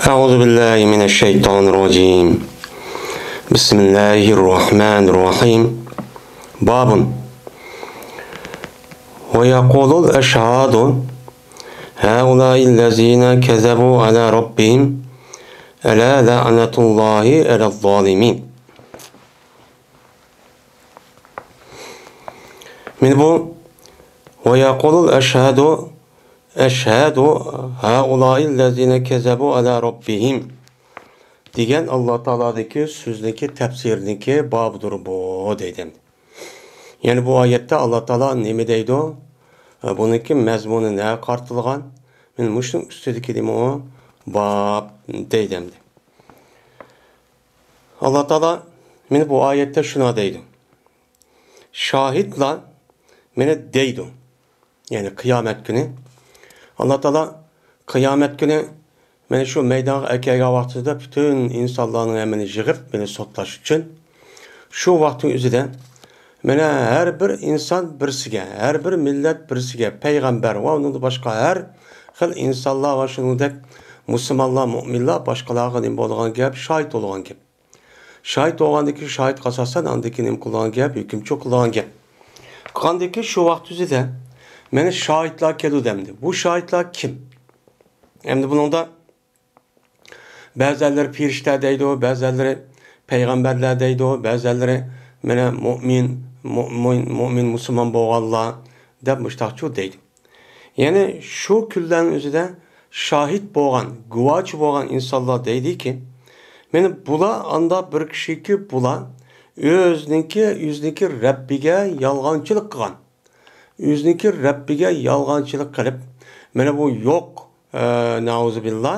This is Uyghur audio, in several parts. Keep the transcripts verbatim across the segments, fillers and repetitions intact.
أعوذ بالله من الشيطان الرجيم. بسم الله الرحمن الرحيم. باب. ويقول الأشهاد هؤلاء الذين كذبوا على ربهم ألا لعنة الله على الظالمين. مانا بۇ، ويقول الأشهاد، أشهاد هؤلاء الذين كذبوا على ربهم دېگەن ئاللا تائالادىكى سۆزنىڭكى تەپسىرىنىڭكى بابىدۇر بۇ، دەيدۇ. يەنى بۇ ئايەتتە ئاللا تائالا نېمە دەيدۇ؟ بۇنىڭكى مەزمۇنى نەگە قارىتىلغان؟ مانا مۇشۇنىڭ ئۈستىدىكى نېمە ئۇ؟ باب دەيدۇ ئەمدى. ئاللا تائالا مانا بۇ ئايەتتە شۇنداق دەيدۇ. شاھىتلار مانا دەيدۇ. يەنى قىيامەت كۈنى. ئاللا تائالا قىيامەت كۈنى مانا شۇ مەيدانغا ئەكەلگەن ۋاقتىدا پۈتۈن ئىنسانلارنىڭ ھەممىنى يىغىپ، مانا سوتلاش ئۈچۈن. شۇ ۋاقىتنىڭ ئۆزىدە مانا ھەر بىر ئىنسان بىرسىگە، ھەر بىر مىللەت بىرسىگە، پەيغەمبەر ۋە ئۇنىڭدىن باشقا ھەر خىل ئىنسانلار ۋە شۇنىڭدەك مۇسۇلمانلار، مۆمىنلەر باشقىلارغا نېمە بولىدىغان گەپ؟ شاھىت بولىدىغان گەپ. شاھىت بولغاندىن كېيىن، شاھىتقا ئاساسەن ئاندىن كېيىن نېمە قىلىدىغان گەپ؟ ھۆكۈم چىقىرىدىغان گەپ. قىلغاندىن كېيىن شۇ ۋاقىت ئۆزىدە مانا شاھىتلار كېلىدۇ ئەمدى. بۇ شاھىتلار كىم؟ ئەمدى بۇنىڭدا بەزەنلىرى پېرىشتە دەيدۇ، بەزەنلىرى پەيغەمبەرلەر دەيدۇ، بەزەنلىرى مانا مۆمىن، مۆمىن، مۆمىن مۇسۇلمان بولغانلار دەپ مۇشتاقچۇ دەيدۇ. يەنى شۇ كۈنلەرنىڭ ئۆزىدە شاھىت بولغان، گۇۋاچى بولغان ئىنسانلار دەيدىكى، مانا بۇلار ئاندا بىر كىشىكى بۇلار ئۆزىنىڭكى، ئۆزىنىڭكى رەببىگە يالغانچىلىق قىلغان. ئۆزىنىڭكى رەببىگە يالغانچىلىق قىلىپ، مانا بۇ يوق، ئە، نەئۇزۇبىللا،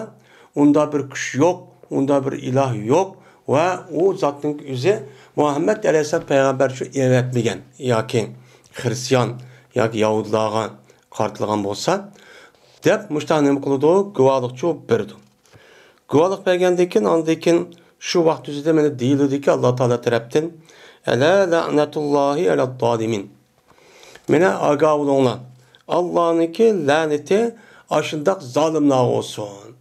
ئۇندا بىر كۈچ يوق، ئۇندا بىر ئىلاھ يوق ۋە ئۇ زاتنىڭ ئۆزى مۇھەممەد ئەلەيھىسسالام پەيغەمبەر شۇ ئەۋەتمىگەن ياكى خىرىستىيان ياكى يەھۇدىيلارغا قارىتىلغان بولسا، دەپ مۇشۇنداق نېمە قىلىدۇ؟ گۇۋاھلىقچۇ بېرىدۇ. گۇۋاھلىق بەرگەندىن كېيىن، ئاندىن كېيىن شۇ ۋاقىت ئۆزىدە مانا دېيىلىدۇكى، ئاللا تائالا تەرەپتىن، ئەلا لەنەتۇللاھى ئەلەززالىمىن. مانا ئاگاھ بولۇڭلار، ئاللانىڭكى لەنىتى ئاشۇنداق زالىملارغا بولسۇن.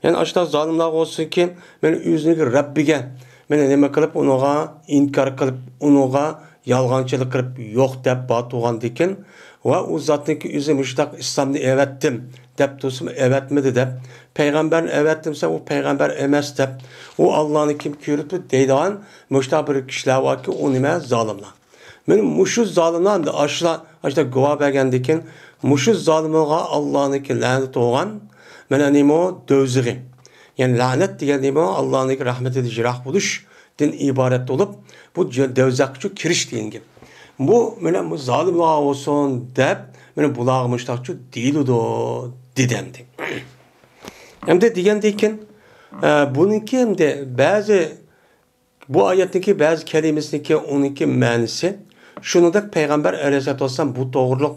يەنى ئاشۇنداق زالىملارغا بولسۇنكى، مانا ئۆزىنىڭكى رەببىگە مانا نېمە قىلىپ، ئۇنىڭغا ئىنكار قىلىپ، ئۇنىڭغا يالغانچىلىق قىلىپ، يوق دەپ بار تۇرغاندىكىن ۋە ئۇ زاتنىڭكى ئۆزى مۇشۇنداق ئىسلامنى ئەۋەتتىم دەپ تۇرسىمۇ، ئەۋەتمىدى دەپ، پەيغەمبەرنى ئەۋەتتىم دېسە، ئۇ پەيغەمبەر ئەمەس دەپ، ئۇ ئاللانى كىم كۆرۈپتۇ دەيدىغان مۇشۇنداق بىر كىشىلەر باركى، ئۇ نېمە؟ زالىملار. مانا مۇشۇ زالىملار ئەمدى ئاشۇلار، ئاشۇنداق گۇۋاھ بەرگەندىن كېيىن، مۇشۇ زالىملارغا ئاللانىڭكى لەنىتى بولغان، مانا نېمە ئۇ؟ دوزىخى. يەنى لەنەت دېگەن نېمە ئۇ؟ ئاللانىڭكى رەھمىتىدىن يىراق بولۇشتىن ئىبارەت بولۇپ، بۇ جە-، دوزاخقىچۇ كىرىش دېگەن گەپ. بۇ مانا بۇ زالىملارغا بولسۇن دەپ، مانا بۇلارغا مۇشۇنداقچۇ دېيىلىدۇ، دېدى ئەمدى. ئەمدى دېگەندىن كېيىن، ئە، بۇنىڭكى ئەمدى بەزى بۇ ئايەتنىڭكى بەزى كەلىمىسىنىڭكى ئۇنىڭكى مەنىسى، شۇنىڭدەك پەيغەمبەر ئەلەيھىسسالاتۇ ۋەسسالام بۇ توغرۇلۇق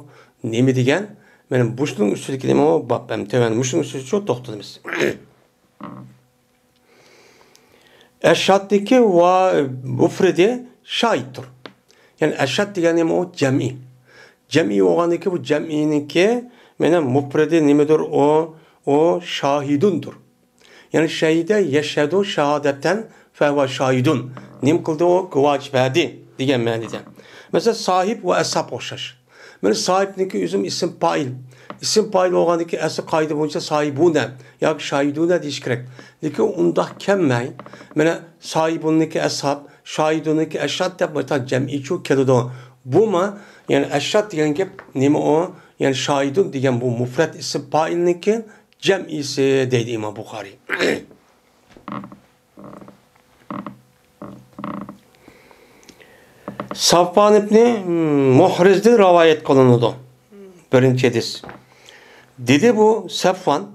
نېمە دېگەن؟ مانا مۇشۇنىڭ ئۈستىدىكى نېمە ئۇ؟ باب ھەم تۆۋەن مۇشۇنىڭ ئۈستىدە شۇ توختىلىمىز. ئەشھادنىڭكى ۋە مۇپرىدى شاھىتتۇر. يەنى ئەشھاد دېگەن نېمە ئۇ؟ جەمئىي. جەمئىي بولغاندىكى بۇ جەمئىينىڭكى مانا مۇپرىدى نېمىدۇر ئۇ؟ ئۇ شاھىدۇندۇر. يەنى شەھىدە يەشھەدۇ شاھادەتەن فەھۇۋە شاھىدۇن. نېمە قىلدى ئۇ؟ گۇۋاچى بەردى دېگەن مەنىدە. مەسىلەن، ساھىب ۋە ئەسھاب ئوخشاش. مانا ساھىبنىڭكى ئۆزىمۇ ئىسىم پائىل. ئىسىم پائىل بولغاندىكى ئەسلى قائىدە بويىچە ساھىبۇنە ياكى شاھىدۇنە دېيىش كېرەك. لېكىن ئۇنداق كەلمەي، مانا ساھىبۇننىڭكى ئەسھاب، شاھىدۇننىڭكى ئەشھاد دەپ مۇشۇنداق جەمئىيچۇ كېلىدۇ. بۇمۇ، يەنى ئەشھاد دېگەن گەپ نېمە ئۇ؟ يەنى شاھىدۇن دېگەن بۇ مۇپرەت ئىسىم پائىلنىڭكى جەمئىسى دەيدۇ ئىمام بۇخارىي. سافۋان ئىبنى مۇھرىزدىن رىۋايەت قىلىنىدۇ. بىرىنچى ھەدىس. دېدى بۇ سەفۋان،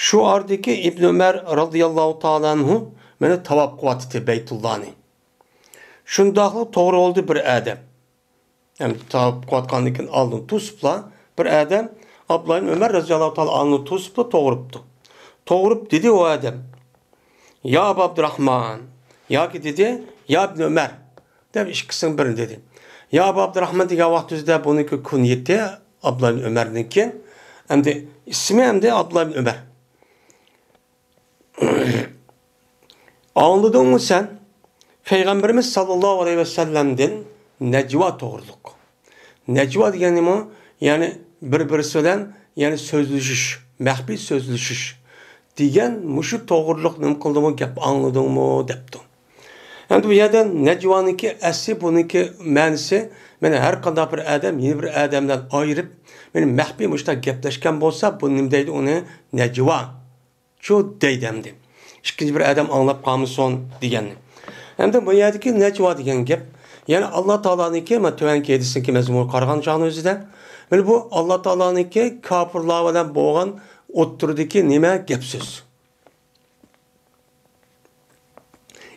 شۇ ئارىدىكى ئىبن ئۆمەر رازىياللاھۇ تائالا ئەنھۇ مېنى تاۋاپ قىلىۋاتىدۇ بەيتۇللانى. شۇنداقلا توغرا يولدا بىر ئادەم. ئەمدى تاۋاپ قىلىۋاتقاندىن كېيىن ئالدىن توسۇپلا، بىر ئادەم ئابدۇللا ئىبن ئۆمەر رازىياللاھۇ تائالا ئانھۇنى توسۇپلا توغرىپتۇ. توغرىپ دېدى ئۇ ئادەم، يا ئابا ئابدۇراخمان، ياكى دېدى، يا ئىبن ئۆمەر، دەپ ئىككىسىنىڭ بىرىنى دېدى. يا ئابا ئابدۇراخمان دېگەن ۋاقىت ئۆزىدە بۇنىڭكى كۇنيىتى ئابدۇللا ئىبن ئۆمەرنىڭكى، ئەمدى ئىسمى ئەمدى ئابدۇللا ئىبن ئۆمەر. ئاڭلىدىڭمۇ سەن پەيغەمبىرىمىز ساللاللاھۇ ئەلەيھى ۋەسەللەمدىن نەجۋا توغرۇلۇق؟ نەجۋا دېگەن نېمە؟ يەنى بىر-بىرسى بىلەن، يەنى سۆزلىشىش، مەخپىي سۆزلىشىش دېگەن مۇشۇ توغرۇلۇق نېمە قىلدىمۇ، گەپ ئاڭلىدىڭمۇ دەپتۇ. ئەمدى بۇ يەردە نەجۋانىڭكى ئەسلى، بۇنىڭكى مەنىسى، مانا ھەر قانداق بىر ئادەم يەنە بىر ئادەم بىلەن ئايرىپ، مانا مەخپىي مۇشۇنداق گەپلەشكەن بولسا، بۇنى نېمە دەيدۇ؟ ئۇنى نەجۋا شۇ دەيدۇ ئەمدى. ئىككىنچى بىر ئادەم ئاڭلاپ قالمىسۇن دېگەننى. ئەمدى بۇ يەردىكى نەجۋا دېگەن گەپ، يەنى ئاللا تائالانىڭكى، مانا تۆۋەنكى ھەدىسنىڭكى مەزمۇنىغا قارىغان چاغنىڭ ئۆزىدە، مانا بۇ ئاللا تائالانىڭكى كاپىرلار بىلەن بولغان ئوتتۇرىدىكى نېمە گەپ سۆز؟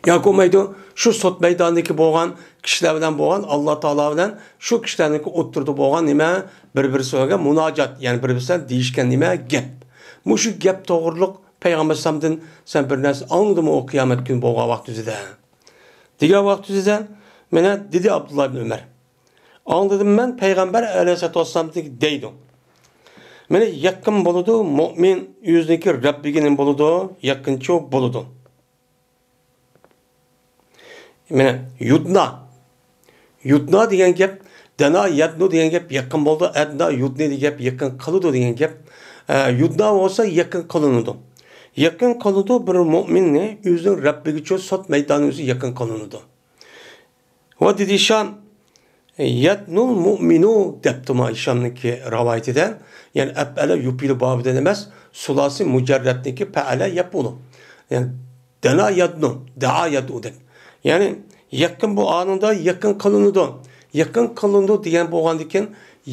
ياكى بولمايدۇ، شۇ سوت مەيدانىدىكى بولغان كىشىلەر بىلەن بولغان، ئاللا تائالا بىلەن شۇ كىشىلەرنىڭكى ئوتتۇرىدا بولغان نېمە، بىر-بىرسىگە مۇناجات، يەنى بىر-بىرسى بىلەن دېيىشكەن نېمە گەپ. مۇشۇ گەپ توغرۇلۇق پەيغەمبەر ئەلەيھىسسالامدىن سەن بىر نەرسە ئاڭلىدىڭمۇ ئۇ قىيامەت كۈنى بولغان ۋاقتى يۈزىدە؟ دېگەن ۋاقتى يۈزىدە، مانا دېدى ئابدۇللا ئىبن ئۆمەر. ئاڭلىدىم مەن پەيغەمبەر ئەلەيھىسسالاتۇ ۋەسسالام دەيدۇ. مانا يېقىن بولىدۇ مۆمىن ئۆزىنىڭكى رەببىگە نېمە بولىدۇ؟ يېقىنچۇ بولىدۇ. مانا يۇدنا. يۇدنا دېگەن گەپ، دەنا يەدنۇ دېگەن گەپ يېقىن بولىدۇ، ئەدنا يۇدنى دېگەن گەپ يېقىن قىلىدۇ دېگەن گەپ. ئە، يۇدنا بولسا يېقىن قىلىنىدۇ. يېقىن قىلىدۇ بىر مۆمىننى ئۆزىنىڭ رەببىگىچۇ سوت مەيدانى ئۆزى يېقىن قىلىنىدۇ. ۋە دېدى ھىشام، يەدنۇل مۇئمىنۇ دەپتۇ ما ھىشامنىڭكى رىۋايىتىدە. يەنى ئەپئەلە يۇپىلۇ بابىدىن ئەمەس، سۇلاسى مۇجەررەتنىكى پەئەلە يەپئۇلۇ. يەنى دەنا يەدنۇ، دەئا يەدئۇ دەپ. يەنى يېقىن بۇ ئانىڭدا يېقىن قىلىنىدۇ. يېقىن قىلىنىدۇ دېگەن بولغاندىكىن،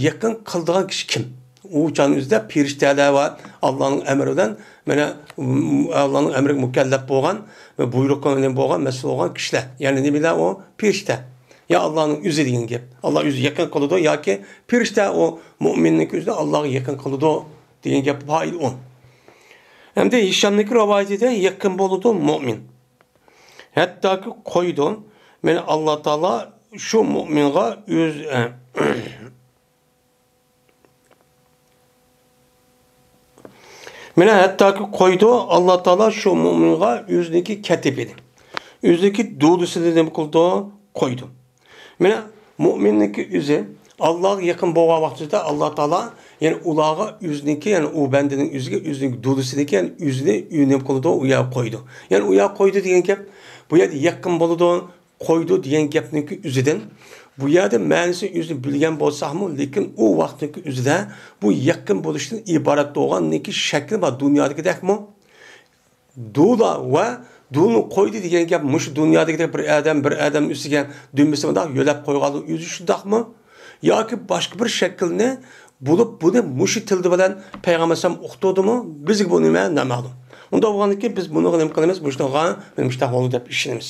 يېقىن قىلىدىغان كىشى كىم؟ ئۇ چاغنىڭ ئۆزىدە پېرىشتەلەر ۋە ئاللانىڭ ئەمرى بىلەن، مانا، ئاللانىڭ ئەمرىگە مۇكەللەپ بولغان ۋە بۇيرۇقى بىلەن بولغان، مەسئۇل بولغان كىشىلەر. يەنى نېمىلەر ئۇ؟ پېرىشتە. يا ئاللانىڭ ئۆزى دېگەن گەپ. ئاللا ئۆزى يېقىن قىلىدۇ ياكى پېرىشتە ئۇ مۆمىننىڭكى ئۆزىنى ئاللاغا يېقىن قىلىدۇ دېگەن گەپ پائىل ئۇ. ئەمدى ھىشامنىڭكى رىۋايىتىدە يېقىن بولىدۇ مۆمىن. ھەتتاكى قويىدۇ. مانا ئاللا تائالا شۇ مۆمىنغا ئۆز، مانا ھەتتاكى قويىدۇ، ئاللا تائالا شۇ مۆمىنغا ئۆزىنىڭكى كەتىپىنى، ئۆزىنىڭكى دۇدىسىنى نېمە قىلىدۇ؟ قويىدۇ. مانا مۆمىننىڭكى ئۆزى ئاللاغا يېقىن بولغان ۋاقتىدا ئاللا تائالا، يەنى ئۇلارغا ئۆزىنىڭكى، يەنى ئۇ بەندىنىڭ ئۆزىگە ئۆزىنىڭكى دۇدىسىنىڭكى، يەنى ئۆزىنى ئۆ-، نېمە قىلىدۇ؟ ئۇ يەرگە قويىدۇ. يەنى ئۇ يەرگە قويىدۇ دېگەن گەپ، بۇ يەردە يېقىن بولىدۇ، قويىدۇ دېگەن گەپنىڭكى ئۆزىدىن، بۇ يەردە مەنىسى ئۆزىنى بىلگەن بولساقمۇ، لېكىن ئۇ ۋاقىتنىڭكى ئۆزىدە بۇ يېقىن بولۇشتىن ئىبارەت بولغاننىڭكى شەكلى بار دۇنيادىكىدەكمۇ؟ دۇلا ۋە دۇلنى قويدى دېگەن گەپ مۇشۇ دۇنيادىكىدەك بىر ئادەم بىر ئادەمنىڭ ئۈستىگە دۈمبىسى مۇنداق يۆلەپ قويغانلىق ئۆزى شۇنداقمۇ؟ ياكى باشقا بىر شەكىلنى بولۇپ، بۇنى مۇشۇ تىلدا بىلەن پەيغەمبەر ئەلەيھىسسالام ئۇقتۇردىمۇ؟ بىزگە بۇ نېمە؟ نامەلۇم. ئۇنداق بولغاندىكىن بىز بۇنىڭغا نېمە قىلىمىز؟ مۇشۇنىڭغا مانا مۇشۇنداق بولدى دەپ ئىشىنىمىز.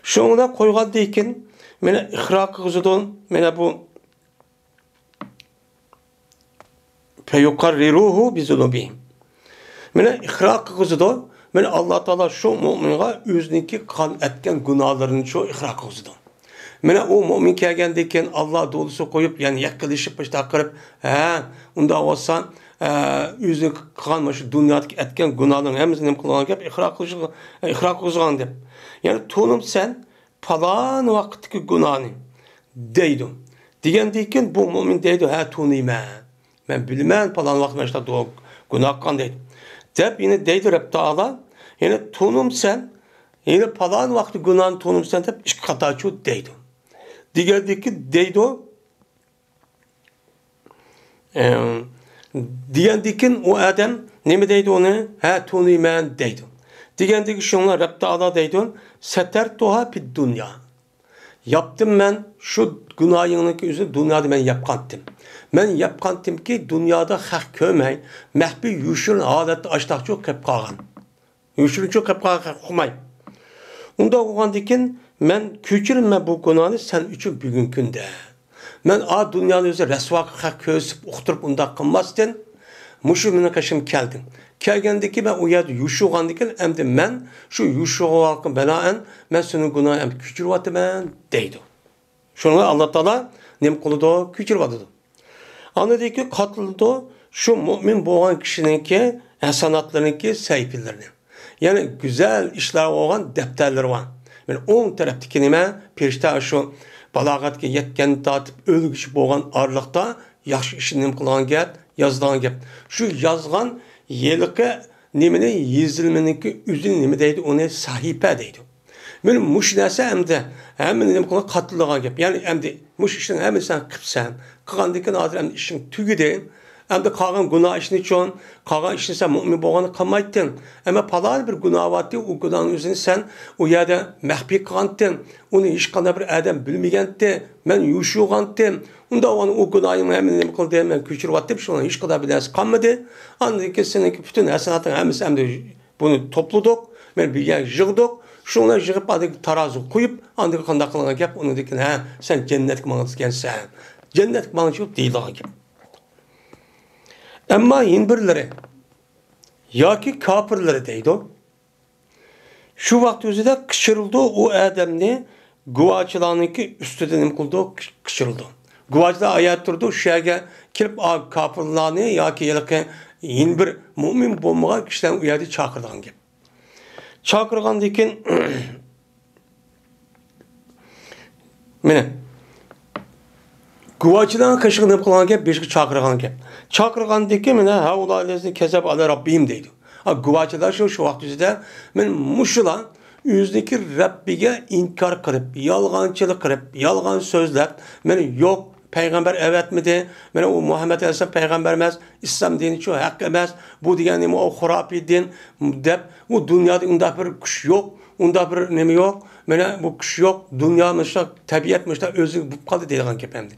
شۇڭا قويغاندىن كېيىن مانا ئىقرار قىلغۇزىدۇ. مانا بۇ فيقررهم بذنوبهم. مانا ئىقرار قىلغۇزىدۇ. مانا ئاللا تائالا شۇ مۆمىنغا ئۆزىنىڭكى قىلغان ئەتكەن گۇناھلىرىنى شۇ ئىقرار قىلغۇزىدۇ. مانا ئۇ مۆمىن كەلگەندىن كېيىن ئاللا دۇدىسى قويۇپ، يەنى يەككىلىشىپ مۇشۇنداق قىلىپ، ھە، ئۇنداق بولسا، ئە، ئۆزى قىلغان مۇشۇ دۇنيادىكى ئەتكەن گۇناھلىرىنىڭ ھەممىسىنى نېمە قىلغان گەپ؟ ئىقرار قىلغۇزغان، ئىقرار قىلغۇزغان دەپ. يەنى تونۇمسەن پالان ۋاقىتتىكى گۇناھنى دەيدۇ. دېگەندىن كېيىن بۇ مۆمىن دەيدۇ، ھە، تونۇيمەن. مەن بىلىمەن، پالان ۋاقىت مانا شۇنداق گۇناھ قىلغان دەيدۇ. دەپ يەنە دەيدۇ رەب تائالا، يەنە تونۇمسەن، يەنە پالان ۋاقىت گۇناھنى تونۇمسەن دەپ ئىككى قاتارچۇ دەيدۇ. دېگەندىن كېيىن دەيدۇ، ئە، دېگەندىن كېيىن ئۇ ئادەم نېمە دەيدۇ ئۇنى؟ ھە، تونۇيمەن دەيدۇ. دېگەندىن كېيىن شۇڭلار رەب تائالا دەيدۇ، سترتها في الدنيا. ياپتىم مەن شۇ گۇناھىڭنىڭكى ئۆزىنى دۇنيادا مەن ياپقانتىم. مەن ياپقانتىمكى دۇنيادا خەق كۆرمەي، مەخپىي يوشۇرۇن ھالەتتە ئاشتاقچۇ قېلىپ قالغان. يوشۇرۇنچۇ قېلىپ قالغان خەق ئۇقماي. ئۇنداق بولغاندىكىن مەن كۆچۈرىمەن بۇ گۇناھنى سەن ئۈچۈن بۈگۈنكى كۈندە. مەن ئا دۇنيانى ئۆزى رەسۋا خەق كۆرسىتىپ ئۇقتۇرۇپ ئۇنداق قىلماستىن، مۇشۇ مېنىڭ قېشىمغا كەلدىڭ. كەلگەندىكى مەن ئۇ يەردە يوشۇرغاندىكىن، ئەمدى مەن شۇ يوشۇرغانلىققا بىنائەن مەن سېنىڭ گۇناھىڭنى ئەمدى كۆچۈرۈۋاتىمەن دەيدۇ. شۇڭا ئاللا تائالا نېمە قىلىدۇ؟ كۆچۈرۈۋاتىدۇ. ئاندىن كېيىن قاتلىدۇ شۇ مۆمىن بولغان كىشىنىڭكى ھەسەناتلىرىنىڭكى سەھىپىلىرىنى. يەنى گۈزەل ئىشلار بولغان دەپتەرلىرى بار. مانا ئوڭ تەرەپتىكى نېمە؟ پەرىشتە شۇ بالاغەتكە يەتكەن تارتىپ ئۆلگۈچە بولغان ئارىلىقتا ياخشى ئىشنى نېمە قىلغان گەپ؟ يازىدىغان گەپ. شۇ يازغان ھېلىقى نېمىنى، يېزىلمىنىڭكى ئۆزىنى نېمە دەيدۇ؟ ئۇنى سەھىپە دەيدۇ. مانا مۇشۇ نەرسە ئەمدى ھەممىنى نېمە قىلغان؟ قاتلىغان گەپ. يەنى ئەمدى مۇشۇ ئىشنىڭ ھەممىسىنى سەن قىپسەن. قىلغاندىن كېيىن ھازىر ئەمدى ئىشىڭ تۈگىدى. ئەمدى قالغان گۇناھ ئىشنى چۈشۈن. قالغان ئىشنى سەن مۇئمىن بولغاندا قىلمايتتىڭ. ئەمما پالان بىر گۇناھ بارتتى، ئۇ گۇناھنىڭ ئۆزىنى سەن ئۇ يەردە مەخپىي قىلغانتىڭ. ئۇنى ھېچقانداق بىر ئادەم بىلمىگەنتى. مەن يوشۇرغانتىم. ئۇنداق بولغاندا ئۇ گۇناھىڭنى ھەممىنى نېمە قىلدىم؟ مەن كۆچۈرۈۋەتتىم. شۇنىڭ ھېچقانداق بىر نەرسە قالمىدى. ئاندىن كېيىن سېنىڭكى پۈتۈن ھەسەناتىڭ ھەممىسى ئەمدى بۇنى توپلىدۇق، مانا بىر يەرگە يىغدۇق. شۇنى يىغىپ، ئاندىن تارازىغا قويۇپ، ئاندىن قانداق قىلغان گەپ؟ ئۇنىڭدىن كېيىن، ھە، سەن جەننەتكە ماڭىدىكەنسەن. جەننەتكە ماڭغۇچى دېيىلىدىغان گەپ. ئەمما يەنە بىرلىرى ياكى كاپىرلىرى دەيدۇ. شۇ ۋاقىت ئۆزىدە قىچۇرىدۇ، ئۇ ئادەمنى گۇۋاچىلارنىڭكى ئۈستىدە نېمە قىلىدۇ؟ قىچۇرىدۇ. گۇۋاچىلار ئاياغدا تۇرىدۇ، شۇ يەرگە كېلىپ، ئا، كاپىرلارنى ياكى ھېلىقى يەنە بىر مۇئمىن بولمىغان كىشىلەرنى ئۇ يەردە چاقىرىدىغان گەپ. چاقىرغاندىن كېيىن، مانا، گۇۋاچىلارنىڭ قېشىغا نېمە قىلغان گەپ؟ بېشىغا چاقىرغان گەپ. چاقىرغاندىن كېيىن، مانا، ھەئۇلائىللەزىنە كەززەبۇ ئەلە رەببىھىم دەيدۇ. ئا، گۇۋاچىلار شۇ، شۇ ۋاقىت ئۆزىدە، مانا، مۇشۇلار ئۆزىنىڭكى رەببىگە ئىنكار قىلىپ، يالغانچىلىق قىلىپ، يالغان سۆزلەپ، مانا، يوق، پەيغەمبەر ئەۋەتمىدى، مانا، ئۇ مۇھەممەد ئەلەيھىسسالام پەيغەمبەر ئەمەس، ئىسلام دىنى شۇ ھەق ئەمەس، بۇ دېگەن نېمە، ئۇ خۇراپىي دىن دەپ، ئۇ دۇنيادا ئۇنداق بىر كۈچ يوق، ئۇنداق بىر نېمە يوق، مانا بۇ كۈچ يوق، دۇنيا مۇشۇنداق، تەبىئەت مۇشۇنداق ئۆزىگە بولۇپ قالدى دەيدىغان گەپ ئەمدى.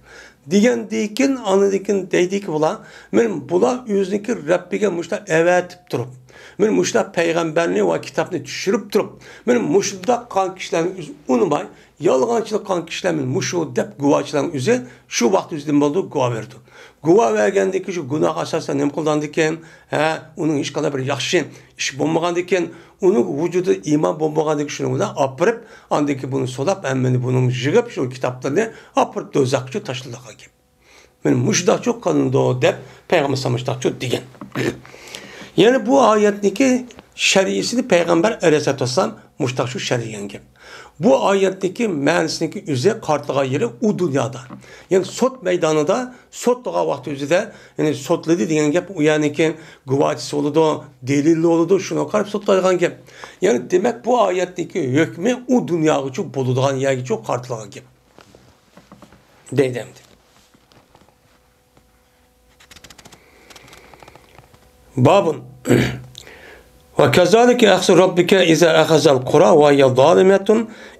دېگەندىن كېيىن، ئاندىن كېيىن دەيدىكى بۇلار، مانا بۇلار ئۆزىنىڭكى رەببىگە مۇشۇنداق ئەۋەتىپ تۇرۇپ، مانا مۇشۇنداق پەيغەمبەرنى ۋە كىتابنى چۈشۈرۈپ تۇرۇپ، مانا مۇشۇنداق قىلغان كىشىلەرنى ئۆزى ئۇنىماي، يالغانچىلىق قىلغان كىشىلەر مانا مۇشۇ دەپ گۇۋاچىلارنىڭ ئۆزى شۇ ۋاقىت ئۆزىدە نېمە بولىدۇ؟ گۇۋاھ بېرىدۇ. گۇۋاھ بەرگەندىن كېيىن شۇ گۇناھقا ئاساسەن نېمە قىلغاندىن كېيىن، ھە، ئۇنىڭ ھېچقانداق بىر ياخشى ئىش بولمىغاندىن كېيىن، ئۇنىڭ ۋۇجۇدىدا ئىمان بولمىغاندىن كېيىن شۇنىڭ بىلەن ئاپىرىپ، ئاندىن كېيىن بۇنى سولاپ، ھەممىنى بۇنىڭ يىغىپ، شۇ كىتابلىرىنى ئاپىرىپ دوزاخقا تاشلىدىغان گەپ. مانا مۇشۇنداقچۇ قىلىنىدۇ دەپ پەيغەمبەر مۇشۇنداقچۇ دېگەن. يەنى بۇ ئايەتنىڭكى شەرئىسىنى پەيغەمبەر ئەلەيھىسسالاتۇ ۋەسسالام مۇشۇنداقچۇ شەرھلىگەن گەپ. بۇ ئايەتنىڭكى مەنىسىنىڭكى ئۆزى قارىتىلغان يېرى ئۇ دۇنيادا. يەنى سوت مەيدانىدا سوتلىغان ۋاقتى ئۆزىدە، يەنى سوتلىدى دېگەن گەپ ئۇ يەرنىڭكى گۇۋاچىسى بولىدۇ، دەلىلى بولىدۇ، شۇنىڭغا قاراپ سوتلايدىغان گەپ. يەنى دېمەك بۇ ئايەتنىڭكى ھۆكمى ئۇ دۇنياغىچۇ بولىدىغان يەرگىچۇ قارىتىلغان گەپ. دەيدۇ ئەمدى. بابۇن. وكذلك أخذ ربك إذا أخذ القرى وهي ظالمة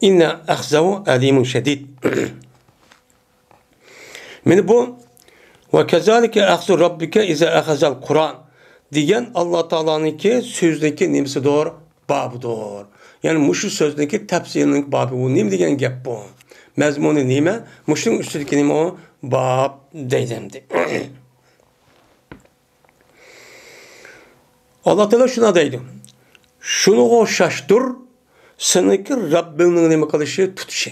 إن أخذه أليم شديد. مانا بۇ، وكذلك أخذ ربك إذا أخذ القرى دېگەن ئاللا تائالانىڭكى سۆزىنىڭكى نېمىسىدۇر؟ بابىدۇر. يەنى مۇشۇ سۆزنىڭكى تەپسىرىنىڭ بابى، ئۇ نېمە دېگەن گەپ بۇ؟ مەزمۇنى نېمە؟ مۇشۇنىڭ ئۈستىدىكى نېمە ئۇ؟ باب دەيدۇ ئەمدى. ئاللا تائالا شۇنداق دەيدۇ. شۇنىڭغا ئوخشاشتۇر، سېنىڭكى رەببىڭنىڭ نېمە قىلىشى، تۇتۇشى.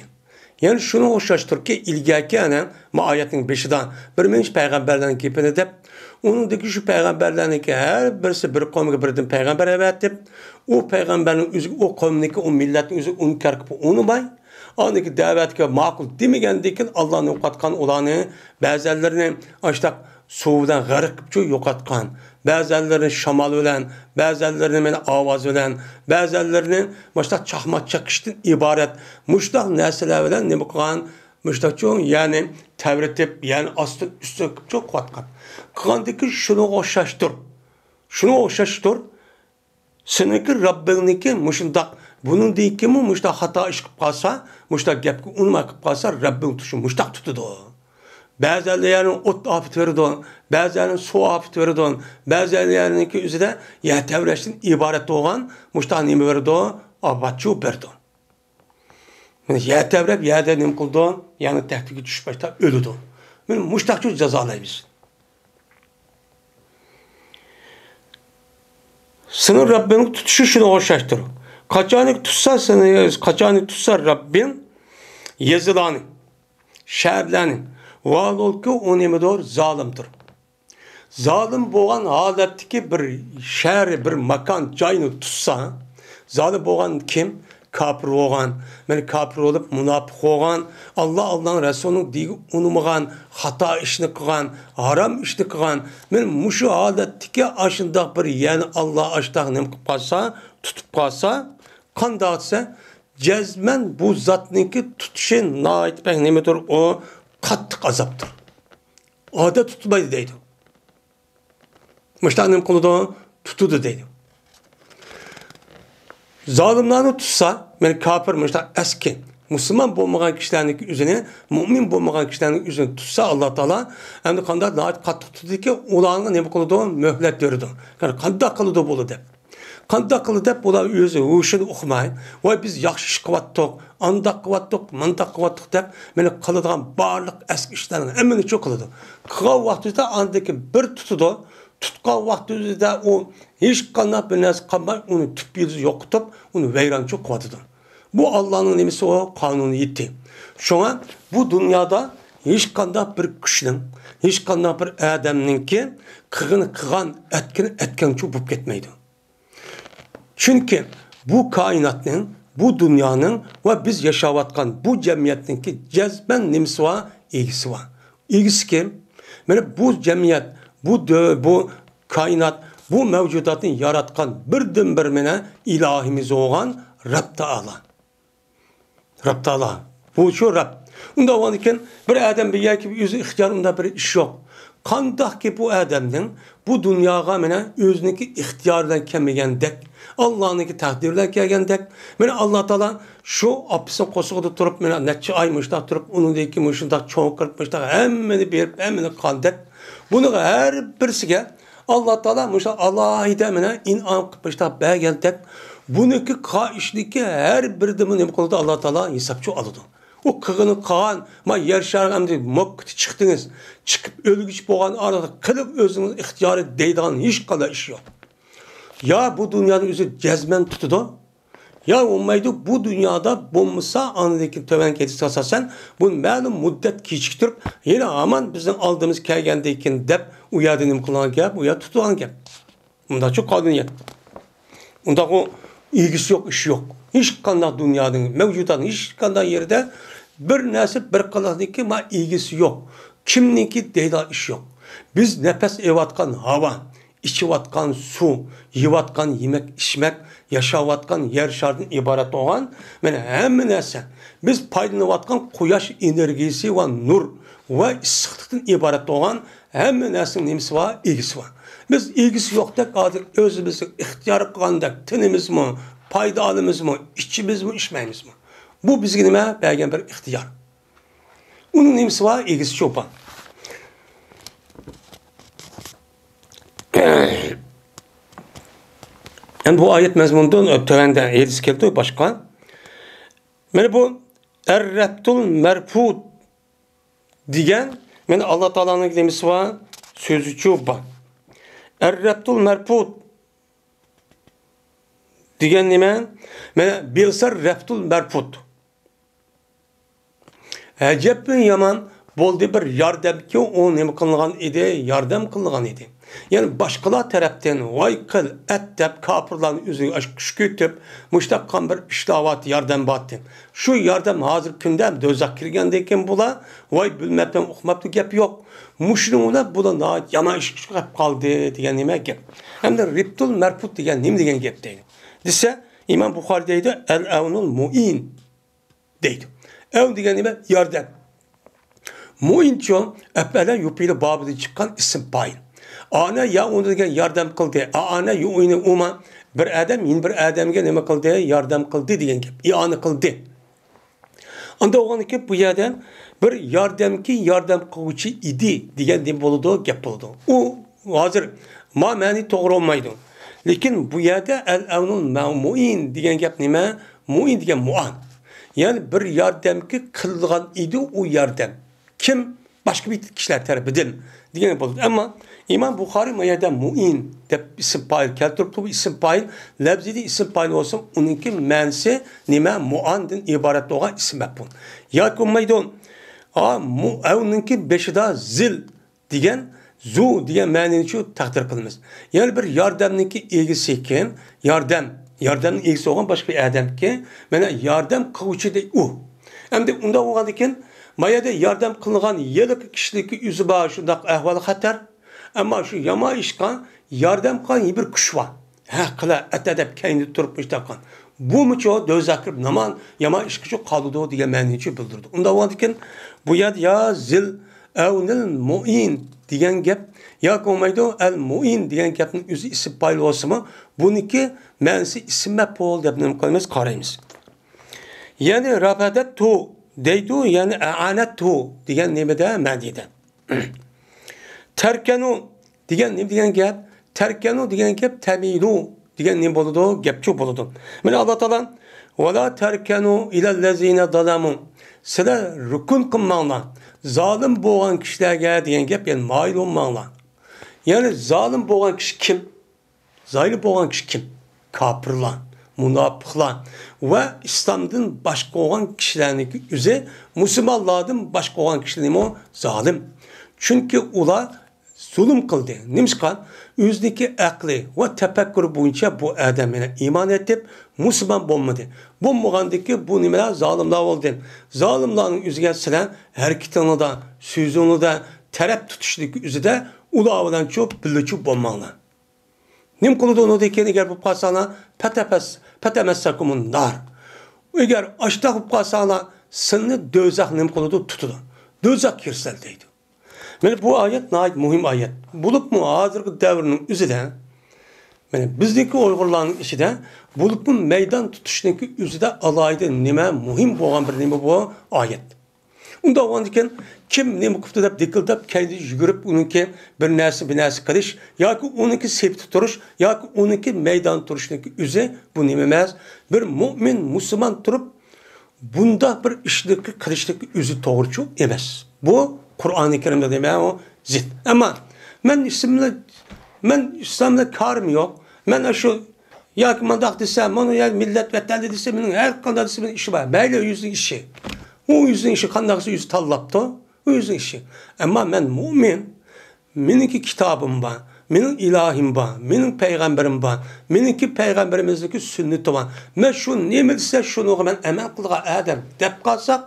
يەنى شۇنىڭغا ئوخشاشتۇركى، ئىلگەركى ئەنە ما ئايەتنىڭ بېشىدا بىر مۇنچە پەيغەمبەرلەرنىڭ گېپىنى دەپ، ئۇنىڭدىكى شۇ پەيغەمبەرلەرنىڭكى ھەر بىرسى بىر قومغا بىردىن پەيغەمبەر ئەۋەتىپ، ئۇ پەيغەمبەرنىڭ ئۆزى، ئۇ قومنىڭكى، ئۇ مىللەتنىڭ ئۆزى ئۇنى كەر قىلىپ ئۇنىماي، ئاندىكى دەۋەتكە ماقۇل دېمىگەندىن كېيىن، ئاللا نېمە قىلىۋاتقان ئۇلارنى، بەزەنلىرىنى ئاشۇنداق سۇ بىلەن غەرق قىلىپچۇ يوقاتقان، بەزەنلىرىنى شامال بىلەن، بەزەنلىرىنى مانا ئاۋاز بىلەن، بەزەنلىرىنى مۇشۇنداق چاقماق چېقىشتىن ئىبارەت مۇشۇنداق نەرسىلەر بىلەن نېمە قىلغان؟ مۇشۇنداقچۇ، يەنى تەۋرىتىپ، يەنى ئاستىن ئۈستۈن قىلىپچۇ قىلىۋاتقان. قىلغاندىكى شۇنىڭغا ئوخشاشتۇر. شۇنىڭغا ئوخشاشتۇر. سېنىڭكى رەببىڭنىڭكى مۇشۇنداق، بۇنىڭدىن كېيىنمۇ مۇشۇنداق خاتا ئىش قىلىپ قالسا، مۇشۇنداق گەپكە ئۇنىماي قىلىپ قالسا، رەببىڭ تۇتۇشى مۇشۇنداق تۇتىدۇ. بەزەنلەر يەرنى ئوت ئاپىتى بېرىدۇ، بەزەنلەر سۇ ئاپىتى بېرىدۇ، بەزەنلەرنىڭكى ئۆزىدە يەر تەۋرەشتىن ئىبارەت بولغان مۇشۇنداق نېمە بېرىدۇ، ئاپەتچۇ بېرىدۇ. مانا يەر تەۋرەپ، يەردە نېمە قىلىدۇ؟ يەرنىڭ تەكتىگە چۈشۈپ، باشتا ئۆلىدۇ. مانا مۇشۇنداقچۇ جازالايمىز. سېنىڭ رەببىڭنىڭ تۇتۇشى شۇنىڭغا ئوخشاشتۇر. قاچانكى تۇتسا سېنى، قاچانكى تۇتسا رەببىڭ يېزىلارنى، شەھەرلەرنى، ۋاھالۇكى ئۇ نېمىدۇر؟ زالىمدۇر. زالىم بولغان ھالەتتىكى بىر شەھەر، بىر ماكان، جاينى تۇتسا، زالىم بولغان كىم؟ كاپىر بولغان. مانا كاپىر بولۇپ، مۇناپىق بولغان، ئاللا، ئاللانىڭ رەسۇلىنىڭ دېگىنىنى ئۇنىمىغان، خاتا ئىشنى قىلغان، ھارام ئىشنى قىلغان. مانا مۇشۇ ھالەتتىكى ئاشۇنداق بىر يەرنى ئاللا ئاشتاق نېمە قىلىپ قالسا، تۇتۇپ قالسا، قانداق دېسە، جەزمەن بۇ زاتنىڭكى تۇتۇشى ناھايىتى بەك نېمىدۇر، ئۇ قاتتىق ئازابتۇر. ئادەم تۇتمايدۇ دەيدۇ. مۇشۇنداق نېمە قىلىدۇ؟ تۇتىدۇ دەيدۇ. زالىملارنى تۇتسا، مانا كاپىر، مۇشۇنداق ئەسكى مۇسۇلمان بولمىغان كىشىلەرنىڭكى ئۆزىنى، مۇئمىن بولمىغان كىشىلەرنىڭ ئۆزىنى تۇتسا ئاللا تائالا، ئەمدى قانداق ناھايىتى قاتتىق تۇتىدۇكى، ئۇلارغا نېمە قىلىدۇ؟ مۆھلەت بېرىدۇ. يەنى قانداق قىلىدۇ بۇلار دەپ. قانداق قىلدى دەپ ئۇلار ئۆزى ھوشىنى ئۇقماي، ۋاي بىز ياخشى ئىش قىلىۋاتتۇق، ئانداق قىلىۋاتتۇق، مانداق قىلىۋاتتۇق دەپ، مانا قىلىدىغان بارلىق ئەسكى ئىشلارنىڭ ھەممىنى شۇ قىلىدۇ. قىلغان ۋاقتىدا ئاندىن كېيىن بىر تۇتىدۇ، تۇتقان ۋاقتىدا ئۇ ھېچقانداق بىر نەرسە قىلماي، ئۇنى تۈپ يېزىدا يوقىتىپ، ئۇنى ۋەيرانچۇ قىلىۋاتىدۇ. بۇ ئاللانىڭ نېمىسى ئۇ؟ قانۇنىيىتى. شۇڭا بۇ دۇنيادا ھېچقانداق بىر كۈچنىڭ، ھېچقانداق بىر ئادەمنىڭكى قىلغىنى قىلغان، ئەتكىنى ئەتكەنچۇ بولۇپ كەتمەيدۇ. چۈنكى بۇ كائىناتنىڭ، بۇ دۇنيانىڭ ۋە بىز ياشاۋاتقان بۇ جەمئىيەتنىڭكى جەزمەن نېمىسى بار؟ ئىگىسى بار. ئىگىسى كىم؟ مانا بۇ جەمئىيەت، بۇ دۆ-، بۇ كائىنات، بۇ مەۋجۇداتنى ياراتقان بىردىنبىر مانا ئىلاھىمىز بولغان رەب تائالا. رەب تائالا. بۇ شۇ رەب. ئۇنداق بولغاندىكىن بىر ئادەم بىر يەرگە ئۆزى ئىختىيار، ئۇنداق بىر ئىش يوق. قانداقكى بۇ ئادەمنىڭ بۇ دۇنياغا مانا ئۆزىنىڭكى ئىختىيارى بىلەن كەلمىگەندەك، ئاللانىڭكى تەقدىرى بىلەن كەلگەندەك، مانا ئاللا تائالا شۇ ئاپىسىنىڭ قورسىقىدا تۇرۇپ، مانا نەچچە ئاي مۇشۇنداق تۇرۇپ، ئۇنىڭدىن كېيىن مۇشۇنداق چوڭ قىلىپ، مۇشۇنداق ھەممىنى بېرىپ، ھەممىنى قىلغاندەك، بۇنىڭ ھەر بىرسىگە ئاللا تائالا مۇشۇ ئالاھىدە مانا ئىنئام قىلىپ مۇشۇنداق بەرگەندەك، بۇنىڭكى قىلغان ئىشىنىڭكى ھەر بىرىدىنمۇ نېمە قىلىدۇ؟ ئاللا تائالا ھېسابچۇ ئالىدۇ. ئۇ قىلغىنى قىلغان، ما يەر شارىغا ئەمدى موككىتى چىقتىڭىز، چىقىپ ئۆلگۈچى بولغان ئارىدا قىلىپ ئۆزىڭىز ئىختىيارى دەيدىغان ھېچقانداق ئىش يوق. يا بۇ دۇنيانى ئۆزى جەزمەن تۇتىدۇ، يا بولمايدۇ، بۇ دۇنيادا بولمىسا، ئاندىن كېيىن تۆۋەنكى ھەدىسكە ئاساسەن، بۇ مەلۇم مۇددەت كېچىكتۈرۈپ، يەنە ھامان بىزنىڭ ئالدىمىزغا كەلگەندىن كېيىن دەپ، ئۇ يەردە نېمە قىلغان گەپ؟ ئۇ يەردە تۇتۇلغان گەپ. ئۇنداقچۇ قانۇنىيەت. ئۇنداق ئۇ ئىگىسى يوق، ئىشى يوق. ھېچقانداق دۇنيانىڭ، مەۋجۇداتنىڭ ھېچقانداق يېرىدە بىر نەرسە، بىر قىلىقنىڭكى ما ئىگىسى يوق. كىمنىڭكى دەيدىغان ئىش يوق. بىز نەپەس ئېلىۋاتقان ھاۋا، ئىچىۋاتقان سۇ، يەۋاتقان يېمەك-ئىچمەك، ياشاۋاتقان يەر شارىدىن ئىبارەت بولغان، مانا، ھەممە نەرسە، بىز پايدىلىنىۋاتقان قۇياش ئېنېرگىيىسى ۋە نۇر ۋە ئىسسىقلىقتىن ئىبارەت بولغان ھەممە نەرسىنىڭ نېمىسى بار؟ ئىگىسى بار. بىز ئىگىسى يوقتەك، ھازىر ئۆزىمىزنىڭ ئىختىيارى قىلغاندەك تېنىمىزمۇ، پايدا ئالىمىزمۇ، ئىچىمىزمۇ، ئىچمەيمىزمۇ؟ بۇ بىزگە نېمە؟ بەرگەن بىر ئىختىيار. ئۇنىڭ نېمىسى بار؟ ئىگىسى چوپان. ئەمدى بۇ ئايەت مەزمۇنىدىن تۆۋەندە ھەدىس كەلتى باشقا. مانا بۇ ئەر-رەبتۇل مەرفۇد دېگەن، مانا ئاللا تائالانىڭ نېمىسى بار؟ سۆزىچۇ بار. ئەر-رەبتۇل مەرفۇد دېگەن نېمە؟ مانا بىئسەر رەبتۇل مەرفۇد. ئەجەبمۇ يامان بولدى، بىر ياردەمكى ئۇ نېمە قىلىنغان ئىدى؟ ياردەم قىلىنغان ئىدى. يەنى باشقىلار تەرەپتىن ۋاي قىل، ئەت دەپ كاپىرلارنى ئۆزىگە ئاش-، كۈچ كۆتۈپ، مۇشتاق قىلغان بىر ئىشلار بارتى، ياردەم بارتى. شۇ ياردەم ھازىر كۈندە دوزاخ كىرگەندىن كېيىن بۇلار ۋاي بىلمەپتىمەن، ئۇقماپتۇ، گەپ يوق. مۇشۇنىڭ بىلەن بۇلار ناھايىتى يامان ئىشقا چىقىپ قالدى دېگەن نېمە گەپ. ئەمدى رىبتۇل مەرپۇت دېگەن نېمە دېگەن گەپ دەيدۇ دېسە، ئىمام بۇخارى دەيدۇ، ئەل ئەۋنۇل مۇئىن دەيدۇ. ئەۋن دېگەن نېمە؟ ياردەم. مۇئىنچۇ ئەپئەلە يۇپىلۇ بابىدىن چىققان ئىسىم پائىل. ئانە يائۇنۇ دېگەن ياردەم قىلدى. ئائانە يۇئىنۇ ئۇما بىر ئادەم يەنە بىر ئادەمگە نېمە قىلدى؟ ياردەم قىلدى دېگەن گەپ. ئىئانە قىلدى. ئانداق بولغاندىكىن بۇ يەردە بىر ياردەمكى ياردەم قىلغۇچى ئىدى دېگەن نېمە بولىدۇ؟ گەپ بولىدۇ. ئۇ ھازىر ما مەنى توغرا بولمايدۇ. لېكىن بۇ يەردە ئەل ئەۋنۇل مە-، مۇئىن دېگەن گەپ نېمە؟ مۇئىن دېگەن مۇئان. يەنى بىر ياردەمكى قىلىدىغان ئىدى ئۇ ياردەم. كىم؟ باشقا بىر كىشىلەر تەرىپىدىن دېگەن بولىدۇ. ئەمما ئىمام بۇخارى ما يەردە مۇئىن دەپ ئىسىم پائىل كەلتۈرۈپتۇ. بۇ ئىسىم پائىل لەپزىدە ئىسىم پائىل بولسا، ئۇنىڭكى مەنىسى نېمە؟ مۇئاندىن ئىبارەت بولغان ئىسىم مەپئۇل. ياكى بولمايدۇ. ئا، مۇ-، ئەۋنىڭكى بېشىدا زىل دېگەن، زۇ دېگەن مەنىنى شۇ تەقدىر قىلىمىز. يەنى بىر ياردەمنىڭكى ئىگىسى كىم؟ ياردەم. ياردەمنىڭ ئىگىسى بولغان باشقا بىر ئادەمكى، مانا ياردەم قىلغۇچى دەي ئۇ. ئەمدى ئۇنداق بولغاندىكىن، ما يەردە ياردەم قىلىنغان ھېلىقى كىشىنىڭكى ئۆزى بار شۇنداق ئەھۋال خەتەر. ئەمما شۇ يامان ئىشقا ياردەم قىلغان بىر كۈچ بار. ھە، قىلە، ئەتە دەپ كەينىدە تۇرۇپ ئىش تاپقان. بۇمۇچۇ دوزاخ كىرىپ نامان يامان ئىشقىچۇ قالىدۇ دېگەن مەنىنى بىلدۈرىدۇ. ئۇنداق بولغاندىكىن، بۇ يەردە يا زىل ئەۋنىل مۇئىن دېگەن گەپ ياكى بولمايدۇ، ئەل مۇئىن دېگەن گەپنىڭ ئۆزى ئىسىم پايىل بولسىمۇ، بۇنىڭكى مەنىسى ئىسىم مەپئۇل دەپ نېمە قىلىمىز، قارايمىز. يەنى رەفەدەتتۇ دەيدۇ، يەنى ئەئانەتتۇ دېگەن نېمىدە، مەنىدە. تەركەنۇ دېگەن نېمە دېگەن گەپ؟ تەركەنۇ دېگەن گەپ تەمىلۇ دېگەن نېمە بولىدۇ؟ گەپچۇ بولىدۇ. مانا ئاللا تائالا، ۋەلا تەركەنۇ ئىلەللەزىنە زالەمۇ. سىلەر رۇكۇن قىلماڭلار زالىم بولغان كىشىلەرگە دېگەن گەپ، يەنى مايىل بولماڭلار. يەنى زالىم بولغان كىشى كىم؟ زالىم بولغان كىشى كىم؟ كاپىرلار، مۇناپىقلار ۋە ئىسلامدىن باشقا بولغان كىشىلەرنىڭكى ئۆزى، مۇسۇلمانلاردىن باشقا بولغان كىشىلەرمۇ زالىم. چۈنكى ئۇلار زۇلۇم قىلدى. نېمىشقا؟ ئۆزىنىڭكى ئەقلى ۋە تەپەككۇرى بويىچە بۇ ئادەم يەنە ئىمان ئېيتىپ، مۇسۇلمان بولمىدى. بولمىغاندىكى بۇ نېمىلەر؟ زالىملار بولدى. زالىملارنىڭ ئۆزىگە سىلەر ھەرىكىتىڭلاردا، سۆزۈڭلاردا، تەرەپ تۇتۇشنىڭكى ئۆزىدە ئۇلار بىلەنچۇ بىللىچۇ بولماڭلار. نېمە قىلىدۇ ئۇنىڭدىن كېيىن؟ ئەگەر بولۇپ قالساڭلار، پەتەپەس-، پەتەمەسسەكۇمۇن نار. ئەگەر ئاشتاق بولۇپ قالساڭلار، سىلىنى دوزاخ نېمە قىلىدۇ؟ تۇتىدۇ. دوزاخقا كىرىسىلەر دەيدۇ. مانا بۇ ئايەت ناھايىتى مۇھىم ئايەت. بولۇپمۇ ھازىرقى دەۋرنىڭ ئۆزىدە، مانا بىزنىڭكى ئۇيغۇرلارنىڭ ئىچىدە بولۇپمۇ مەيدان تۇتۇشنىڭكى ئۆزىدە ئالاھىدە نېمە مۇھىم بولغان بىر نېمە بۇ ئايەت. ئۇنداق بولغاندىكىن، كىم نېمە قىپتۇ دەپ دىكىلداپ، كەينىدىن يۈگۈرۈپ، ئۇنىڭكى بىر نەرسە، بىر نەرسە قىلىش ياكى ئۇنىڭكى سېپىدە تۇرۇش ياكى ئۇنىڭكى مەيداندا تۇرۇشنىڭكى ئۆزى بۇ نېمە ئەمەس. بىر مۆمىن، مۇسۇلمان تۇرۇپ، بۇنداق بىر ئىشنى قىلىشنىڭكى ئۆزى توغرىچۇ ئەمەس. بۇ قۇرئانى كەرىمدە نېمە ئۇ زىت. ئەمما مەن ئىسلام بىلەن، مەن ئىسلام بىلەن كارىم يوق. مەن ئاشۇ ياكى مۇنداق دېسە، مانا يا مىللەت ۋەتەنلى دېسە، مېنىڭ ھەر قانداق دېسە، مېنىڭ ئىشى بار. مەيلى، ئۆزىنىڭ ئىشى. ئۇ ئۆزىنىڭ ئىشى، قانداق دېسە ئۆزى تاللاپتۇ. ئۇ ئۆزىنىڭ ئىشى. ئەمما مەن مۆمىن. مېنىڭكى كىتابىم بار، مېنىڭ ئىلاھىم بار، مېنىڭ پەيغەمبىرىم بار، مېنىڭكى پەيغەمبىرىمىزنىڭكى سۈننىتى بار. مەن شۇ نېمە دېسە، شۇنىڭغا مەن ئەمەل قىلىدىغان ئادەم دەپ قالساق،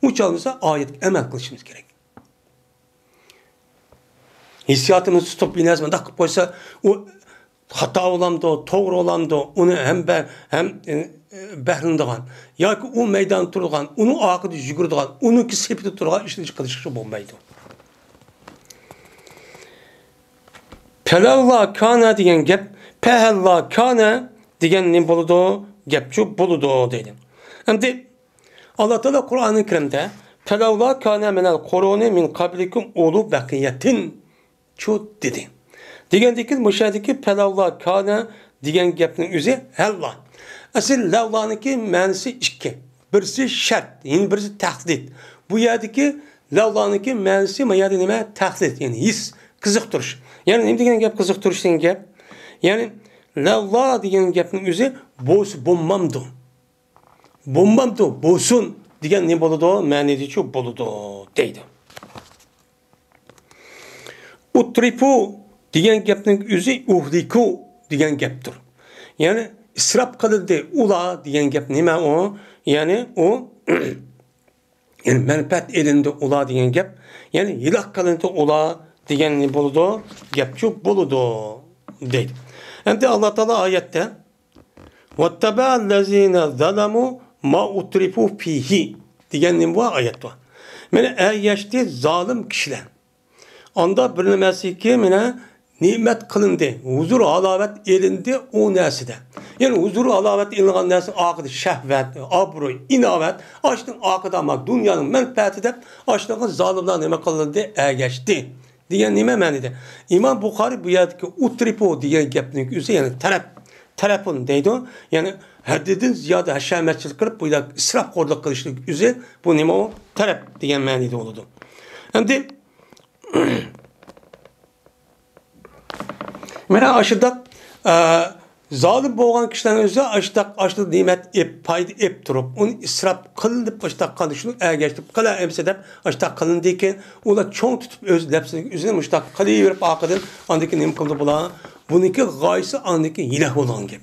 ئۇ چاغدا بىز ئايەتكە ئەمەل قىلىشىمىز كېرەك. ھېسسىياتىمىزنى تۇتۇپ، بىر نەرسە مۇنداق قىلىپ قويسا، ئۇ خاتا بولامدۇ، توغرا بولامدۇ، ئۇنى ھەم بە-، ھەم، ئە، ئە، بەھرىلىنىدىغان ياكى ئۇ مەيداندا تۇرىدىغان، ئۇنىڭ ئارقىدا يۈگۈرىدىغان، ئۇنىڭكى سېپىدە تۇرىدىغان ئىشنى قىلىشقا بولمايدۇ. پەلەۋلا كانە دېگەن گەپ، پەھەللا كانە دېگەن نېمە بولىدۇ؟ گەپچۇ بولىدۇ دەيدۇ. ئەمدى ئاللا تائالا قۇرئانى كەرىمدە، پەلەۋلا كانە مىنەل قۇرۇنى مىن قەبلىكۇم ئۇلۇ بەقىيەتىن چۇ دېدى. دېگەندىن كېيىن مۇشۇ يەردىكى پەلەۋلا كانە دېگەن گەپنىڭ ئۆزى ھەللا. ئەسلى لەۋلانىڭكى مەنىسى ئىككى. بىرسى شەرت، يەنە بىرسى تەھدىت. بۇ يەردىكى لەۋلانىڭكى مەنىسى ما يەردە نېمە؟ تەھدىت، يەنى ھېس، قىزىقتۇرۇش. يەنى نېمە دېگەن گەپ قىزىقتۇرۇش دېگەن گەپ؟ يەنى لەۋلا دېگەن گەپنىڭ ئۆزى بولسا بولمامدۇ؟ بولمامدۇ؟ بولسۇن دېگەن نېمە بولىدۇ؟ مەنىدىچۇ بولىدۇ دەيدۇ. ئۇترىپۇ دېگەن گەپنىڭ ئۆزى ئۇھلىكۇ دېگەن گەپتۇر. يەنى ئىسراپ قىلىندى ئۇلار دېگەن گەپ نېمە ئۇ؟ يەنى ئۇ، يەنى مەنپەئەت ئېلىندى ئۇلار دېگەن گەپ. يەنى ھېلاك قىلىندى ئۇلار دېگەن نېمە بولىدۇ؟ گەپچۇ بولىدۇ دەيدۇ. ئەمدى ئاللا تائالا ئايەتتە ۋەتتەبەئەللەزىنە زەلەمۇ ما ئۇترىفۇ فىھى دېگەن نېمە بار؟ ئايەت بار. مانا ئەگەشتى زالىم كىشىلەر. ئاندا بىر نېمەسىكى مانا نېمەت قىلىندى، ھۇزۇر ھالاۋەت ئېلىندى ئۇ نەرسىدە. يەنى ھۇزۇر ھالاۋەت ئېلىنغان نەرسە ئارقىدا شەھۋەت، ئابرۇي، ئىناۋەت، ئاشۇنىڭ ئارقىدا ما دۇنيانىڭ مەنپەئەتى دەپ ئاشۇنىڭغا زالىملار نېمە قىلىندى؟ ئەگەشتى. دېگەن نېمە مەنىدە؟ ئىمام بۇخارىي بۇ يەردىكى ئۇترىپۇ دېگەن گەپنىڭ ئۆزى، يەنى تەرەپ، تەرەپۇن دەيدۇ. يەنى ھەددىدىن زىيادە ھەشەمەتچىلىك قىلىپ، بۇ يەردە ئىسراپخورلۇق قىلىشنىڭ ئۆزى، بۇ نېمە ئۇ؟ تەرەپ دېگەن مەنىدە بولىدۇ. ئەمدى مانا ئاشۇنداق، ئە، زالىم بولغان كىشىلەرنىڭ ئۆزى ئاشتاق، ئاشتاق نېمەت ئېپ، پايدا ئېپ تۇرۇپ، ئۇنى ئىسراپ قىلىپ، ئاشتاق قىلىشنى ئەگەشتىپ قىلە ئەمسە دەپ، ئاشتاق قىلىندىكىن، ئۇلار چوڭ تۇتۇپ ئۆز نەپسىنى، ئۆزىنى مۇشتاق قىلىۋېرىپ، ئارقىدىن ئاندىكى نېمە قىلدى بۇلار؟ بۇنىڭكى غايىسى ئاندىكى ھىيلە بولغان گەپ.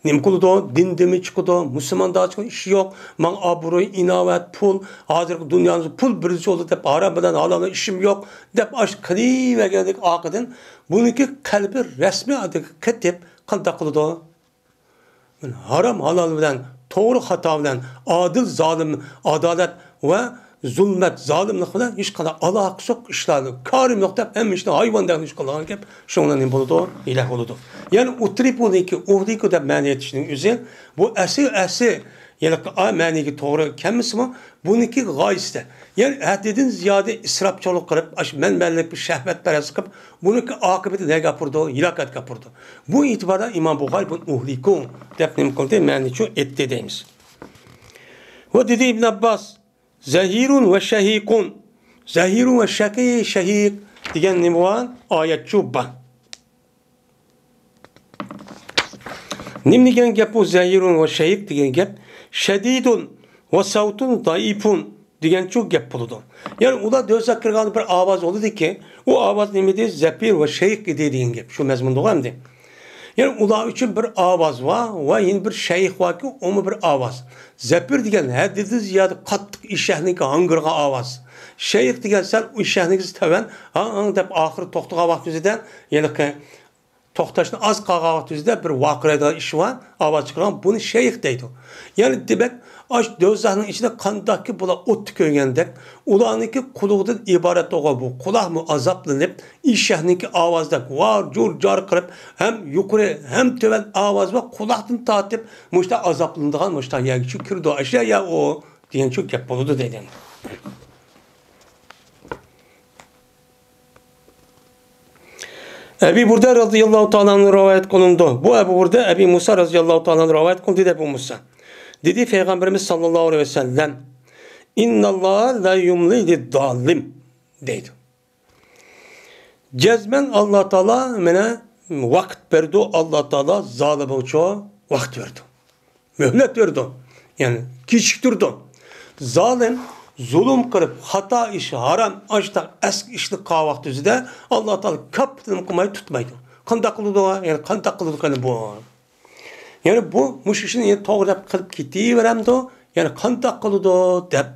نېمە قىلىدۇ؟ دىندىنمۇ چىقىدۇ، مۇسۇلماندىن چىققان ئىشى يوق. ماڭا ئابرۇي، ئىناۋەت، پۇل، ھازىرقى دۇنيانىڭ پۇل بىرىنچى بولدى دەپ، ھارام بىلەن ھالالنىڭ ئىشىم يوق دەپ، ئاشۇ قىلىۋەرگەندىن ئارقىدىن بۇنىڭكى قەلبى رەسمىي ئادەتكە قېتىپ قانداق قىلىدۇ؟ ھارام ھالال بىلەن، توغرا خاتا بىلەن، ئادىل زالىم، ئادالەت ۋە زۇلمەت، زالىملىق بىلەن ھېچقانداق ئالاقىسى يوق ئىشلارنى، كارىم يوق دەپ، ھەممە ئىشنى ھايۋاندەك ئىش قىلىدىغان گەپ. شۇڭا نېمە بولىدۇ؟ ھىيلە بولىدۇ. يەنى ئۇترىپۇنىكى، ئۇھلىكۇ دەپ مەنە ئېيتىشنىڭ ئۆزى، بۇ ئەسلى، ئەسلى، يەنى ئا مەنىگە توغرا كەلمىسىمۇ، بۇنىڭكى غايىسىدە، يەنى ھەددىدىن زىيادە ئىسراپچىلىق قىلىپ، ئاشۇ مەنمەنلىك، بىر شەھۋەتپەرەسلىك قىلىپ، بۇنىڭكى ئاقىۋىتى نەگە ئاپىرىدۇ؟ ھالاكەتكە ئاپىرىدۇ. بۇ ئېتىباردا ئىمام بۇخارى بۇنى ئۇھلىكۇ دەپ نېمە قىلدى؟ مەنىچۇ ئېيتتى دەيمىز. ۋە دېدى ئىبن ئابباس، زەھىرۇن ۋە شەھىقۇن. زەھىرۇن ۋە شەقى-، شەھىق دېگەن نېمە بار؟ ئايەتچۇ بار. نېمە دېگەن گەپ بۇ زەھىرۇن ۋە شەھىق دېگەن گەپ؟ شەدىدۇن ۋە سەۋتۇن زەئىپۇن دېگەنچۇ گەپ بولىدۇ. يەنى ئۇلار دوزاخقا كىرگەندە بىر ئاۋاز بولىدىكى، ئۇ ئاۋاز نېمە ئىدى؟ زەپىر ۋە شەھىق ئىدى دېگەن گەپ. شۇ مەزمۇندىغۇ ئەمدى. يەنى ئۇلار ئۈچۈن بىر ئاۋاز بار ۋە يەنە بىر شەيخ باركى، ئۇمۇ بىر ئاۋاز. زەپىر دېگەن ھەددىدىن زىيادە قاتتىق ئېشەكنىڭكى ھاڭگىرىغان ئاۋاز. شەيخ دېگەن سەل ئېشەكنىڭكىسى تۆۋەن، ھاڭ-ھاڭ دەپ ئاخىرى توختىغان ۋاقتى ئۆزىدە، يەنى توختاشتىن ئاز قالغان ۋاقتى ئۆزىدە بىر ۋارقىرايدىغان ئىش بار، ئاۋاز چىقىرغان، بۇنى شەيخ دەيدۇ. يەنى دېمەك، ئاشۇ دوزاخنىڭ ئىچىدە قانداقكى بۇلار ئوتتا كۆيگەندەك، ئۇلارنىڭكى قۇلىقىدىن ئىبارەت بولغان بۇ قۇلاقمۇ ئازابلىنىپ، ئېشەكنىڭكى ئاۋازىدەك ۋار جۇر جار قىلىپ، ھەم يۇقىرى، ھەم تۆۋەن ئاۋاز ۋە قۇلاقتىن تارتىپ، مۇشۇنداق ئازابلىنىدىغان مۇشۇنداق يەرگىچۇ كىرىدۇ، ئاشۇ يەر يا ئۇ دېگەنچۇ گەپ بولىدۇ دەيدۇ. ئەبى بۇردە رەزىياللاھۇ تائالا ئەنھۇ رىۋايەت قىلىنىدۇ. بۇ ئەبۇ بۇردە ئەبى مۇسا رەزىياللاھۇ تائالا ئەنھۇ رىۋايەت قىلدى دەپ، ئەبۇ مۇسا دېدى، پەيغەمبىرىمىز ساللاللاھۇ ئەلەيھى ۋەسەللەم، ئىنناللاھە لا يۇملى لىززالىم دەيدۇ. جەزمەن ئاللا تائالا مانا ۋاقىت بەردى، ئاللا تائالا زالىمغىچۇ ۋاقىت بەردى. مۆھلەت بېرىدۇ، يەنى كېچىكتۈرىدۇ. زالىم زۇلۇم قىلىپ، خاتا ئىش، ھارام، ئاشتاق، ئەسكى ئىشنى قىلغان ۋاقتى ئۆزىدە ئاللا تائالا كاپىتىنى قىلماي تۇتمايدۇ. قانداق قىلىدۇ؟ يەنى قانداق قىلىدۇ قېنى بۇ؟ يەنى بۇ مۇشۇ ئىشنى يەنە توغرا دەپ قىلىپ كېتىۋېرەمدۇ؟ يەنى قانداق قىلىدۇ دەپ،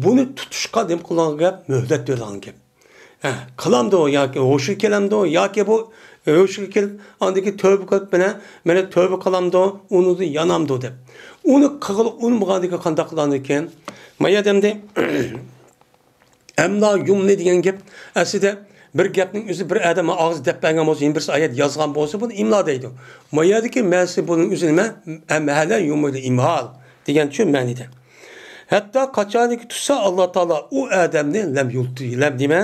بۇنى تۇتۇشقا نېمە قىلىدىغان گەپ؟ مۆھلەت بېرىدىغان گەپ. ھە، قىلامدۇ ياكى ھوشىغا كېلەمدۇ ياكى بۇ ھوشىغا كېلىپ، ئاندىن كېيىن تۆۋبە قىلىپ، مانا، مانا تۆۋبە قىلامدۇ، ئۇنىڭدىن يانامدۇ دەپ. ئۇنى قىلغىلى ئۇنىمىغاندىن كېيىن قانداق قىلىدىكەن؟ ما يەردە ئەمدى ئەملا يۇملى دېگەن گەپ ئەسلىدە بىر گەپنىڭ ئۆزى بىر ئادەم ئاغزى دەپ بەرگەن بولسا، يەنە بىرسى ئايەت يازغان بولسا، بۇنى ئىملا دەيدۇ. ما يەردىكى مەنىسى بۇنىڭ ئۆزى نېمە؟ ئەمھەلە يۇملى ئىمھال دېگەن شۇ مەنىدە. ھەتتا قاچانكى تۇتسا ئاللا تائالا ئۇ ئادەمنى لەم يۇلتى، لەم دېمە،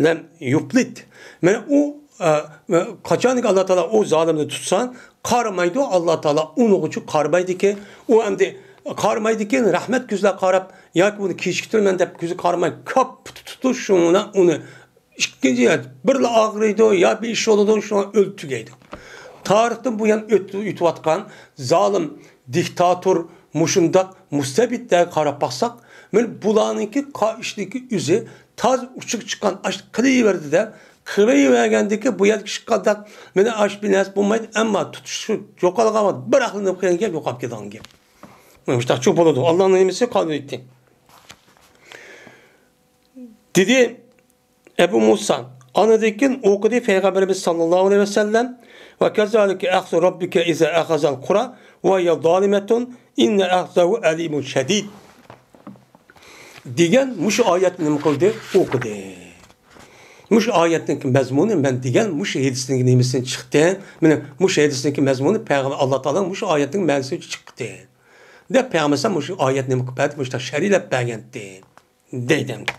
لەم يۇپلىت. مانا ئۇ، ئە، قاچانكى ئاللا تائالا ئۇ زالىمنى تۇتسا، قارىمايدۇ، ئاللا تائالا ئۇنىڭغىچۇ قارىمايدىكى، ئۇ ئەمدى قارىمايدىكى، رەھمەت كۆزلەر قاراپ ياكى بۇنى كېچىكتۈرىمەن دەپ كۆزى قارىماي، كاپ تۇتۇپ شۇڭا ئۇنى ئىككىنچى يەر، بىرلا ئاغرىيدۇ، يا بىر ئىش بولىدۇ، شۇڭا ئۆلۈپ تۈگەيدۇ. تارىختىن بۇيان ئۆت-، ئۆتۈۋاتقان زالىم، دىكتاتور، مۇشۇنداق مۇستەبىتلەرگە قاراپ باقساق، مانا بۇلارنىڭكى قا-، ئىشىنىڭكى ئۆزى تاز ئۇچىغا چىققان ئاش قىلىۋەردى دەپ، قىلىۋەرگەندىكى بۇ يەردىكى ئىش قانداق، مانا ئاش بىر نەرسە بولمايدۇ، ئەمما تۇتۇش شۇ يوقالغان ۋاقىت بىر ئەقلىنىپ قېلىدىكەن، يوقاپ كېتىدىغان گەپ. مۇشۇنداق شۇ بولىدۇ. ئاللانىڭ نېمىسى قالدى ئۆتتى. دېدى ئەبۇ مۇسا، ئاندىن كېيىن ئوقۇدى پەيغەمبىرىمىز ساللاللاھۇ ئەلەيھى ۋەسەللەم، ۋە كەزالىكە ئەخزۇ رەببىكە ئىزا ئەخەزەل قۇرا ۋە ھىيە زالىمەتۇن ئىننە ئەخزەھۇ ئەلىمۇن شەدىد دېگەن مۇشۇ ئايەتنى نېمە قىلدى؟ ئوقۇدى. مۇشۇ ئايەتنىڭ مەزمۇنى مەن دېگەن مۇشۇ ھەدىسنىڭ نېمىسىدىن چىقتى؟ مانا مۇشۇ ھەدىسنىڭ مەزمۇنى پەيغەمبەر، ئاللا تائالانىڭ مۇشۇ ئايەتنىڭ مەنىسى چىقتى دەپ پەيغەمبەر مۇشۇ ئايەتنى نېمە قىلىپ بەردى؟ مۇشۇنداق شەرھلەپ بەرگەنتى. دەيدۇ ئەمدى.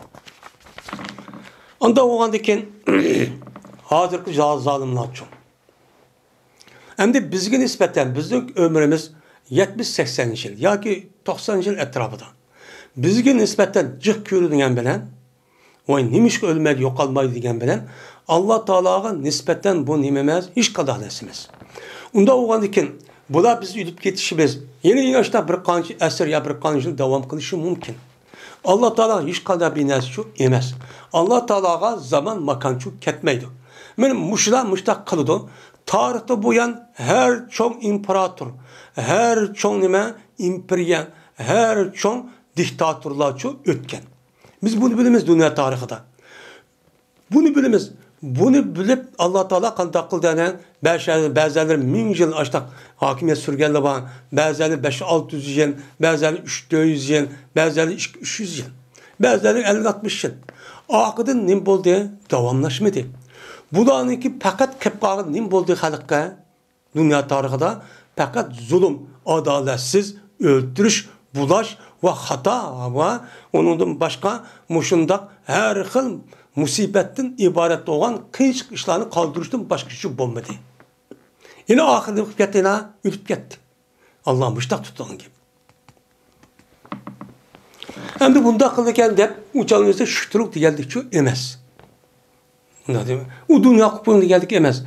ئانداق بولغاندىن كېيىن، ھازىرقى زا-، زالىملارچۇ؟ ئەمدى بىزگە نىسبەتەن، بىزنىڭ ئۆمرىمىز يەتمىش، سەكسەن يىل ياكى توقسان يىل ئەتراپىدا. بىزگە نىسبەتەن جىق كۆرۈنگەن بىلەن، ۋاي، نېمىشقا ئۆلمەيدۇ، يوقالمايدۇ دېگەن بىلەن، ئاللا تائالاغا نىسبەتەن بۇ نېمە ئەمەس، ھېچقانداق نەرسە ئەمەس. ئۇنداق بولغاندىن كېيىن، بۇلار بىز ئۆلۈپ كېتىشىمىز، يەنە، يەنە شۇنداق بىر قانچە ئەسىر يا بىر قانچە يىل داۋام قىلىشى مۇمكىن. ئاللا تائالا ھېچقانداق بىر نەرسىچۇ ئەمەس. ئاللا تائالاغا زامان، ماكانچۇ كەتمەيدۇ. مانا مۇشۇلار مۇشۇنداق قىلىدۇ. تارىختىن بۇيان ھەر چوڭ ئىمپېراتور، ھەر چوڭ نېمە، ئىمپېرىيە، ھەر چوڭ دىكتاتورلارچۇ ئۆتكەن. بىز بۇنى بىلىمىز دۇنيا تارىخىدا. بۇنى بىلىمىز. بۇنى بىلىپ، ئاللا تائالا قانداق قىلدى؟ ئەنە، بەزى-، بەزىلەر مىڭ يىل ئاشتاق ھاكىمىيەت سۈرگەنلەر بار، بەزىلەر بەش ئالتە يۈز يىل، بەزىلەر ئۈچ تۆت يۈز يىل، بەزىلەر ئىككى ئۈچ يۈز يىل، بەزىلەر ئەللىك ئاتمىش يىل. ئاخىرىدا نېمە بولدى؟ داۋاملاشمىدى. بۇلارنىڭكى پەقەت قېلىپ قالغان نېمە بولدى خەلققە؟ دۇنيا تارىخىدا پەقەت زۇلۇم، ئادالەتسىز، ئۆلتۈرۈش، بۇلاش ۋە خاتا ۋە ئۇنىڭدىن باشقا مۇشۇنداق ھەر خىل مۇسىبەتتىن ئىبارەت بولغان قىيىنچىلىق ئىشلارنى قالدۇرۇشتىن باشقا ئىش بولمىدى. يەنە ئاخىرىدا قىلىپ كەتتى، يەنە ئۆلۈپ كەتتى. ئاللا مۇشتاق تۇتىدىغان گەپ. ئەمدى بۇنداق قىلىدىكەن دەپ ئۇچالمىسا شۈكتۈرۈك دېگەنلىكچۇ ئەمەس. ئۇنداق دېمە. ئۇ دۇنيا قۇپۇن دېگەنلىك ئەمەس.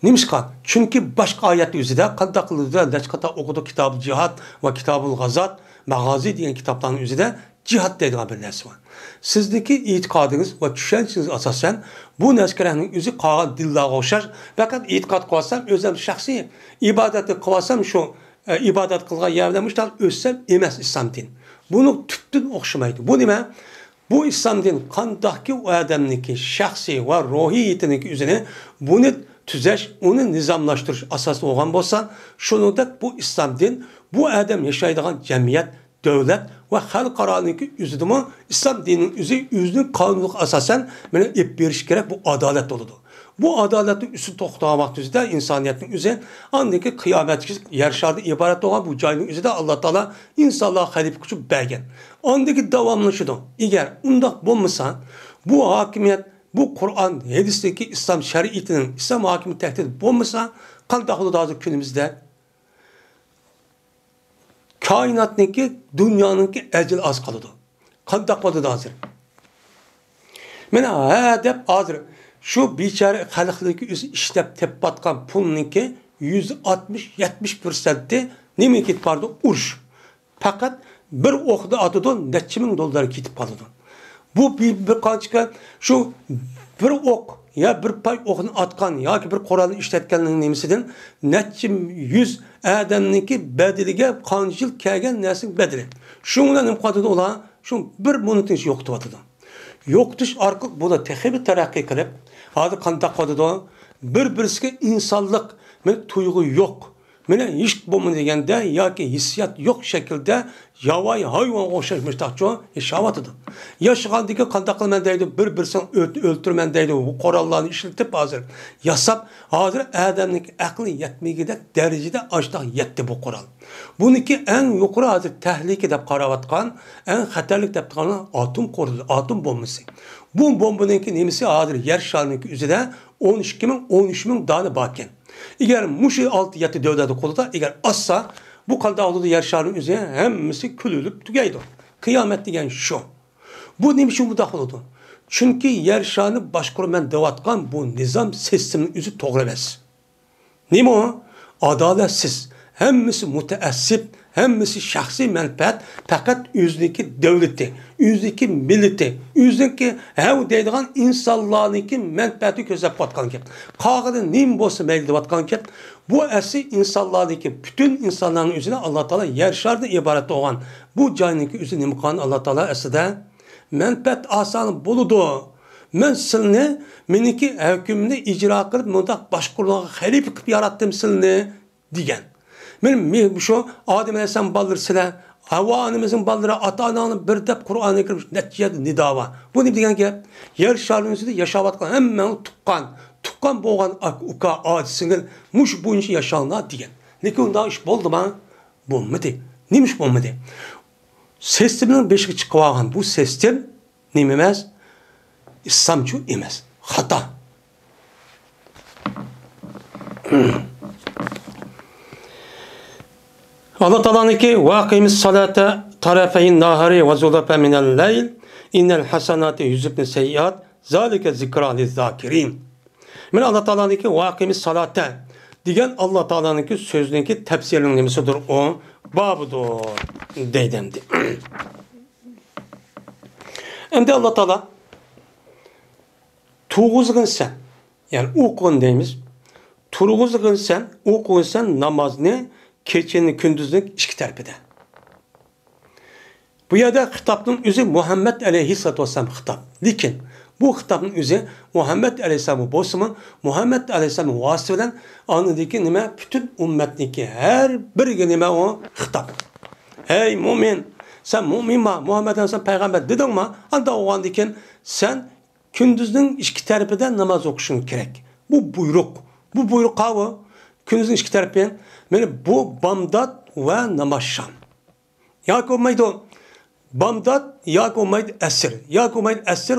نېمىشقا؟ چۈنكى باشقا ئايەت ئۆزىدە قانداق قىلىدۇ؟ نەچچە قاتا ئوقۇدۇق، كىتابۇل جىھاد ۋە كىتابۇل غازات، ماغازى دېگەن كىتابلارنىڭ ئۆزىدە جىھاد دەيدىغان بىر نەرسە بار. سىزدىكى ئېتىقادىڭىز ۋە چۈشەنچىڭىز ئاساسەن، بۇ نەسكىرەھنىڭ ئۆزى قالغان دىنلارغا ئوخشاش، پەقەت ئېتىقاد قىلىۋالسام، ئۆزۈم شەخسىي ئىبادەتنى قىلىۋالسام، شۇ، ئە، ئىبادەت قىلغان يەردە مۇشۇنداق ئۆتسەم ئەمەس ئىسلام دىن. بۇنىڭ تۈپتىن ئوخشىمايدۇ. بۇ نېمە؟ بۇ ئىسلام دىن قانداقكى ئۇ ئادەمنىڭكى شەخسىي ۋە روھىيىتىنىڭكى ئۆزىنى، بۇنى تۈزەش، ئۇنى نىزاملاشتۇرۇش ئاساسى بولغان بولسا، شۇنىڭدەك بۇ ئىسلام دىن بۇ ئادەم ياشايدىغان جەمئىيەت، دۆلەت ۋە خەلقئارانىڭكى ئۆزىدىمۇ ئىسلام دىنىنىڭ ئۆزى ئۆزىنىڭ قانۇنىغا ئاساسەن مېنى ئېلىپ بېرىش كېرەك، بۇ ئادالەت بولىدۇ. بۇ ئادالەتنىڭ ئۈستىدە توختىغان ۋاقتىمىزدا ئىنسانىيەتنىڭ ئۆزى، ئاندىكى قىيامەتكىچە يەر شارىدىن ئىبارەت بولغان بۇ جاينىڭ ئۆزىدە ئاللا تائالا ئىنسانلارغا خەلىپە قىلىپ بەرگەن. ئاندىكى داۋاملىشىدۇ. ئەگەر ئۇنداق بولمىسا، بۇ ھاكىمىيەت، بۇ قۇرئان، ھەدىستىكى ئىسلام شەرىئىتىنىڭ، ئىسلام ھاكىمىيىتى تەھدىت بولمىسا، قانداق بولىدۇ ھازىر كۈنىمىزدە؟ كائىناتنىڭكى، دۇنيانىڭكى ئەجىلى ئاز قالىدۇ. قانداق بولىدۇ ھازىر؟ مانا ھە دەپ ھازىر شۇ بىچارە خەلقنىڭكى ئۆزى ئىشلەپ تېپىۋاتقان پۇلنىڭكى يۈز ئاتمىش، يەتمىش پىرسەنتى نېمىگە كېتىپ بارىدۇ؟ ئۇرۇش. پەقەت بىر ئوقنى ئاتىدۇ، نەچچە مىڭ دوللار كېتىپ قالىدۇ. بۇ بىر، بىر قانچە، شۇ بىر ئوق يا بىر پاي ئوقنى ئاتقان ياكى بىر قورالنى ئىشلەتكەننىڭ نېمىسىدىن نەچچە يۈز ئادەمنىڭكى بەدىلىگە قانچە يىل كەلگەن نەرسىنىڭ بەدىلى. شۇنىڭ بىلەن نېمە قىلىۋاتىدۇ ئۇلار؟ شۇ بىر مىنۇتنىڭ ئىچىدە يوقىتىۋاتىدۇ. يوقىتىش ئارقىلىق بۇلار تېخىمۇ تەرەققىي قىلىپ، ھازىر قانداق قىلىدۇ؟ بىر-بىرسىگە ئىنسانلىق، مانا، تۇيغۇ يوق. مانا، ھېچ بولمىدى دېگەندە ياكى ھېسسىيات يوق شەكىلدە ياۋايى ھايۋانغا ئوخشاش مۇشتاقچۇ ياشاۋاتىدۇ. ياشىغاندىكى قانداق قىلىمەن دەيدۇ، بىر-بىرسىنى ئۆلت-، ئۆلتۈرىمەن دەيدۇ، بۇ قوراللارنى ئىشلىتىپ ھازىر ياساپ، ھازىر ئادەمنىڭكى ئەقلى يەتمىگۈدەك دەرىجىدە ئاشتاق يەتتى بۇ قورال. بۇنىڭكى ئەڭ يۇقىرى ھازىر تەھلىكە دەپ قاراۋاتقان، ئەڭ خەتەرلىك دەپ تۇرغان ئاتوم قورالى، ئاتوم بومبىسى. بۇ بومبىنىڭكى نېمىسى ھازىر يەر شارىنىڭكى ئۆزىدە ئون ئىككى مىڭ، ئون ئۈچ مىڭ دانە باركەن. ئەگەر مۇشۇ ئالتە يەتتە دۆلەتنىڭ قولىدا ئەگەر ئاتسا، بۇ قانداق بولىدۇ؟ يەر شارىنىڭ ئۆزى ھەممىسى كۈلۈلۈپ تۈگەيدۇ. قىيامەت دېگەن شۇ. بۇ نېمە ئۈچۈن بۇنداق بولىدۇ؟ چۈنكى يەر شارىنى باشقۇرىمەن دەۋاتقان بۇ نىزام سىستېمىنىڭ ئۆزى توغرا ئەمەس. نېمە ئۇ؟ ئادالەتسىز. ھەممىسى مۇتەئەسسىپ، ھەممىسى شەخسىي مەنپەئەت، پەقەت ئۆزىنىڭكى دۆلىتى، ئۆزىنىڭكى مىللىتى، ئۆزىنىڭكى ھەۋ دەيدىغان ئىنسانلارنىڭكى مەنپەئەتىنى كۆزلەپ قىلىۋاتقان گەپ. قالغىنى نېمە بولسا مەيلى دەۋاتقان گەپ. بۇ ئەسلى ئىنسانلارنىڭكى، پۈتۈن ئىنسانلارنىڭ ئۆزىنى ئاللا تائالا يەر شارىدىن ئىبارەت بولغان بۇ جاينىڭكى ئۆزى نېمە قىلغان ئاللا تائالا ئەسلىدە؟ مەنپەئەت ئالساڭ بولىدۇ. مەن سىلىنى مېنىڭكى ھۆكۈمنى ئىجرا قىلىپ، مۇنداق باشقۇرۇلغان خەلىپە قىلىپ ياراتتىم سىلىنى، دېگەن. مېنىڭ مې-، شۇ ئادەم ئەلەيھىسسالام بالىلىرى سىلەر، ھاۋا ئانىمىزنىڭ بالىلىرى، ئاتا-ئاناڭنى بىر دەپ قۇرئانى كەرىم نەچچە يەردە نىدا بار. بۇ نېمە دېگەن گەپ؟ يەر شارىنىڭ ئۈستىدە ياشاۋاتقان ھەممەڭلار تۇغقان، تۇغقان بولغان ئاكا، ئۇكا، ئاچا، سىڭىل، مۇشۇ بويىچە ياشاڭلار دېگەن. لېكىن ئۇنداق ئىش بولدىما؟ بولمىدى. نېمە ئىش بولمىدى؟ سىستېمىنىڭ بېشىغا چىقىۋالغان بۇ سىستېم نېمە ئەمەس؟ ئىسلامچۇ ئەمەس. خاتا. ئاللا تائالانىڭكى، «ۋە ئەقىمىس سالاتا تەرەفەين ناھارى ۋە زۇلەفەن مىنەل لەيل، ئىننەل ھەسەناتى يۇزھىبنەس سەييىئات، زالىكە زىكرا لىززاكىرىن.» مانا ئاللا تائالانىڭكى «ۋە ئەقىمىس سالاتا» دېگەن ئاللا تائالانىڭكى سۆزىنىڭكى تەپسىرىنىڭ نېمىسىدۇر ئۇ؟ بابىدۇر دەيدۇ ئەمدى. ئەمدى ئاللا تائالا تۇغۇزغىن سەن، يەنى ئوقۇغىن دەيمىز. تۇرغۇزغىنسەن، ئوقۇغىنسەن نامازنى كېچىنى كۈندۈزنىڭ ئىككى تەرىپىدە. بۇ يەردە خىتابنىڭ ئۆزى مۇھەممەد ئەلەيھىسسالاتۇ ۋەسسالام خىتاب. لېكىن بۇ خىتابنىڭ ئۆزى مۇھەممەد ئەلەيھىسسالام بولسىمۇ، مۇھەممەد ئەلەيھىسسالامنىڭ ۋاسىتىسى بىلەن ئاندىكى نېمە، پۈتۈن ئۈممەتنىڭكى ھەر بىرىگە نېمە ئۇ خىتاب. ھەي مۇئمىن، سەن مۇئمىنما، مۇھەممەد ئەلەيھىسسالام پەيغەمبەر دېدىڭما؟ ئانداق بولغاندىكىن سەن كۈندۈزنىڭ ئىككى تەرىپىدە ناماز ئوقۇشۇڭ كېرەك. بۇ بۇيرۇق. بۇ بۇيرۇق قاۋۇ. كۈندۈزنىڭ ئىككى تەرىپى. مانا بۇ بامدات ۋە نامازشام. ياكى بولمايدۇ بامدات، ياكى بولمايدۇ ئەسىر. ياكى بولمايدۇ ئەسىر،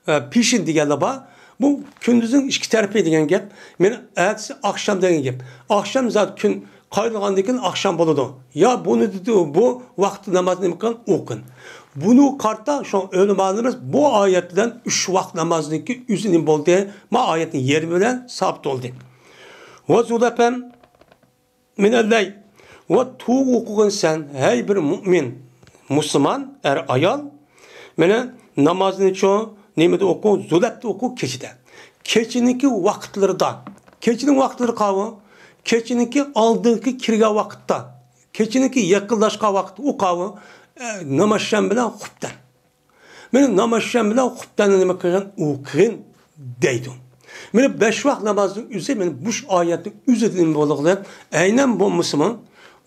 ئە، پېشىن دېگەنلەر بار. بۇ كۈندۈزنىڭ ئىككى تەرىپى دېگەن گەپ. مانا ئەتىسى ئاخشام دېگەن گەپ. ئاخشام زادى كۈن قايرىلغاندىن كېيىن ئاخشام بولىدۇ. يا بۇنى دېدى، بۇ ۋاقىت نامازنى نېمە قىلغان؟ ئوقۇن. بۇنى قارىتا شۇ ئۆلىمالىرىمىز بۇ ئايەت بىلەن ئۈچ ۋاقىت نامازنىڭكى ئۆزى نېمە بولدى؟ ما ئايەتنىڭ يېرىمى بىلەن سابىت بولدى. ۋە زۇلەفەن مىنەللەيل. ۋە تۇغ ئوقۇغىن سەن، ھەي بىر مۇئمىن، مۇسۇلمان ئەر ئايال. مانا نامازنىچۇ نېمىدە ئوقۇ؟ زۇلەپتە ئوقۇ، كېچىدە. كېچىنىڭكى ۋاقىتلىرىدا. كېچىنىڭ ۋاقىتلىرى قاۋۇ؟ كېچىنىڭكى ئالدىنقى كىرگەن ۋاقىتتا. كېچىنىڭكى يېقىنلاشقان ۋاقىت ئۇ قاۋۇ؟ ئە، نامازشام بىلەن خۇپتەن. مانا نامازشام بىلەن خۇپتەننى نېمە قىلغىن؟ ئوقۇغىن دەيدۇ. مانا بەش ۋاق نامازنىڭ ئۆزى مانا مۇشۇ ئايەتنىڭ ئۆزىدە نېمە بولغىلى؟ ئەينەن بولمىسىمۇ،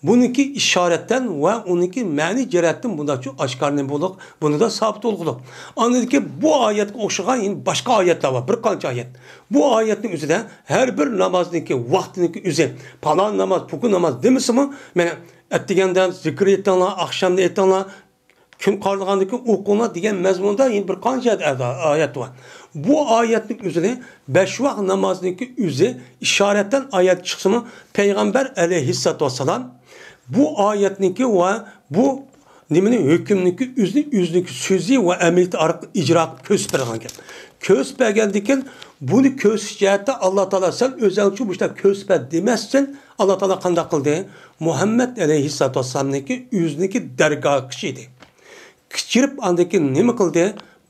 بۇنىڭكى ئىشارەتتىن ۋە ئۇنىڭكى مەنىي جەھەتتىن بۇنداقچۇ ئاشكارا نېمە بولۇق؟ بۇنىدا سابىت بولغۇلۇق. ئاندىن كېيىن بۇ ئايەتكە ئوخشىغان يەنە باشقا ئايەتلەر بار، بىر قانچە ئايەت. بۇ ئايەتنىڭ ئۆزىدە ھەر بىر نامازنىڭكى ۋاقتىنىڭكى ئۆزى، پالان ناماز، پۇكۇ ناماز دېمىسىمۇ، مانا ئەتىگەندە زىكىر ئېيتىڭلار، ئاخشامدا ئېيتىڭلار، كۈن قارىلغاندىن كېيىن ئوقۇڭلار دېگەن مەزمۇندا يەنە بىر قانچە ئايەت بار. بۇ ئايەتنىڭ ئۆزىنى، بەش ۋاق نامازنىڭكى ئۆزى ئىشارەتەن ئايەت چىقسىمۇ، پەيغەمبەر ئەلەيھىسسالاتۇ ۋەسسالام بۇ ئايەتنىڭكى ۋە بۇ نېمىنى، ھۆكۈمنىڭكى ئۆزىنى، ئۆزىنىڭكى سۆزى ۋە ئەمەلىيەت ئارقىلىق ئىجرا قىلىپ كۆرسىتىپ بەرگەن گەپ. كۆرسىتىپ بەرگەندىن كېيىن بۇنى كۆرسىتىش جەھەتتە ئاللا تائالا سەن ئۆزۈڭچۇ مۇشۇنداق كۆرسىتىپ بەر دېمەستىن، ئاللا تائالا قانداق قىلدى؟ مۇھەممەد ئەلەيھىسسالاتۇ ۋەسسالامنىڭكى ئۆزىنىڭكى دەرگاھىغا كېچىدى. كېچىرىپ ئاندىن كېيىن نېمە قىلدى؟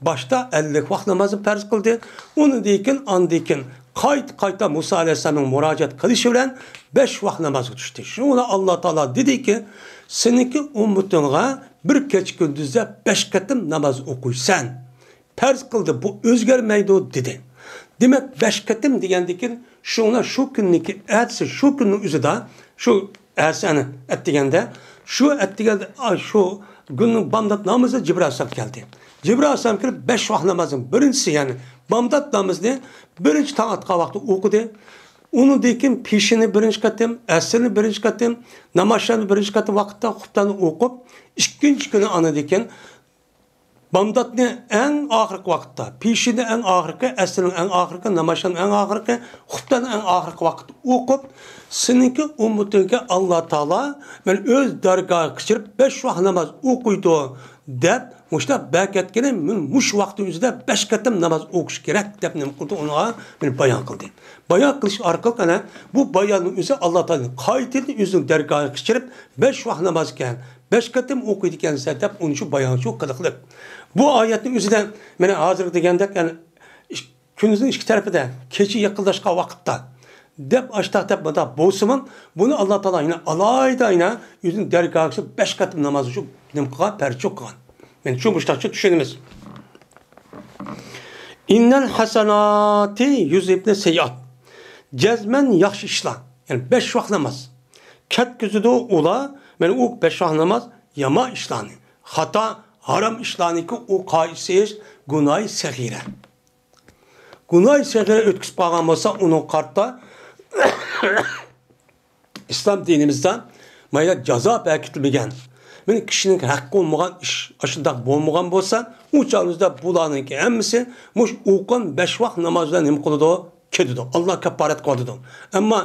باشتا ئەللىك ۋاق نامازنى پەرز قىلدى. ئۇنىڭدىن كېيىن ئاندىن كېيىن قايتا-قايتا مۇسا ئەلەيھىسسالامنىڭ مۇراجىئەت قىلىشى بىلەن بەش ۋاق نامازغا چۈشتى. شۇڭا ئاللا تائالا دېدىكى، سېنىڭكى ئۈممىتىڭغا بىر كېچە كۈندۈزدە بەش قېتىم ناماز ئوقۇيسەن. پەرز قىلدى، بۇ ئۆزگەرمەيدۇ، دېدى. دېمەك، بەش قېتىم دېگەندىن كېيىن، شۇڭا شۇ كۈننىڭكى ئەتىسى، شۇ كۈننىڭ ئۆزىدە، شۇ ئەتىسى ئەنە ئەتىگەندە، شۇ ئەتىگەندە، ئا، شۇ كۈننىڭ بامدات نامىزىدا جىبرىئىل ئەلەيھىسسالام كەلدى. جىبرىئىل ئەلەيھىسسالام كېلىپ، بەش ۋاق نامازنىڭ بىرىنچىسى، يەنى بامدات نامىزىنى بىرىنچى تاڭ ئاتقان ۋاقتىدا ئوقۇدى. ئۇنىڭدىن كېيىن پېشىنى بىرىنچى قېتىم، ئەسىرنى بىرىنچى قېتىم، نامازشامنى بىرىنچى قېتىم ۋاقىتتا خۇپتاننى ئوقۇپ، ئىككىنچى كۈنى ئاندىن كېيىن بامداتنى ئەڭ ئاخىرقى ۋاقىتتا، پېشىنى ئەڭ ئاخىرقى، ئەسىرنىڭ ئەڭ ئاخىرقى، نامازشامنىڭ ئەڭ ئاخىرقى، خۇپتاننى ئەڭ ئاخىرقى ۋاقىتتا ئوقۇپ، سېنىڭكى ئۈممىتىڭگە ئاللا تائالا مەن ئۆز دەرگاھىغا كېچىرىپ بەش ۋاق ناماز ئوقۇيدۇ، دەپ مۇشۇنداق بەركەتكىنى مەن مۇشۇ ۋاقىتنىڭ ئۆزىدە بەش قېتىم ناماز ئوقۇش كېرەك، دەپ نېمە قىلدى؟ ئۇنىڭغا مېنى بايان قىلدى. بايان قىلىش ئارقىلىق ئەنە بۇ باياننىڭ ئۆزى ئاللا تائالانىڭ قايتىدىن ئۆزىنىڭ دەرگاھىغا كېچىرىپ بەش ۋاق ناماز ئىكەن، بەش قېتىم ئوقۇيدىكەنسەن دەپ ئۇنى شۇ بايانچۇ قىلىقلىق. بۇ ئايەتنىڭ ئۆزىدە مانا ھازىر دېگەندەك، يەنى ئىش-، كۈندۈزنىڭ ئىككى تەرىپىدە، كېچە يېقىنلاشقان ۋاقىتتا دەپ ئاشتاق دەپ مۇنداق بولسىمۇ، بۇنى ئاللا تائالا يەنە ئالايىتا يەنە ئۆزىنىڭ دەرگاھىغا بەش قېتىم ناماز ئۈچۈن نېمە قىلغان؟ پەرچۇ قىلغان. مانا شۇ مۇشتاقچە چۈشىنىمىز. ئىننەل ھەسەناتى يۇزھىبنە سەيئات. جەزمەن ياخشى ئىشلار، يەنى بەش ۋاق ناماز. كەتكۈزىدۇ ئۇلار، مانا ئۇ بەش ۋاق ناماز يامان ئىشلارنى، خاتا، ھارام ئىشلارنىكى ئۇ قايسى ئىش؟ گۇناھى سەغىرە. گۇناھى سەغىرە ئۆتكۈزۈپ قالغان بولسا، ئۇنىڭ قارىتا ئىسلام دىنىمىزدا مايا جازا بەركىتىلمىگەن. مانا كىشىنىڭ ھەققى بولمىغان ئىش ئاشۇنداق بولمىغان بولسا، ئۇ چاغىمىزدا بۇلارنىڭكى ھەممىسى مۇشۇ ئوقۇغان بەش ۋاق ناماز بىلەن نېمە قىلىدۇ؟ كېتىدۇ. ئاللا كاپپارەت قىلىۋاتىدۇ. ئەمما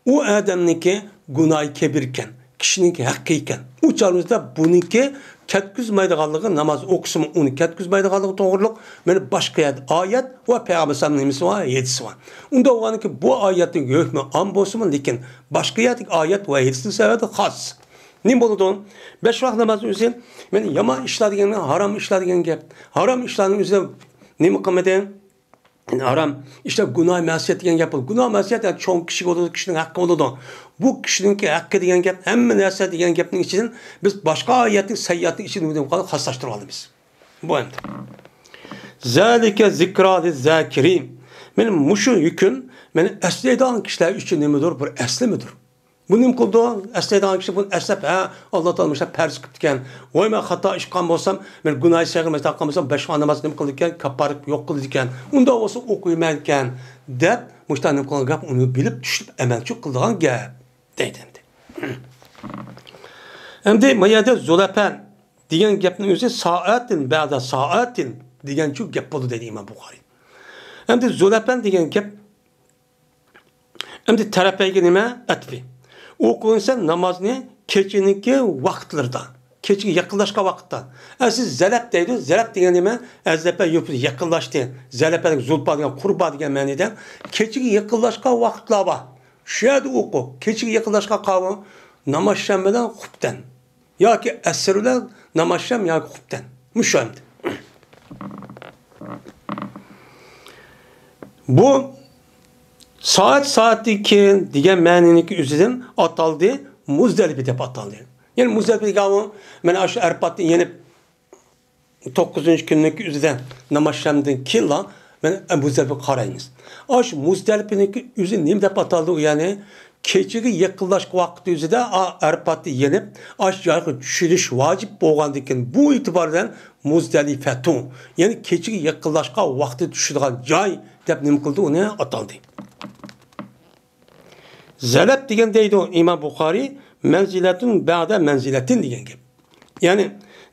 ئۇ ئادەمنىڭكى گۇناھى كەبىر ئىكەن، كىشىنىڭكى ھەققى ئىكەن. ئۇ چاغىمىزدا بۇنىڭكى كەتكۈزمەيدىغانلىقى، ناماز ئوقۇسىمۇ ئۇنى كەتكۈزمەيدىغانلىقى توغرۇلۇق مانا باشقا يەردە ئايەت ۋە پەيغەمبەر ئەلەيھىسسالامنىڭ نېمىسى بار؟ ھەدىسى بار. ئۇنداق بولغاندىكىن بۇ ئايەتنىڭ ھۆكمى ئام بولسىمۇ، لېكىن باشقا يەردىكى ئايەت ۋە ھەدىسنىڭ سەۋەبى خاس. نېمە بولىدۇ؟ بەش ۋاق نامازنىڭ ئۆزى، مانا يامان ئىشلار دېگەن، ھارام ئىشلار دېگەن گەپ. ھارام ئىشلارنىڭ ئۆزى نېمە قىلمىدى؟ ھارام ئىشلار، گۇناھ مەسىيەت دېگەن گەپ بولىدۇ. گۇناھ مەسىيەت، يەنى چوڭ كىشىگە بولىدۇ، كىشىنىڭ ھەققى بولىدۇ. بۇ كىشىنىڭكى ھەققى دېگەن گەپ، ھەممە نەرسە دېگەن گەپنىڭ ئىچىدىن بىز باشقا ئايەتنىڭ، سەيياتنىڭ ئىچىدىن نېمە قىلىپ خاسلاشتۇرۇۋالىمىز. بۇ ئەمدى. زالىكە زىكرا لىززاكىرىن. مانا مۇشۇ ھۆكۈم، مانا ئەسلەيدىغان كىشىلەر ئۈچۈن نېمىدۇر؟ بىر ئەسلىمىدۇر. بۇ نېمە قىلىدۇ؟ ئەسلەيدىغان كىشى بۇنى ئەسلەپ، ھە، ئاللا تائالا مۇشۇنداق پەرز قىلىپتىكەن. ۋاي، مەن خاتا ئىش قىلغان بولسام، مەن گۇناھى سەغىر مەسىلەن قىلغان بولسام، بەش ۋاقىت ناماز نېمە قىلىدىكەن؟ كاپپارەت يوق قىلىدىكەن. ئۇنداق بولسا ئوقۇيمەنكەن، دەپ، مۇشۇنداق نېمە قىلغان گەپ، ئۇنى بىلىپ، چۈشىنىپ، ئەمەلچى قىلىدىغان گەپ، دەيدۇ ئەمدى. ئەمدى ما يەردە زۇلەپەن دېگەن گەپنىڭ ئۆزى سائەتىن بەدە سائەتىن دېگەنچۇ گەپ بولدى، دەيدۇ ئىمام بۇخارىي. ئەمدى زۇلەپەن دېگەن گەپ، ئەمدى تەرەپەيگە نېمە؟ ئەتپى. ئوقۇغىنىسەن نامازنى كېچىنىڭكى ۋاقىتلىرىدا، كېچىگە يېقىنلاشقان ۋاقىتتا. ئە، سىز زەلەپ دەيدۇ. زەلەپ دېگەن نېمە؟ ئەزلەپە يۇرۇپ يېقىنلاشتى. زەلەپەنىڭ زۇلپا دېگەن قۇربا دېگەن مەنىدە. كېچىگە يېقىنلاشقان ۋاقىتلار بار. شۇ يەردە ئوقۇ. كېچىگە يېقىنلاشقان قاۋۇ. ناماز شەم بىلەن خۇپتەن. ياكى ئەسىر بىلەن ناماز شەم ياكى خۇپتەن. مۇشۇ ئەمدى. بۇ سائەت، سائەتتىن كېيىن دېگەن مەنىنىڭكى ئۆزىدىن ئاتالدى، مۇزدەلىپە دەپ ئاتالدى. يەنى مۇزدەلىپە دېگەن ئۇ، مانا شۇ ئەرپاتتىن يېنىپ، توققۇزىنچى كۈننىڭكى ئۆزىدە ناماز شەمدىن كېيىنلا مانا مۇزدەلىپىگە قارايمىز. ئاشۇ مۇزدەلىپىنىڭكى ئۆزى نېمە دەپ ئاتالدى؟ ئۇ يەنى كېچىگە يېقىنلاشقان ۋاقىت ئۆزىدە ئا-، ئەرپاتتا يېنىپ، ئاشۇ جايغا چۈشىنىش ۋاجىپ بولغاندىن كېيىن، بۇ ئېتىبار بىلەن مۇزدەلىپەتۇ، يەنى كېچىگە يېقىنلاشقان ۋاقتىدا چۈشىدىغان جاي دەپ نېمە قىلدى؟ ئۇنى ئاتالدى. زەلەپ دېگەن دەيدۇ ئىمام بۇخارىي، مەنزىلەتۇن بەدە مەنزىلەتىن دېگەن گەپ. يەنى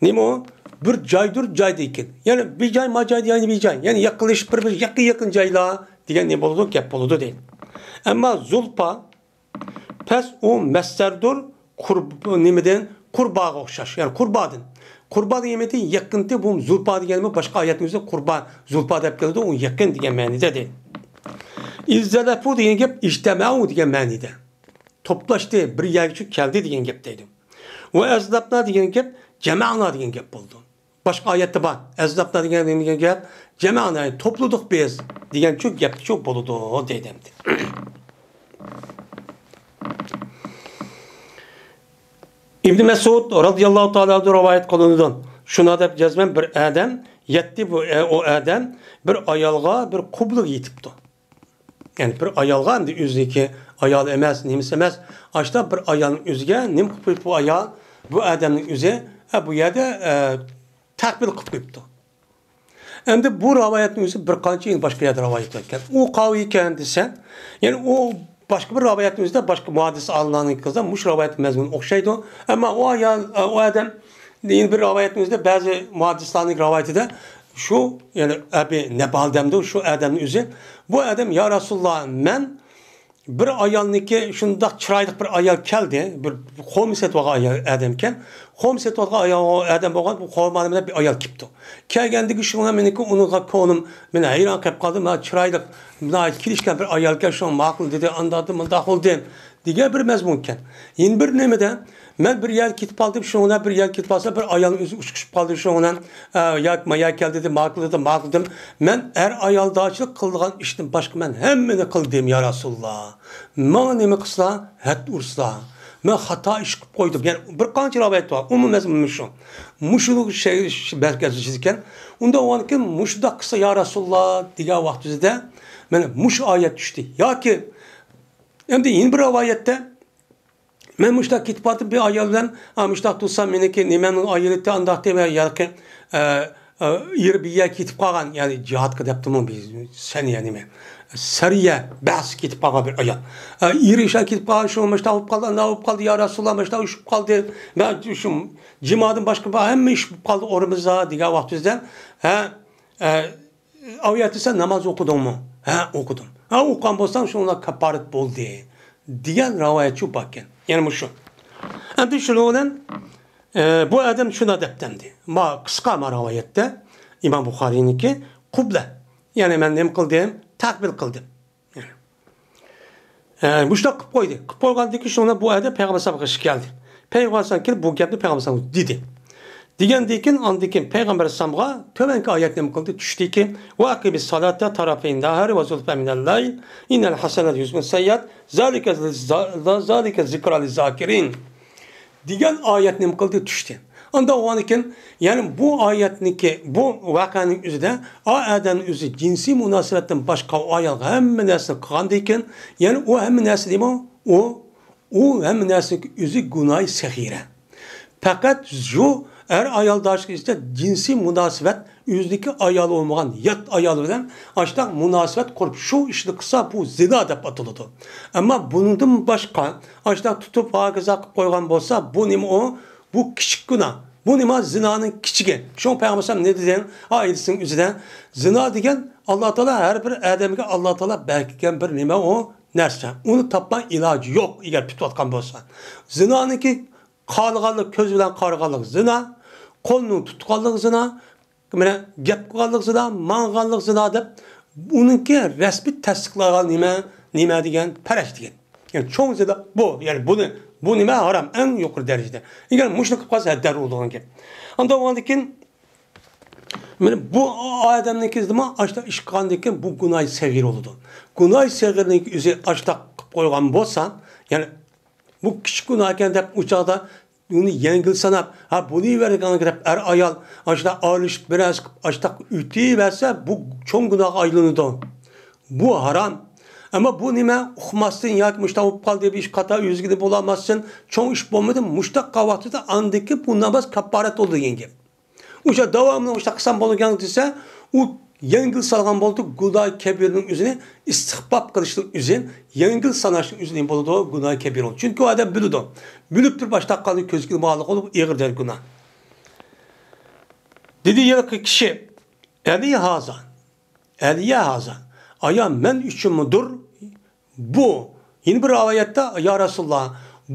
نېمە ئۇ؟ بىر جايدۇر، جايدىكىن. يەنى بىر جاي، ما جاي، يەنى بىر جاي. يەنى يېقىنلىشىپ بىر-بىر يېقىن-يېقىن جايلار دېگەن نېمە بولىدۇ؟ گەپ بولىدۇ دەيدۇ. ئەمما زۇلپا، پەس ئۇ مەسدەردۇر، قۇرب-، نېمىدىن؟ قۇرباغا ئوخشاش. يەنى قۇربادىن. قۇربا دېگەن نېمىدى؟ يېقىنتى. بۇ زۇلپا دېگەنمۇ باشقا ئايەتنىڭ ئۆزى قۇربا، زۇلپا دەپ كېلىدۇ. ئۇ يېقىن دېگەن مەنىدە دەيدۇ. ئىززەلەپۇ دېگەن گەپ ئىجتەمەئۇ دېگەن مەنىدە. توپلاشتى، بىر يەرگىچە كەلدى دېگەن گەپ دەيدۇ. ۋە ئەزلەپنا دېگەن گەپ جەمەئنا دېگەن گەپ بولىدۇ. باشقا ئايەتتە بار. ئەزلەپنا دېگەن، دېگەن گەپ جەمەئنا، يەنى توپلىدۇق بىز دېگەنچۇ گەپچۇ بولىدۇ دەيدۇ ئەمدى. ئىبن مەسئۇد رازىياللاھۇ تائالا ئەنھۇ رىۋايەت قىلىنىدۇ. شۇنا دەپ جەزمەن بىر ئادەم يەتتى، بۇ، ئە، ئۇ ئادەم بىر ئايالغا بىر قۇبلىغا يېتىپتۇ. يەنى بىر ئايالغا، ئەمدى ئۆزىنىڭكى ئايالى ئەمەس، نېمىسى ئەمەس، ئاشۇنداق بىر ئايالنىڭ ئۆزىگە نېمە قىلىپ قويۇپتۇ بۇ ئايال؟ بۇ ئادەمنىڭ ئۆزى، ئە، بۇ يەردە، ئە، تەقبىل قىلىپ قويۇپتۇ. ئەمدى بۇ رىۋايەتنىڭ ئۆزى بىر قانچە يىل باشقا يەردە رىۋايەت ئەتكەن. ئۇ قاۋۇ ئىكەن دېسە، يەنى ئۇ باشقا بىر رىۋايەتنىڭ ئۆزىدە باشقا مۇھەددىس ئالىملارنىڭ قىلسا مۇشۇ رىۋايەتنىڭ مەزمۇنى ئوخشايدۇ. ئەمما ئۇ ئايال، ئۇ ئادەم يەنە بىر رىۋايەتنىڭ ئۆزىدە بەزى مۇھەددىسلارنىڭ رىۋايىتىدە شۇ، يەنى ئەبى نەبال دەمدۇ شۇ ئادەمنىڭ ئۆزى. بۇ ئادەم، يا رەسۇلۇللا، مەن بىر ئايالنىڭكى شۇنداق چىرايلىق بىر ئايال كەلدى، بىر خورما سېتىۋالغان ئايال، ئادەمكەن. خورما سېتىۋالغان ئايال، ئادەم بولغان، بۇ خورمانى بىلەن بىر ئايال كېپتۇ. كەلگەندىكى شۇڭا مېنىڭكى ئۇنىڭغا كۆڭلۈم، مەن ھەيران قېلىپ قالدىم، ھە، چىرايلىق، ناھايىتى كېلىشكەن بىر ئايالكەن، شۇڭا ماقۇل دېدى، ئانداقتى، مۇنداق بولدى دېگەن بىر مەزمۇنكەن. يەنە بىر نېمىدە، مەن بىر يەرگە كېتىپ قالدىم، شۇڭا بىر يەرگە كېتىپ قالسا، بىر ئايالنىڭ ئۆزى ئۇچۇپ قالدى، شۇڭا، ئە، ياكى ما يەرگە كەل دېدى، ماقۇل دېدى، ماقۇل دېدىم. مەن ئەر ئايالدارچىلىق قىلىدىغان ئىشتىن باشقا مەن ھەممىنى قىلدىم، يا رەسۇلۇللا. ماڭا نېمە قىلسىلا، ھەد ئۇرسىلا. مەن خاتا ئىش قىلىپ قويدۇم. يەنى بىر قانچە رىۋايەت بار. ئۇمۇ مەزمۇن مۇشۇ. مۇشۇ شەي-، مەركەزلىشىدىكەن. ئۇنداق بولغاندىكىن، مۇشۇنداق قىلسا، يا رەسۇلۇللا، دېگەن ۋاقتىمىزدا، مانا مۇشۇ ئايەت چۈشتى. ياكى، ئەمدى يەنە بىر رىۋايەتتە، مەن مۇشۇنداق كېتىپ باراتتىم بىر ئايال بىلەن، ھە، مۇشۇنداق تۇرسام، مېنىڭكى نېمەمنىڭ ئايىلىتى ئانداقتى ۋە ياكى، ئە، ئە، ئېرى بىر يەرگە كېتىپ قالغان، يەنى جىھادقا دەپتىمۇ بىر سەنىيە نېمە، سەرىيە، بەس كېتىپ قالغان بىر ئايال. ئە، ئېرى ئىشقا كېتىپ قالغان، شۇ مۇشۇنداق بولۇپ قالدى، ئانداق بولۇپ قالدى، يا رەسۇلۇللا، مۇشۇنداق ئىش بولۇپ قالدى. مەن شۇ جىمادىن باشقا ھەممە ئىش بولۇپ قالدى ئورنىمىزدا دېگەن ۋاقتىمىزدا، ھە، ئە، ئاۋۇ يەردە سەن ناماز ئوقۇدۇڭمۇ؟ ھە، ئوقۇدۇم. ھە، ئوقۇغان بولساڭ، شۇنىڭ بىلەن كاپپارەت بولدى، دېگەن رىۋايەتچۇ باركەن. يەنە مۇشۇ. ئەمدى شۇنىڭ بىلەن، ئە، بۇ ئادەم شۇنداق دەپتىمدى. ما قىسقا ما رىۋايەتتە ئىمام بۇخارىينىڭكى قۇبلە. يەنى مەن نېمە قىلدىم؟ تەقبىل قىلدىم. ئە، مۇشۇنداق قىلىپ قويدى. قىلىپ قويغاندىن كېيىن شۇنىڭ بىلەن بۇ ئادەم پەيغەمبەر ئەلەيھىسسالامغا كەلدى. پەيغەمبەر ئەلەيھىسسالام كېلىپ بۇ گەپنى پەيغەمبەر ئەلەيھىسسالامغا دېدى. دېگەندىن كېيىن، ئاندىن كېيىن پەيغەمبەر ئەلەيھىسسالامغا تۆۋەنكى ئايەت نېمە قىلدى؟ چۈشتىكى، ۋە ئەقىمىس سالاتا تەرەفەين نەھارى ۋە زۇلفەن مىنەل لەيل، ئىننەل ھەسەناتى يۇزھىبنەس سەييىئات، زالىكە زا-، زالىكە زىكرا لىززاكىرىن دېگەن ئايەت نېمە قىلدى؟ چۈشتى. ئاندا ئۇنىڭدىن كېيىن، يەنى بۇ ئايەتنىڭكى، بۇ ۋەقەنىڭ ئۆزىدە، ئا ئادەمنىڭ ئۆزى جىنسىي مۇناسىۋەتتىن باشقا ئۇ ئايالغا ھەممە نەرسىنى قىلغاندىن كېيىن، يەنى ئۇ ھەممە نەرسە نېمە؟ ئۇ ئۇ ھەممە نەرسىنىڭ ئۆزى گۇناھى سەغىرە. پەقەت شۇ ئەر ئايال داشقا ئىچىدە جىنسىي مۇناسىۋەت، ئۆزىنىڭكى ئايالى بولمىغان يات ئايال بىلەن ئاشتاق مۇناسىۋەت قۇرۇپ، شۇ ئىشنى قىلسا، بۇ زىنا دەپ ئاتىلىدۇ. ئەمما بۇنىڭدىن باشقا ئاشتاق تۇتۇپ، ھاكازا قىلىپ قويغان بولسا، بۇ نېمە ئۇ؟ بۇ كىچىك گۇناھ. بۇ نېمە؟ زىنانىڭ كىچىكى. شۇڭا پەيغەمبەر ئەلەيھىسسالام نېمە دېدى؟ ئا، ھەدىسنىڭ ئۆزىدە، زىنا دېگەن ئاللا تائالا ھەر بىر ئادەمگە ئاللا تائالا بەرگەن بىر نېمە ئۇ؟ نەرسە. ئۇنى تاپماي ئىلاجى يوق، ئەگەر پۈتۈۋاتقان بولسا. زىنانىڭكى قارىغانلىق، كۆز بىلەن قارىغانلىق زىنا، قولنىڭ تۇتقانلىقى زىنا، مانا گەپ قىلغانلىق زىنا، ماڭغانلىق زىنا دەپ، ئۇنىڭكى رەسمىي تەستىقلانغان نېمە، نېمە دېگەن؟ پەرەج دېگەن. يەنى چوڭ زىنا بۇ، يەنى بۇنى، بۇ نېمە؟ ھارام، ئەڭ يۇقىرى دەرىجىدە. ئەگەر مۇشۇنى قىلىپ قالسا، ھەددىدىن ئۇلىغان گەپ. ئاندا بولغاندىن كېيىن، مانا بۇ ئادەمنىڭكى زىنا، ئاشۇنداق ئىش قىلغاندىن كېيىن، بۇ گۇناھى سەغىر بولىدۇ. گۇناھى سەغىرنىڭكى ئۆزى ئاشۇنداق قىلىپ قويغان بولسا، يەنى بۇ كىچىك گۇناھ ئىكەن دەپ، ئۇ چاغدا ئۇنى يەڭگىل ساناپ، ھە، بولۇۋەرگەن دەپ، ئەر ئايال ئاشۇنداق ئارىلىشىپ، بىر نەرسە قىلىپ، ئاشۇنداق ئۆتۈۋەرسە، بۇ چوڭ گۇناھقا ئايلىنىدۇ. بۇ ھارام. ئەمما بۇ نېمە؟ ئۇقماستىن ياكى مۇشۇنداق بولۇپ قالدى، بىر ئىش خاتا يۈز بەرگىنى بولالماستىن، چوڭ ئىش بولمىدى، مۇشۇنداق قىلغان ۋاقتىدا ئاندىكى بۇ ناماز كاپپارەت بولىدۇ دېگەن گەپ. ئۇ ئىشتا داۋاملىق ئۇشتا قىلسام بولىدىكەن دېسە، ئۇ يەڭگىل سالغان بولىدۇ. گۇناھى كەبىرنىڭ ئۆزىنى ئىستىخپاپ قىلىشنىڭ ئۆزى، يەڭگىل ساناشنىڭ ئۆزى نېمە بولىدۇ؟ گۇناھى كەبىر بولىدۇ. چۈنكى ئۇ ئادەم بىلىدۇ. بىلىپ تۇرۇپ ئاشۇنداق قىلغاننى كۆزگە ئىلماقلىق بولۇپ، ئېغىر دەرىجە گۇناھ. دېدى ھېلىقى كىشى، ئەلى ھازا، ئەلىيە ھازا، ئايا مەن ئۈچۈنمۇدۇر؟ بۇ، يەنە بىر رىۋايەتتە، يا رەسۇلاللا،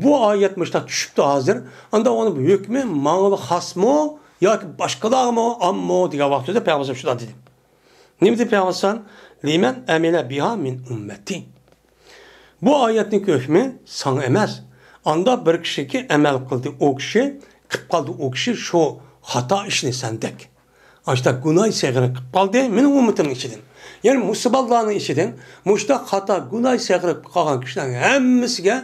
بۇ ئايەت مۇشۇنداق چۈشۈپتۇ ھازىر، ئاندا ئۇنىڭ ھۆكمى ماڭىلا خاسمۇ ياكى باشقىلارغىمۇ ئاممۇ دېگەن ۋاقتىدا پەيغەمبەر شۇنداق دېدى. نېمە دېدى پەيغەمبەر؟ لىمەن ئەمىلە بىھا مىن ئۈممەتى. بۇ ئايەتنىڭ ھۆكمى ساڭا ئەمەس. ئاندا بىر كىشىگە ئەمەل قىلدى ئۇ كىشى، قىپ قالدى ئۇ كىشى شۇ خاتا ئىشنى سەندەك. ئاشتا گۇناھى سەغىرە قىپ قالدى مېنىڭ ئۈممىتىمنىڭ ئىچىدىن. يەنى مۇسۇلمانلارنىڭ ئىچىدىن مۇشتا خاتا گۇناھى سەغىرە قىپ قالغان كىشىلەرنىڭ ھەممىسىگە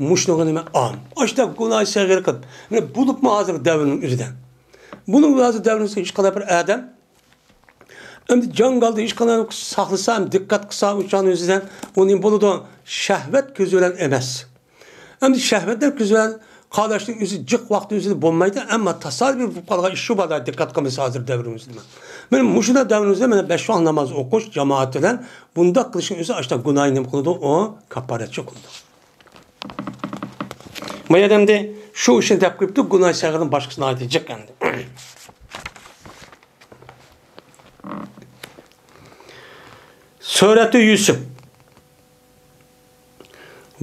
مۇشۇنىڭغا نېمە ئام. ئاشتا گۇناھى سەغىرە قىپ، مانا بولۇپمۇ ھازىرقى دەۋرنىڭ ئۆزىدە. بۇنىڭ ھازىر دەۋرىمىزدە ھېچقانداق بىر ئادەم ئەمدى جاڭگالدا ھېچقانداق ساقلىسا، دىققەت قىلسا، ئۇ چاغنىڭ ئۆزىدە ئۇ نېمە بولىدۇ؟ شەھۋەت كۆزى بىلەن ئەمەس. ئەمدى شەھۋەتلەر كۆزى بىلەن قالاش ئۆزى جىق ۋاقىتنىڭ ئۆزىدە بولمايدۇ، ئەمما تاسادىپىي بولۇپ قالغان ئىش شۇ بالىلار دىققەت قىلمىسا ھازىر دەۋرىمىزدە. مانا مۇشۇنداق دەۋرىمىزدە مانا بەش ۋاق ناماز ئوقۇش جامائەت بىلەن بۇنداق قىلىشنىڭ ئۆزى ئاشتا گۇناھى نېمە قىلىدۇ؟ ئۇ كاپپارەتچى قىلىدۇ. ما يەردە ئەمدى شۇ ئىشنى دەپ قويۇپتۇ، گۇناھى سەغىردىن باشقىسى ناھايىتى جىق ئەمدى. سۈرەتۇ يۈسۈپ.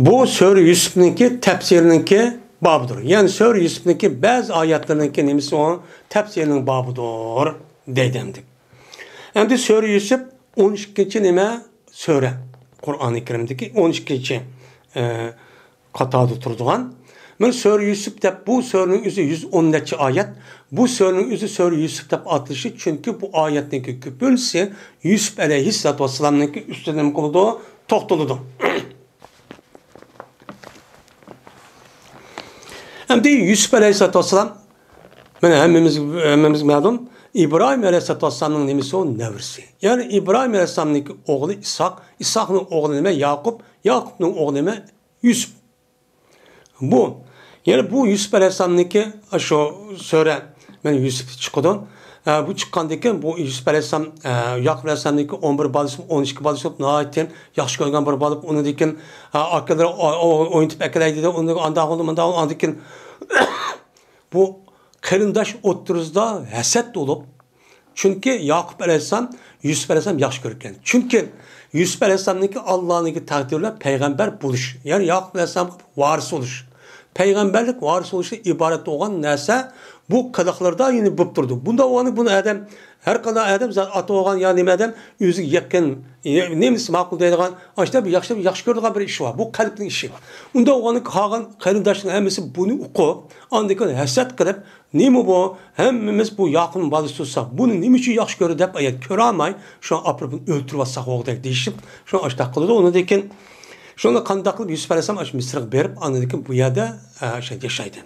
بۇ سۈرە يۈسۈپنىڭكى تەپسىرىنىڭكى بابىدۇر. يەنى سۈرە يۈسۈپنىڭكى بەزى ئايەتلىرىنىڭكى نېمىسى ئۇ تەپسىرىنىڭ بابىدۇر دەيدۇ ئەمدى. ئەمدى سۈرە يۈسۈپ ئون ئىككىنچى نېمە؟ سۈرە. قۇرئانى كەرىمدىكى ئون ئىككىنچى، ئە، قاتاردا تۇرىدىغان. مانا سۈرە يۈسۈپ دەپ، بۇ سۈرىنىڭ ئۆزى يۈز ئون نەچچە ئايەت. بۇ سۈرىنىڭ ئۆزى سۈرە يۈسۈپ دەپ ئاتىلىشى، چۈنكى بۇ ئايەتنىڭكى كۆپىنچىسى يۈسۈپ ئەلەيھىسسالاتۇ ۋەسسالامنىڭكى ئۈستىدە نېمە قىلىدۇ؟ توختىلىدۇ. ئەمدى يۈسۈپ ئەلەيھىسسالاتۇ ۋەسسالام، مانا ھەممىمىز، ھەممىمىزگە مەلۇم، ئىبراھىم ئەلەيھىسسالاتۇ ۋەسسالامنىڭ نېمىسى ئۇ؟ نەۋرىسى. يەنى ئىبراھىم ئەلەيھىسسالامنىڭكى ئوغلى ئىسھاق، ئىسھاقنىڭ ئوغلى نېمە؟ ياقۇپ، ياقۇپنىڭ ئوغلى نېمە؟ يۈسۈپ. بۇ، يەنى بۇ يۈسۈپ ئەلەيھىسسالامنىڭكى شۇ سۈرە، مانا يۈسۈپ چىقىدۇ. ئە، بۇ چىققاندىن كېيىن بۇ يۈسۈپ ئەلەيھىسسالام، ئە، ياقۇپ ئەلەيھىسسالامنىڭكى ئون بىر بالىسى، ئون ئىككى بالىسى بولۇپ، ناھايىتى ياخشى كۆرگەن بىر بالا بولۇپ، ئۇنىڭدىن كېيىن، ئە، ئاكىلىرى ئو-، ئو-، ئوينىتىپ ئەكېلەي دېدى، ئۇنى ئانداق قىلدى، مۇنداق قىلدى، ئاندىن كېيىن بۇ قېرىنداش ئوتتۇرىسىدا ھەسەت بولۇپ، چۈنكى ياقۇپ ئەلەيھىسسالام يۈسۈپ ئەلەيھىسسالامنى ياخشى كۆرگەن. چۈنكى يۈسۈپ ئەلەيھىسسالامنىڭكى ئاللانىڭكى تەقدىرى بىلەن پەيغەمبەر بولۇش، يەنى ياقۇپ ئەلەيھىسسالامغا ۋارىس بولۇش. پەيغەمبەرلىك ۋارىسى بولۇشتىن ئىبارەت بولغان نەرسە بۇ قىلىقلىرىدا يەنە بولۇپ تۇرىدۇ. بۇنداق بولغاندا بۇنى ئادەم، ھەر قانداق ئادەم زادى ئاتا بولغان يا نېمە ئادەم ئۆزىگە يېقىن، نېمىسى ماقۇل دەيدىغان، ئاشۇنداق بىر ياخشى، ياخشى كۆرىدىغان بىر ئىش بار. بۇ قەلبنىڭ ئىشى. ئۇنداق بولغاندا قالغان قېرىنداشنىڭ ھەممىسى بۇنى ئۇقۇپ، ئاندىن كېيىن ھەسەت قىلىپ، نېمە بۇ؟ ھەممىمىز بۇ ياقۇپنىڭ بالىسى تۇرساق، بۇنى نېمە ئۈچۈن ياخشى كۆرىدۇ دەپ، ئايا كۆرەلمەي، شۇڭا ئاپىرىپ ئۆلتۈرۈۋاتساق بولغۇدەك دېيىشىپ، شۇڭا ئاشۇنداق قىلىدۇ. ئۇنىڭدىن كېيىن شۇنى قانداق قىلىپ يۈسۈپ ئەلەيھىسسالام ئاشۇ مىسىرغا بېرىپ، ئاندىن كېيىن بۇ يەردە، ئە، شۇ يەردە ياشايدۇ.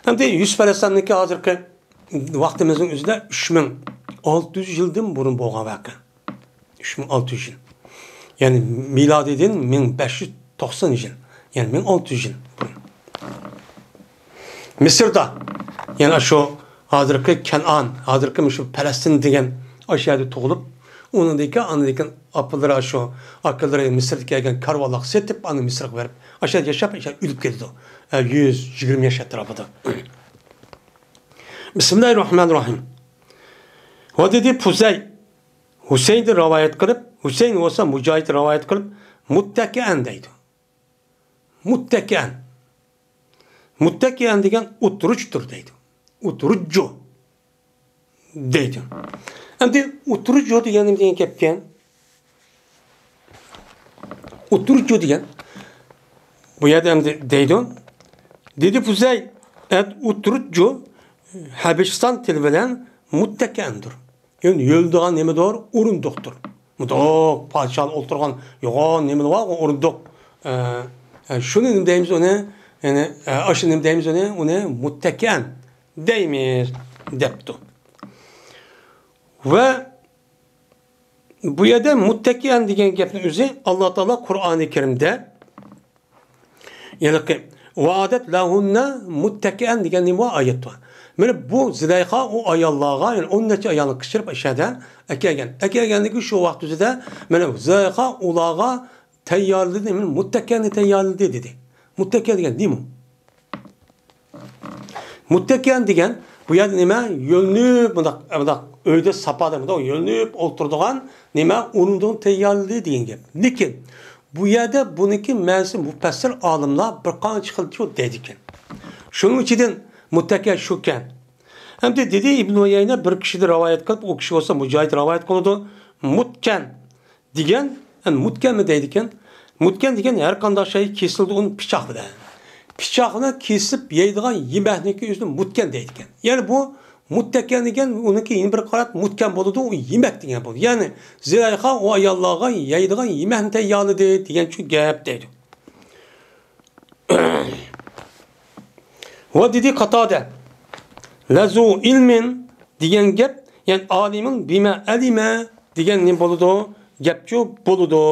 ئەمدى يۈسۈپ ئەلەيھىسسالامنىڭكى ھازىرقى ۋاقتىمىزنىڭ ئۆزىدە ئۈچ مىڭ ئالتە يۈز يىلدىن بۇرۇن بولغان ۋەقە. ئۈچ مىڭ ئالتە يۈز يىل. يەنى مىلادىدىن مىڭ بەش يۈز توقسان يىل. يەنى مىڭ ئالتە يۈز يىل بۇرۇن. مىسىردا، يەنى شۇ ھازىرقى كەنئان، ھازىرقى مۇشۇ پەلەستىن دېگەن ئاشۇ يەردە تۇغۇلۇپ، ئۇنىڭدىن كېيىن، ئاندىن كېيىن ئاپىلىرى شۇ، ئاكىلىرى مىسىردىن كەلگەن كارۋانلارغا سېتىپ، ئاندىن مىسىرغا بېرىپ، ئاشۇ يەردە ياشاپ، ئاشۇ يەردە ئۆلۈپ كېتىدۇ. ئە، يۈز يىگىرمە ياش ئەتراپىدا. بىسمىللاھىررەھمانىررەھىم. ۋە دېدى پۇزەي، ھۈسەيىندىن رىۋايەت قىلىپ، ھۈسەيىن بولسا مۇجاھىدتىن رىۋايەت قىلىپ، مۇتتەكىئەن دەيدۇ. مۇتتەكىئەن. مۇتتەكىئەن دېگەن ئوتتۇرىچىدۇر دەيدۇ. ئوتتۇرىچۇ دەيدۇ. ئەمدى ئوتتۇرىچۇ دېگەن نېمە دېگەن گەپكەن؟ ئوتتۇرىچۇ دېگەن. بۇ يەردە ئەمدى دەيدۇ. دېدى پۇزەي، ئەت ئوتتۇرىچۇ ھەبىشىستان تىلى بىلەن مۇتتەكىئەندۇر. يەنى يۆلىدىغان نېمىدۇر؟ ئورۇندۇقتۇر. مۇنداق پادىشاھلار ئولتۇرغان يوغان نېمىلەر بارغۇ، ئورۇندۇق. ئە، ئە، شۇنى نېمە دەيمىز ئۇنى؟ يەنى، ئە، ئاشۇ نېمە دەيمىز ئۇنى؟ ئۇنى مۇتتەكىئەن دەيمىز، دەپتۇ. ۋە بۇ يەردە مۇتتەكىئەن دېگەن گەپنىڭ ئۆزى ئاللا تائالا قۇرئانى كەرىمدە ھېلىقى ۋەئەدەت لەھۇننە مۇتتەكىئەن دېگەن نېمە بار؟ ئايەت بار. مانا بۇ زۇلەيخا ئۇ ئاياللارغا، يەنى ئون نەچچە ئايالنى قىچىرىپ ئاشۇ يەردە ئەكەلگەن. ئەكەلگەندىكى شۇ ۋاقىت ئۆزىدە مانا زۇلەيخا ئۇلارغا تەييارلىدى، مانا مۇتتەكىئەننى تەييارلىدى دېدى. مۇتتەكىئەن دېگەن نېمە؟ مۇتتەكىئەن دېگەن بۇ يەردە نېمە؟ يۆلىنىپ، مۇنداق، مۇنداق ئۆيدە ساپادا مۇنداق يۆلىنىپ ئولتۇرىدىغان نېمە؟ ئورۇندۇقنى تەييارلىدى دېگەن گەپ. لېكىن بۇ يەردە بۇنىڭكى مەنىسى مۇپەسسىر ئالىملار بىر قانچە خىل دەيدىكەن. شۇنىڭ ئىچىدىن مۇتتەكىئەن شۇكەن. ئەمدى دېدى ئىبن ئۇيەينە بىر كىشىدىن رىۋايەت قىلىپ، ئۇ كىشى بولسا مۇجاھىد رىۋايەت قىلىدۇ. مۇتكەن دېگەن، ئەمدى مۇتكەنمۇ دەيدىكەن. مۇتكەن دېگەن ھەر قانداق شەي كېسىلىدۇ ئۇنى پىچاق بىلەن. پىچاقنى كېسىپ يەيدىغان يېمەكنىڭكى ئۆزىنى مۇتكەن دەيدىكەن. يەنى بۇ مۇتتەكىئەن دېگەن ئۇنىڭكى يەنە بىر قارات مۇتكەن بولىدۇ، ئۇ يېمەك دېگەن بولىدۇ. يەنى زۇلەيخا ئۇ ئاياللارغا يەيدىغان يېمەكنى تەييارلىدى دېگەن شۇ گەپ دەيدۇ. ۋە دېدى قاتادە، لەزۇ ئىلمىن دېگەن گەپ، يەنى ئالىمىن بىمە ئەلىمە دېگەن نېمە بولىدۇ؟ گەپچۇ بولىدۇ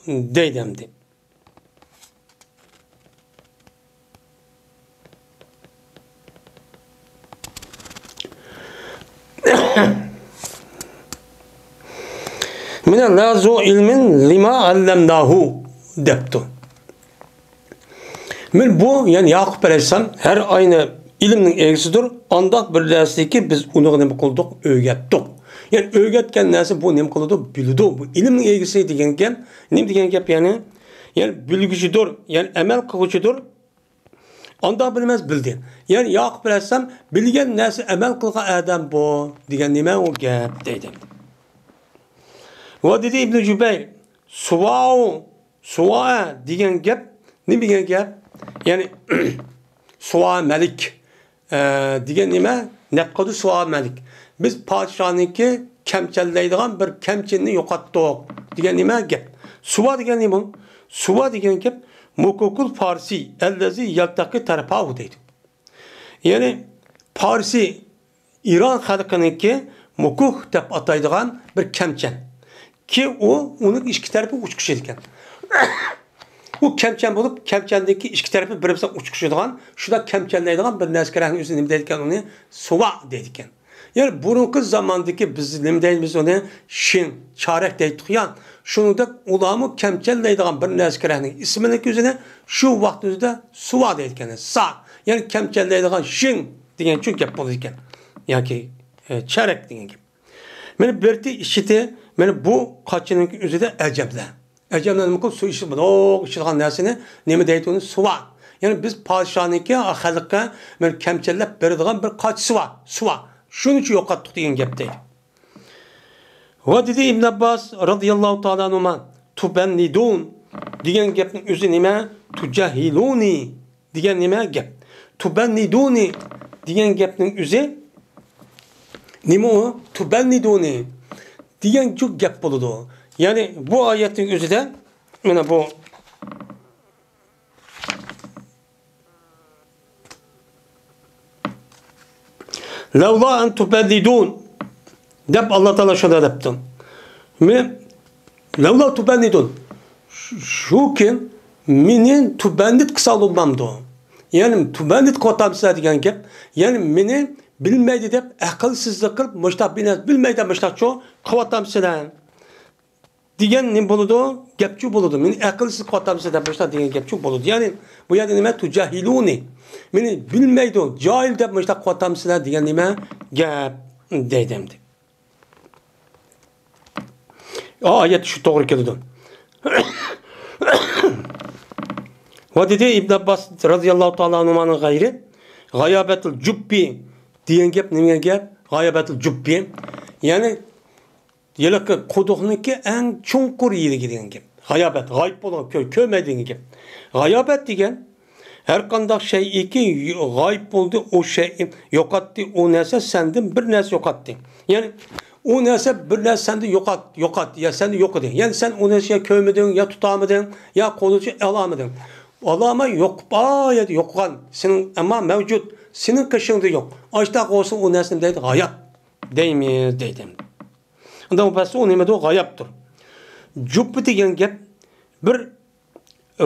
دەيدۇ ئەمدى. مانا لەزۇ ئىلمىن لىما ئەللەمناھۇ دەپتۇ. مانا بۇ، يەنى ياقۇپ ئەلەيھىسسالام ھەر ئاينى ئىلىمنىڭ ئىگىسىدۇر، ئانداق بىر نەرسىكى بىز ئۇنىڭغا نېمە قىلدۇق؟ ئۆگەتتۇق. يەنى ئۆگەتكەن نەرسە بۇ نېمە قىلىدۇ؟ بىلىدۇ. بۇ ئىلىمنىڭ ئىگىسى دېگەن گەپ، نېمە دېگەن گەپ يەنى؟ يەنى بىلگۈچىدۇر، يەنى ئەمەل قىلغۇچىدۇر. ئانداق بىلمەس بىلدى. يەنى ياقۇپ ئەلەيھىسسالام بىلگەن نەرسە ئەمەل قىلغان ئادەم بۇ دېگەن نېمە ئۇ گەپ دەيدۇ. ۋە دېدى ئىبنى جۇبەير، سۇۋاۋۇ، سۇۋا دېگەن گەپ نېمە دېگەن گەپ؟ يەنى سۇۋا مەلىك، ئە، دېگەن نېمە؟ نەپ قىلدى سۇۋا مەلىك. بىز پادىشاھنىڭكى كەمچەللەيدىغان بىر كەمچىنىنى يوقاتتۇق دېگەن نېمە گەپ؟ سۇۋا دېگەن نېمە؟ سۇۋا دېگەن گەپ مۇكۇكۇل فارسى ئەللەزى يەلتەقى تەرپاۋۇ دەيدۇ. يەنى پارسى ئىران خەلقىنىڭكى مۇكۇھ دەپ ئاتايدىغان بىر كەمچەن. كى ئۇ، ئۇنىڭ ئىككى تەرىپى ئۇچقۇچ ئىكەن. ئۇ كەمچەن بولۇپ، كەمچەندىكى ئىككى تەرىپى بىر بىرسىگە ئۇچقۇچىدىغان، شۇنداق كەمچەنلەيدىغان بىر نەرسە كېرەكنىڭ ئۆزىنى نېمە دەيدىكەن؟ ئۇنى سۇۋا دەيدىكەن. يەنى بۇرۇنقى زاماندىكى بىز نېمە دەيمىز ئۇنى؟ شىڭ، چارەك دەيتتۇق يا. شۇنىڭدەك ئۇلارمۇ كەمچەنلەيدىغان بىر نەرسە كېرەكنىڭ ئىسمىنىڭ ئۆزىنى شۇ ۋاقىت ئۆزىدە سۇۋا دەيدىكەن. سا، يەنى كەمچەنلەيدىغان شىڭ دېگەن شۇ گەپ بولىدىكەن. ياكى، ئە، چارەك دېگەن گەپ. مانا بىرتى ئىچىتى، مانا بۇ قاچىنىڭ ئۆزىدە ئەجەبلەر. ئەجەبلەر نېمە قىلىپ سۇ ئىچىپ، مۇنداق ئىچىدىغان نەرسىنى نېمە دەيدۇ ئۇنى؟ سۇۋا. يەنى بىز پادىشاھنىڭكى خەلققە بىر كەمچىللەپ بېرىدىغان بىر قاچىسى بار، سۇ بار. شۇنىڭ ئۈچۈن يوقاتتۇق دېگەن گەپ دەيدۇ. ۋە دېدى ئىبن ئابباس رازىياللاھۇ تائالا ئەنھۇما، تۇبەننىدۇن دېگەن گەپنىڭ ئۆزى نېمە؟ تۇجەھھىلۇنى دېگەن نېمە گەپ؟ تۇبەننىدۇنى دېگەن گەپنىڭ ئۆزى نېمە ئۇ؟ تۇبەننىدۇنى دېگەن شۇ گەپ بولىدۇ. يەنى بۇ ئايەتنىڭ ئۆزىدە مانا بۇ لەۋلا ئەن تۇبەننىدۇن دەپ ئاللا تائالا شۇنداق دەپتۇ. مە-، لەۋلا تۇبەننىدۇن. شۇ-، شۇكىن مېنى تۇبەننىد قىلسا بولمامدۇ؟ يەنى تۇبەننىد قىلىۋاتامسىلەر دېگەن گەپ. يەنى مېنى بىلمەيدۇ دەپ، ئەقىلسىزلىك قىلىپ، مۇشتاق بىر نەرسە بىلمەيدۇ دەپ مۇشتاقچۇ قىلىۋاتامسىلەر؟ دېگەن نېمە بولىدۇ؟ گەپچۇ بولىدۇ. مېنى ئەقىلسىز قىلىۋاتامسىز دەپ باشلاپ دېگەن گەپچۇ بولىدۇ. يەنى بۇ يەردە نېمە؟ تۇجەھھىلۇنى. مېنى بىلمەيدۇ، جاھىل دەپ مۇشتاق قىلىۋاتامسىلەر دېگەن نېمە؟ گەپ دەيدۇ ئەمدى. ئايەت شۇ توغرا كېلىدۇ. ۋە دېدى ئىبن ئابباس رازىياللاھۇ تائالا ئەنھۇمانىڭ غەيرى، غايابەتۇل جۇببى دېگەن گەپ نېمە گەپ؟ غايابەتۇل جۇببى. يەنى ھېلىقى قۇدۇقنىڭكى ئەڭ چوڭقۇر يېرىگە دېگەن گەپ. غايابەت، غايىب بولغان، كۆ-، كۆرمەيدىغان گەپ. غايابەت دېگەن ھەر قانداق شەيئىكى غايىب بولدى، ئۇ شەيئى يوقاتتى، ئۇ نەرسە سەندىن بىر نەرسە يوقاتتى. يەنى ئۇ نەرسە بىر نەرسە سەندىن يوقات-، يوقاتتى، يا سەندە يوق ئىدى. يەنى سەن ئۇ نەرسىنى يا كۆرمىدىڭ، يا تۇتالمىدىڭ، يا قولىچە ئالالمىدىڭ. ئالالماي يوقىپ، ئايەت يوقىغان، سېنىڭ ئەمما مەۋجۇت، سېنىڭ قېشىڭدا يوق. ئاشتاق بولسا ئۇ نەرسىنى دەيدۇ، غاياب دەيمىز دەيدۇ. ئۇنداق بولسا ئۇ نېمىدۇ؟ غايابتۇر. جۇببا دېگەن گەپ بىر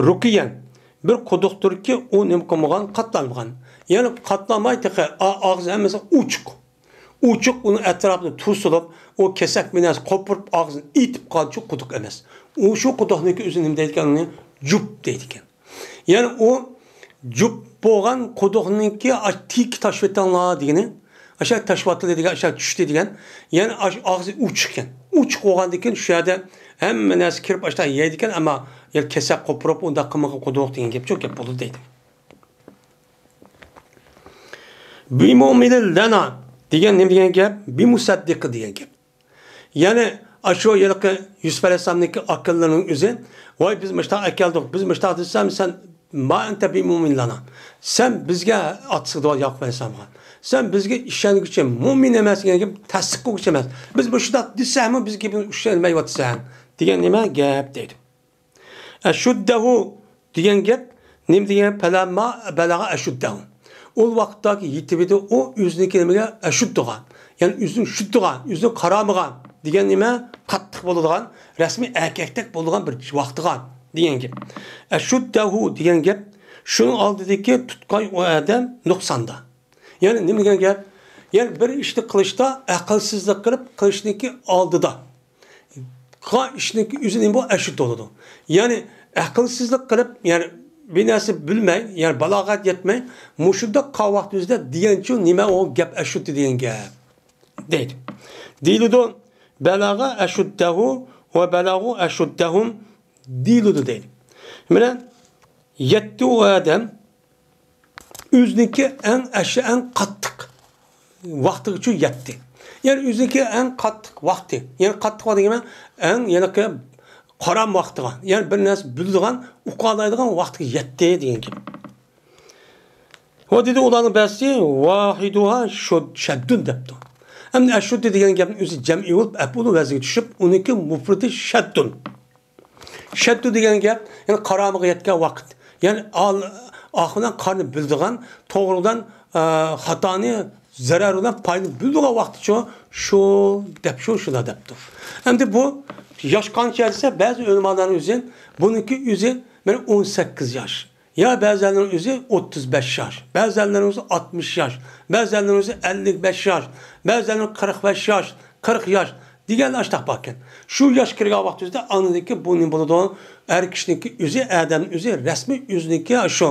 رۇكىيەن، بىر قۇدۇقتۇركى، ئۇ نېمە قىلمىغان؟ قاتلانمىغان. يەنى قاتلانماي تېخى ئا-، ئاغزى ھەممىسى ئوچۇق. ئوچۇق، ئۇنىڭ ئەتراپىنى توسۇلۇپ، ئۇ كېسەك بىر نەرسە قوپۇرۇپ، ئاغزىنى ئېتىپ قالغۇچە قۇدۇق ئەمەس. ئۇ شۇ قۇدۇقنىڭكى ئۆزى نېمە دەيدىكەن؟ ئۇنى جۇب دەيدىكەن. يەنى ئۇ جۈپ بولغان قۇدۇقنىڭكى ئاش-، تېگى تاشىۋېتىڭلار دېگىنى، ئاشۇ تاشىۋاتىلى دېگەن، ئاشۇ چۈشتى دېگەن. يەنى ئاش-، ئاغزى ئوچۇق ئىكەن. ئوچۇق بولغاندىن كېيىن شۇ يەردە ھەممە نەرسە كىرىپ ئاشۇنداق يەيدىكەن، ئەمما يا كېسەك قوپۇرۇپ ئۇنداق قىلمىغان قۇدۇق دېگەن گەپ شۇ گەپ بولىدۇ دەيدۇ. بىمۇئمىنىن لەنا دېگەن نېمە دېگەن گەپ؟ بىمۇسەددىق دېگەن گەپ. يەنى ئاشۇ ھېلىقى يۈسۈپ ئەلەيھىسسالامنىڭكى ئاكىلىرىنىڭ ئۆزى، ۋاي، بىز مۇشتاق ئەكەلدۇق، بىز مۇشتاق دېسەم، سەن ما ئەنتە بىمۇئمىنىن لەنا. سەن بىزگە ئاتىسىغا ياقۇپ ئەلەيھىسسالامغا. سەن بىزگە ئىشەنگۈچى، مۇئمىن ئەمەس دېگەن گەپ، تەستىق قىلغۇچى ئەمەس. بىز مۇشۇنداق دېسەكمۇ بىزگە ئىشەنمەيۋاتىسەن دېگەن نېمە گەپ دەيدۇ. ئەشۇددەھۇ دېگەن گەپ نېمە دېگەن؟ پەلەمما بەلەغە ئەشۇددەھۇ. ئۇ ۋاقىتتاكى يېتىۋىدى ئۇ ئۆزىنىڭكى نېمىگە؟ ئەشۇددىغا. يەنى ئۆزىنىڭ شۇددىغا، ئۆزىنىڭ قارامىغا دېگەن نېمە؟ قاتتىق بولىدىغان، رەسمىي ئەركەكتەك بولىدىغان بىر ۋاقتىغا دېگەن گەپ. ئەشۇددەھۇ دېگەن گەپ شۇنىڭ ئالدىدىكى تۇتقاي ئۇ ئادەم نۇقساندا. يەنى نېمە دېگەن گەپ؟ يەنى بىر ئىشنى قىلىشتا ئەقىلسىزلىك قىلىپ قىلىشنىڭكى ئالدىدا قىلغان ئىشنىڭكى ئۆزى نېمە بۇ؟ ئەشۇت بولىدۇ. يەنى ئەقىلسىزلىك قىلىپ، يەنى بىر نەرسە بىلمەي، يەنى بالاغەت يەتمەي، مۇشۇنداق قالغان ۋاقتىمىزدا دېگەنچۇ نېمە ئۇ گەپ ئەشۇت دېگەن گەپ دەيدۇ. دېيىلىدۇ، بەلەغە ئەشۇددەھۇ ۋە بەلەغۇ ئەشۇددەھۇم دېيىلىدۇ دەيدۇ. مانا يەتتى ئۇ ئادەم ئۆزىنىڭكى ئەڭ ئەشۇ ئەڭ قاتتىق ۋاقتىغىچە يەتتى. يەنى ئۆزىنىڭكى ئەڭ قاتتىق ۋاقتى. يەنى قاتتىق ۋاقتى دېگەن ئەڭ يەنىكى قارام ۋاقتىغا. يەنى بىر نەرسە بىلىدىغان، ئۇقالايدىغان ۋاقتىغا يەتتى دېگەن گەپ. ۋە دېدى ئۇلارنىڭ بەزىسى ۋاھىدۇھا شۇد-، شەددۇن دەپتۇ. ئەمدى ئەشۇددى دېگەن گەپنىڭ ئۆزى جەمئىي بولۇپ، ئەپئۇلۇ ۋەزنىگە چۈشۈپ، ئۇنىڭكى مۇپرىتى شەددۇن. شەددۇ دېگەن گەپ، يەنى قارامىغا يەتكەن ۋاقىت. يەنى ئال-، ئاق بىلەن قارىنى بىلىدىغان، توغرا بىلەن، ئە، خاتانى، زەرەر بىلەن پايدىنى بىلىدىغان ۋاقتىچۇ، شۇ دەپ، شۇ، شۇنداق دەپتۇ. ئەمدى بۇ ياش قانچە دېسە، بەزى ئۆلىمالارنىڭ ئۆزى، بۇنىڭكى ئۆزى مانا ئون سەككىز ياش. يا بەزىلەرنىڭ ئۆزى ئوتتۇز بەش ياش، بەزىلەرنىڭ ئۆزى ئاتمىش ياش، بەزىلەرنىڭ ئۆزى ئەللىك بەش ياش، بەزىلەرنىڭ قىرىق بەش ياش، قىرىق ياش دېگەنلەر ئاشتاق باركەن. شۇ ياش كىرگەن ۋاقتىمىزدا ئاندىن كېيىن بۇ نېمە بولىدۇ؟ ئەر كىشىنىڭكى ئۆزى، ئادەمنىڭ ئۆزى رەسمىي ئۆزىنىڭكى شۇ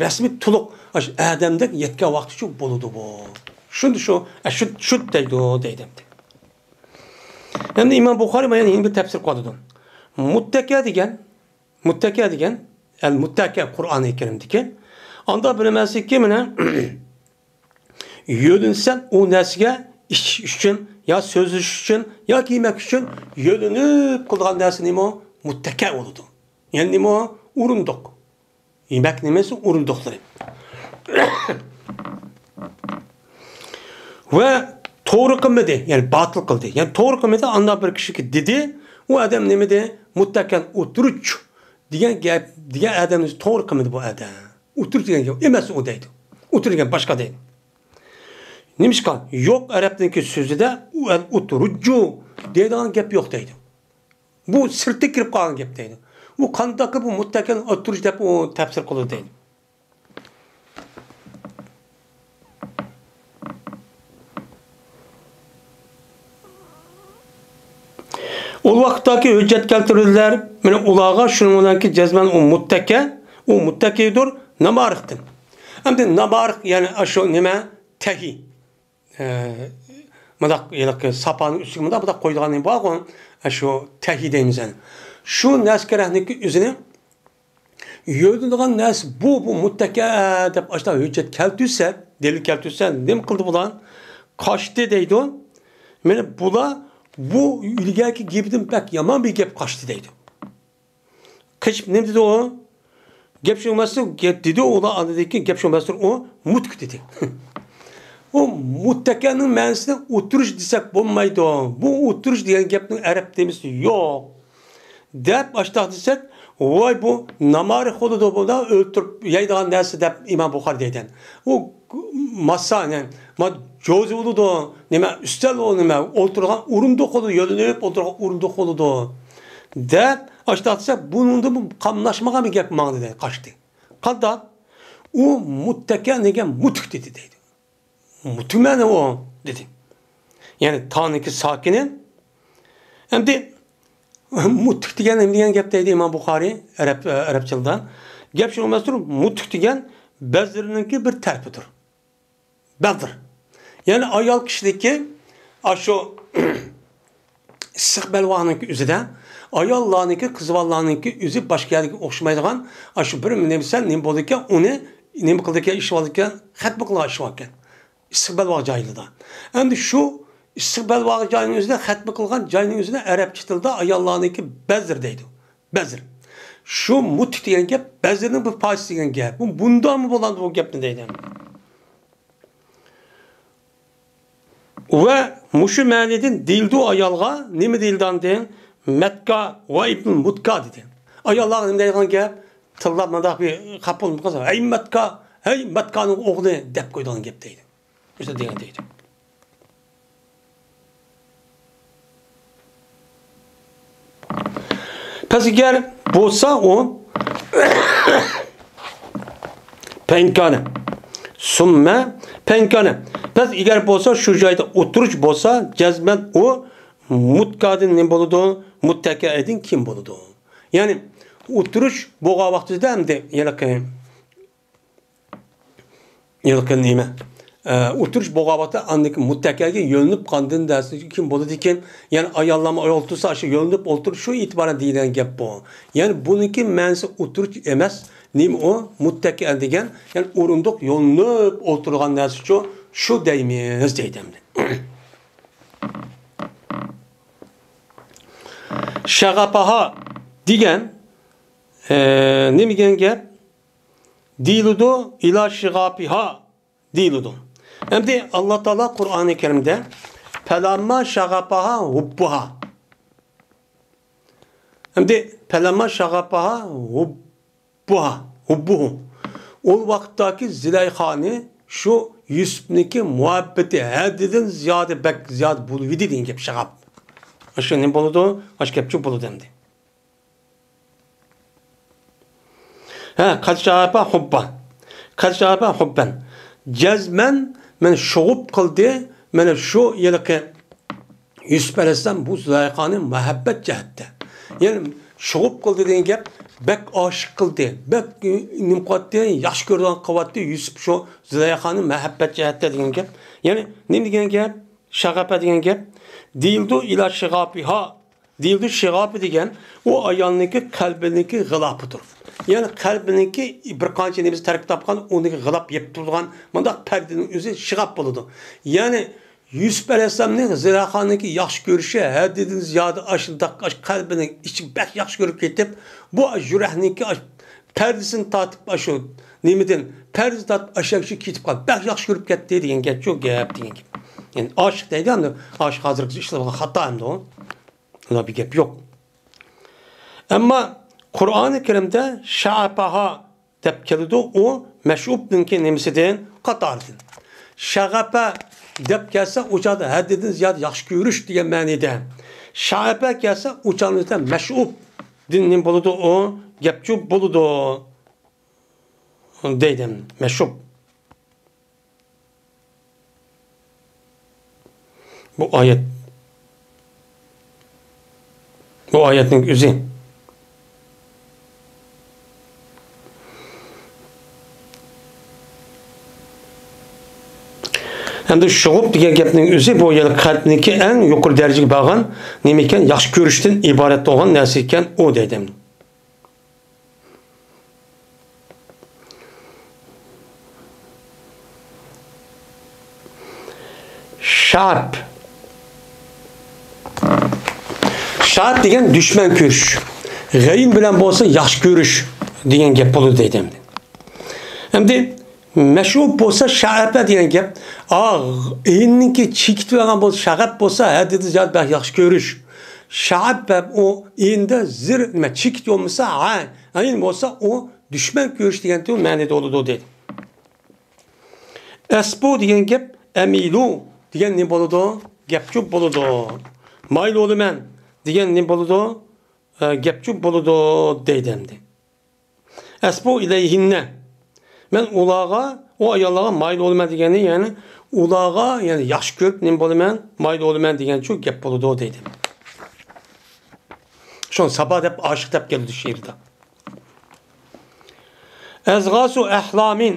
رەسمىي تولۇق ئاشۇ ئادەمدەك يەتكەن ۋاقتى شۇ بولىدۇ بۇ. شۇندى شۇ، ئە، شۇ، شۇ دەيدۇ، دەيدۇ ئەمدى. ئەمدى ئىمام بۇخارى مانا يەنە بىر تەپسىر قىلىۋاتىدۇ. مۇتتەكە دېگەن مۇتتەكە دېگەن، ئەل مۇتتەكە قۇرئانى كەرىمدىكى، ئاندا بىلمەسلىككە مانا يۆلىنىسەن ئۇ نەرسىگە ئىچىش ئۈچۈن يا سۆزلىشىش ئۈچۈن ياكى يېمەك ئۈچۈن يۆلىنىپ قىلىدىغان نەرسە نېمە؟ مۇتتەكە بولىدۇ. يەنى نېمە؟ ئورۇندۇق. يېمەك نېمىسى؟ ئورۇندۇقلىرى. ۋە توغرا قىلمىدى، يەنى باتىل قىلدى. يەنى توغرا قىلمىدى، ئاندا بىر كىشىگە دېدى، ئۇ ئادەم نېمە دېدى؟ مۇتتەكەن ئولتۇرۇش دېگەن گەپ، دېگەن ئادەمنى توغرا قىلمىدى بۇ ئادەم. ئولتۇرۇش دېگەن گەپ ئەمەس ئۇ دەيدۇ. ئولتۇر دېگەن باشقا دەيدۇ. نېمىشقا؟ يوق، ئەرەبنىڭكى سۆزىدە ئۇ ئولتۇرۇجۇ دەيدىغان گەپ يوق دەيدۇ. بۇ سىرتتىن كىرىپ قالغان گەپ دەيدۇ. ئۇ قانداقكى بۇ مۇتتەكەن ئولتۇرۇش دەپ ئۇ تەپسىر قىلىدۇ دەيدۇ. ئۇ ۋاقىتتاكى ھۆججەت كەلتۈردىلەر. مانا ئۇلارغا شۇنىڭ بىلەنكى جەزمەن ئۇ مۇتتەكە، ئۇ مۇتتەكىدۇر، نامارىقتىن. ئەمدى نامارىق، يەنى ئاشۇ نېمە؟ تەھى. ئە، مۇنداق ھېلىقى ساپانىڭ ئۈستىگە مۇنداق، مۇنداق قويىدىغان نېمە بارغۇ؟ ئە، شۇ تەھى دەيمىز ئەنە. شۇ نەرسە كېرەكنىكى ئۆزىنى يۆلىنىدىغان نەرسە بۇ، بۇ مۇتتەكە دەپ ئاشۇنداق ھۆججەت كەلتۈرسە، دەلىل كەلتۈرسە، نېمە قىلدى بۇلار؟ قاچتى دەيدۇ. مانا بۇلار بۇ ئىلگەركى گېپىدىن بەك يامان بىر گەپ قاچتى دەيدۇ. قېچىپ نېمە دېدى ئۇ؟ گەپ شۇ ئەمەس، گەپ دېدى ئۇلار ئاندىن كېيىن، گەپ شۇ ئەمەستۇر، ئۇ مۇتك دېدى. ئۇ مۇتتەكەنىڭ مەنىسىنى ئولتۇرۇش دېسەك بولمايدۇ. بۇ ئولتۇرۇش دېگەن گەپنىڭ ئەرەب تېمىسى يوق. دەپ ئاشتاق دېسەك، ۋاي بۇ نامارىق بولىدۇ، بۇنى ئۆلتۈرۈپ يەيدىغان نەرسە دەپ ئىمام بۇخارى دەيدىكەن. ئۇ ماسا، نېمە، ما جوزى بولىدۇ، نېمە ئۈستەل بولىدۇ، نېمە ئولتۇرغان ئورۇندۇق بولىدۇ، يۆلىنىپ ئولتۇرغان ئورۇندۇق بولىدۇ دەپ ئاشتاق دېسەك، بۇنىڭدىن قاملاشمىغان بىر گەپ ماڭدى دەيدۇ، قاچتى. قانداق؟ ئۇ مۇتتەكە دېگەن مۇتك دېدى دەيدۇ. مۇتمەن ئۇ دېدى. يەنى تانىكى ساكىنى. ئەمدى مۇتك دېگەن نېمە دېگەن گەپ دەيدۇ ئىمام بۇخارى ئەرەب، ئەرەبچىلدا. گەپ شۇ ئەمەستۇر، مۇتك دېگەن بەزىرنىڭكى بىر تەرىپىدۇر. بەزىر. يەنى ئايال كىشىنىڭكى ئاشۇ ئىسسىق بەلباغنىڭكى ئۆزىدە، ئاياللارنىڭكى، قىز بالىلارنىڭكى ئۆزى باشقا يەرگە ئوخشىمايدىغان، ئاشۇ بىر نېمىسى نېمە بولىدىكەن، ئۇنى نېمە قىلىدىكەن، ئىشلىۋالىدىكەن، خەتمە قىلغان ئىشلىۋالىدىكەن. ئىسسىق بەلباغ جايلىرىدا. ئەمدى شۇ ئىسسىق بەلباغ جايىنىڭ ئۆزىدە خەتمە قىلغان جاينىڭ ئۆزىدە ئەرەبچە تىلدا ئاياللارنىڭكى بەزىر دەيدۇ. بەزىر. شۇ مۇتك دېگەن گەپ بەزىرنىڭ بىر پارچىسى دېگەن گەپ. بۇ بۇنداقمۇ بولامدۇ بۇ گەپنى دەيدۇ. ۋە مۇشۇ مەنىدىن دېيىلىدۇ ئايالغا، نېمە دېيىلىدۇ ئاندىن؟ مەتكا ۋە ئىبن مۇتكا دېدى. ئاياللارغا نېمە دەيدىغان گەپ؟ تىللاپ مۇنداق بىر خاپا بولۇپ قالسا، ھەي مەتكا، ھەي مەتكانىڭ ئوغلى دەپ قويىدىغان گەپ دەيدۇ. مۇشۇ دېگەن دەيدۇ. پەس ئەگەر بولسا ئۇ پەنكانە. سۈممە پەنكانە. پەس ئەگەر بولسا شۇ جايدا ئولتۇرۇش بولسا جەزمەن ئۇ مۇتكادىن نېمە بولىدۇ؟ مۇتتەكەئىدىن كېيىن بولىدۇ. يەنى ئولتۇرۇش بولغان ۋاقتىدا ئەمدى ھېلىقى ھېلىقى نېمە؟ ئە، ئولتۇرۇش بولغان ۋاقىتتا ئاندىن كېيىن مۇتتەكەگە يۆلىنىپ قاندىن دەرسى كىم بولىدىكىن؟ يەنى ئاياللارمۇ ئولتۇرسا، شۇ يۆلىنىپ ئولتۇرۇش شۇ ئېتىبارەن دېيىلگەن گەپ بۇ. يەنى بۇنىڭكى مەنىسى ئولتۇرۇش ئەمەس. نېمە ئۇ؟ مۇتتەكە دېگەن، يەنى ئورۇندۇق يۆلىنىپ ئولتۇرغان نەرسىچۇ، شۇ دەيمىز دەيدۇ ئەمدى. شەغەپەھا دېگەن، ئە، نېمە دېگەن گەپ؟ دېيىلىدۇ، ئىلا شىغاپىھا دېيىلىدۇ. ئەمدى ئاللا تائالا قۇرئانى كەرىمدە پەلەمما شەغەپەھا ھۇببۇھا. ئەمدى پەلەمما شەغەپەھا ھۇببۇھا، ھۇببۇھۇ. ئۇ ۋاقىتتاكى زۇلەيخانى شۇ يۈسۈپنىڭكى مۇھەببىتى ھەددىدىن زىيادە، بەك زىيادە بولۇۋىدى دېگەن گەپ شەغەپ. ئاشۇ نېمە بولىدۇ؟ ئاشۇ گەپچۇ بولىدۇ ئەمدى. ھە، قەد شەغەپە ھۇببا. قەد شەغەپە ھۇببەن. جەزمەن مېنى شۇغۇپ قىلدى. مانا شۇ ھېلىقى يۈسۈپ ئەلەيھىسسالام بۇ زۇلەيخانى مۇھەببەت جەھەتتە. يەنى شۇغۇپ قىلدى دېگەن گەپ، بەك ئاشىق قىلدى، بەك نېمە قىلاتتى، ياخشى كۆرىدىغان قىلىۋاتتى يۈسۈپ شۇ زۇلەيخانى مۇھەببەت جەھەتتە دېگەن گەپ. يەنى نېمە دېگەن گەپ؟ شەغەپە دېگەن گەپ. دېيىلدۇ ئىلا شىغاپىھا. دېيىلدى، شىغاپى دېگەن ئۇ ئايالنىڭكى قەلبىنىڭكى غىلاپىدۇر. يەنى قەلبىنىڭكى بىر قانچە نېمىسى تەركىب تاپقان، ئۇنىڭكى غىلاپ يېپىپ تۇرىدىغان مۇنداق پەردىنىڭ ئۆزى شىغاب بولىدۇ. يەنى يۈسۈپ ئەلەيھىسسالامنى زىلەيخانىڭكى ياخشى كۆرۈشى ھەددىدىن زىيادە ئاشۇنداق، ئاش قەلبىنىڭ ئىچىگە بەك ياخشى كۆرۈپ كېتىپ، بۇ يۈرەكنىڭكى ئاش پەردىسىنى تارتىپ، ئاشۇ نېمىدىن، پەردىسىنى تارتىپ ئاشۇ يەرگىچە كېتىپ قالدى. بەك ياخشى كۆرۈپ كەتتى دېگەن گەپچۇ، گەپ دېگەن گەپ. يەنى ئاشىق دەيدۇ ئەمدى، ئاشىق ھازىرقى ئىشلارغا خاتا ئەمدى ئۇ. ئۇنداق بىر گەپ يوق. ئەمما قۇرئانى كەرىمدە شەئەپەھا دەپ كېلىدۇ، ئۇ مەشئۇبنىڭكى نېمىسىدىن، قاتارىدىن. شەغەپە دەپ كەلسە، ئۇ چاغدا ھەددىدىن زىيادە ياخشى كۆرۈش دېگەن مەنىدە. شەئەپە كەلسە، ئۇ چاغدا مەشئۇبدىن نېمە بولىدۇ؟ ئۇ گەپچۇ بولىدۇ. دەيدۇ مەشئۇب. بۇ ئايەت، بۇ ئايەتنىڭ ئۆزى. ئەمدى شۇغۇپ دېگەن گەپنىڭ ئۆزى بۇ يەنە قەلبنىڭكى ئەڭ يۇقىرى دەرىجىگە بارغان نېمە ئىكەن؟ ياخشى كۆرۈشتىن ئىبارەت بولغان نەرسە ئىكەن ئۇ دەيدۇ. شەئەپ. شەئەپ دېگەن دۈشمەن كۆرۈش. غەيىن بىلەن بولسا ياخشى كۆرۈش دېگەن گەپ بولىدۇ دەيدۇ ئەمدى. ئەمدى مەشئۇب بولسا شەئەپە دېگەن گەپ. ئا، ئېينىڭكى چېكىتىۋالغان بولسا، شەغەپ بولسا ھەددىدىن زىيادە بەك ياخشى كۆرۈش. شەئەپ ئۇ ئېيندا زىر، نېمە، چېكىت بولمىسا، ھە، ئەين بولسا ئۇ دۈشمەن كۆرۈش دېگەن مەنىدە بولىدۇ دەيدۇ. ئەسبۇ دېگەن گەپ ئەمىلۇ دېگەن نېمە بولىدۇ؟ گەپچۇ بولىدۇ. مايىل بولىمەن دېگەن نېمە بولىدۇ؟ ئە، گەپچۇ بولىدۇ دەيدۇ ئەمدى. ئەسبۇ ئىلەيھىننە. مەن ئۇلارغا، ئۇ ئاياللارغا مايىل بولىمەن دېگەننى، يەنى ئۇلارغا، يەنى ياخشى كۆرۈپ نېمە بولىمەن، مايىل بولىمەن دېگەنچۇ گەپ بولىدۇ دەيدۇ. شۇڭا سابا دەپ ئاشىق دەپ كېلىدۇ شېئىردا. ئەزغاسۇ ئەھلامىن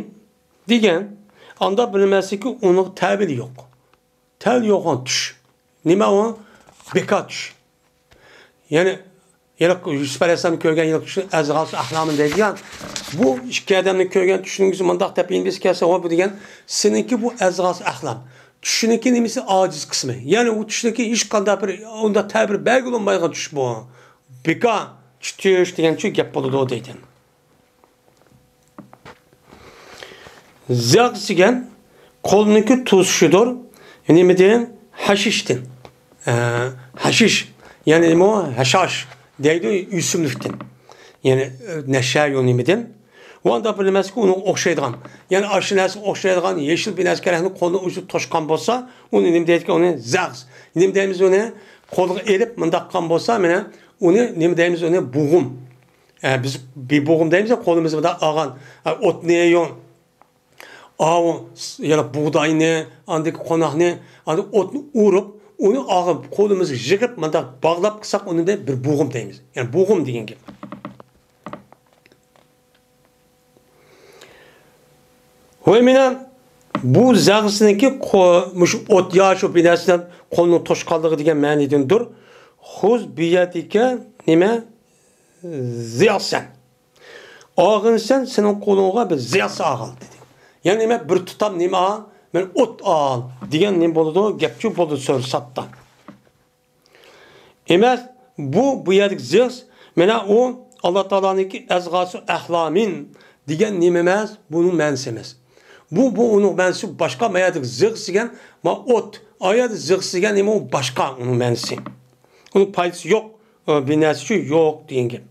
دېگەن، ئاندا بىلمەسلىكى ئۇنىڭ تەۋىلى يوق. تەۋىلى يوق چۈش. نېمە ئۇ؟ بىكار چۈش. يەنى، يەنە يۈسۈپ ئەلەيھىسسالام كۆرگەن يىلقى چۈشنى ئەزغاسۇ ئەھلامىن دەيدىغان. بۇ ئىككى ئادەمنى كۆرگەن چۈشنىڭ يۈزى مۇنداق دەپ ئېيتىپ كەلسە، ۋاي بۇ دېگەن، سېنىڭكى بۇ ئەزغاسۇ ئەھلام. چۈشنىڭكى نېمىسى؟ ئاجىز قىسمى. يەنى ئۇ چۈشنىڭكى ھېچقانداق بىر، ئۇنداق تەبىر بەلگىلىنمەيدىغان چۈش بۇ. بىكار چۈش دېگەنچۇ گەپ بولىدۇ دەيدۇ. زىغس دېگەن قولنىڭكى توسۇشىدۇر. نېمىدىن؟ ھەشىشتىن. ئە، ھەشىش، يەنى نېمە ئۇ؟ ھەشاش دەيدۇ ئۆسۈملۈكتىن. يەنى، ئە، نەشە يول نېمىدىن؟ ئۇ ئانداق بىر نېمە ئەمەسكى، ئۇنىڭغا ئوخشايدىغان. يەنى ئاشۇ نەرسىگە ئوخشايدىغان يېشىل بىر نەرسە كەرەكنى قولنىڭ ئۇچىدا توشقان بولسا، ئۇنى نېمە دەيدىكەن؟ ئۇنى زىغس. نېمە دەيمىز ئۇنى؟ قولغا ئېلىپ مۇنداق قىلغان بولسا، مانا ئۇنى نېمە دەيمىز؟ ئۇنى بوغۇم. ئە، بىز بىبوغۇم دەيمىز، قولىمىز بىلەن ئالغان، ئە، ئوتنى يون-، ئاۋۇ، يەنە بۇغداينى، ئاندىكى قوناقنى، ئاندىن ئوتنى ئۇرۇپ، ئۇنى ئاغىپ، قولىمىزغا يىغىپ، مۇنداق باغلاپ قىلساق، ئۇنى دە بىر بوغۇم دەيمىز. يەنى بوغۇم دېگەن گەپ. ۋاي مېنىڭ بۇ زەغسىنىڭكى قو-، مۇشۇ ئوت يا شۇ بىر نەرسىدىن قولنىڭ توشقانلىقى دېگەن مەنىدىندۇر. خۇز بىيەدىكە نېمە؟ زىغسەن. ئاغىنىسەن، سېنىڭ قولۇڭغا بىر زىغس ئاغىل، دېدى. يەنى نېمە؟ بىر تۇتام نېمە ئال؟ مەن ئوت ئال، دېگەن نېمە بولىدۇ؟ گەپچۇ بولىدۇ سۆز ساتتا. ئەمەس، بۇ، بۇ يەردىكى زىغس، مانا ئۇ ئاللا تائالانىڭكى ئەزغاسۇ ئەھلامىن دېگەن نېمە ئەمەس؟ بۇنىڭ مەنىسى ئەمەس. بۇ، بۇ ئۇنىڭ مەنىسى باشقا، ما يەردىكى زىغس دېگەن، ما ئوت، ئا يەردە زىغس دېگەن نېمە ئۇ باشقا ئۇنىڭ مەنىسى. ئۇنىڭ پايدىسى يوق، ئە، بىر نەرسە ئۈچۈن يوق دېگەن گەپ.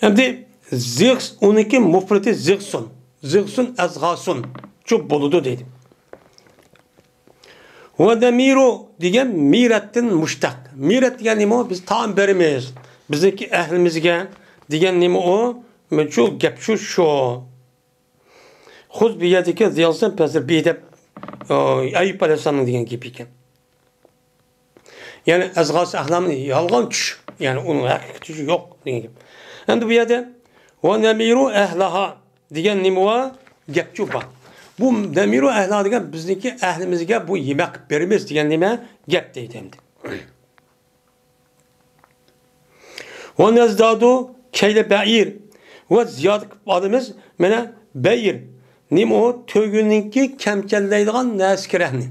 ئەمدى زىغس، ئۇنىڭكى مۇپرىتى زىغسۇن. زىغسۇن، ئەزغاسۇن. چوپ بولىدۇ دەيدۇ. ۋە نەمىرۇ دېگەن مىرەتتىن مۇشتەق. مىرەت دېگەن نېمە؟ بىز تائام بېرىمىز. بىزنىڭكى ئەھلىمىزگە دېگەن نېمە ئۇ؟ شۇ گەپ شۇ، شۇ. خۇز بىيەدىكە زىغسەن پەسىر بى دەپ، ئە، ئەييۇب ئەلەيھىسسالامنىڭ دېگەن گېپى ئىكەن. يەنى ئەزغاسۇ ئەھلامىن يالغان چۈش. يەنى ئۇنىڭ ھەقىقىي چۈشى يوق دېگەن گەپ. ئەمدى بۇ يەردە ۋە نەمىرۇ ئەھلىھا دېگەن نېمە بار؟ گەپچۇ بار. بۇ نەمىرۇ ئەھلىھا دېگەن بىزنىڭكى ئەھلىمىزگە بۇ يېمەك قىلىپ بېرىمىز دېگەن نېمە؟ گەپ دەيدۇ ئەمدى. ۋە نەزدادۇ كەيلە بەئىر. ۋە زىيادە قىلىپ ئالىمىز، مانا، بەئىر. نېمە ئۇ؟ تۆگىنىڭكى كەمچەللەيدىغان نەرسە كېرەكنى.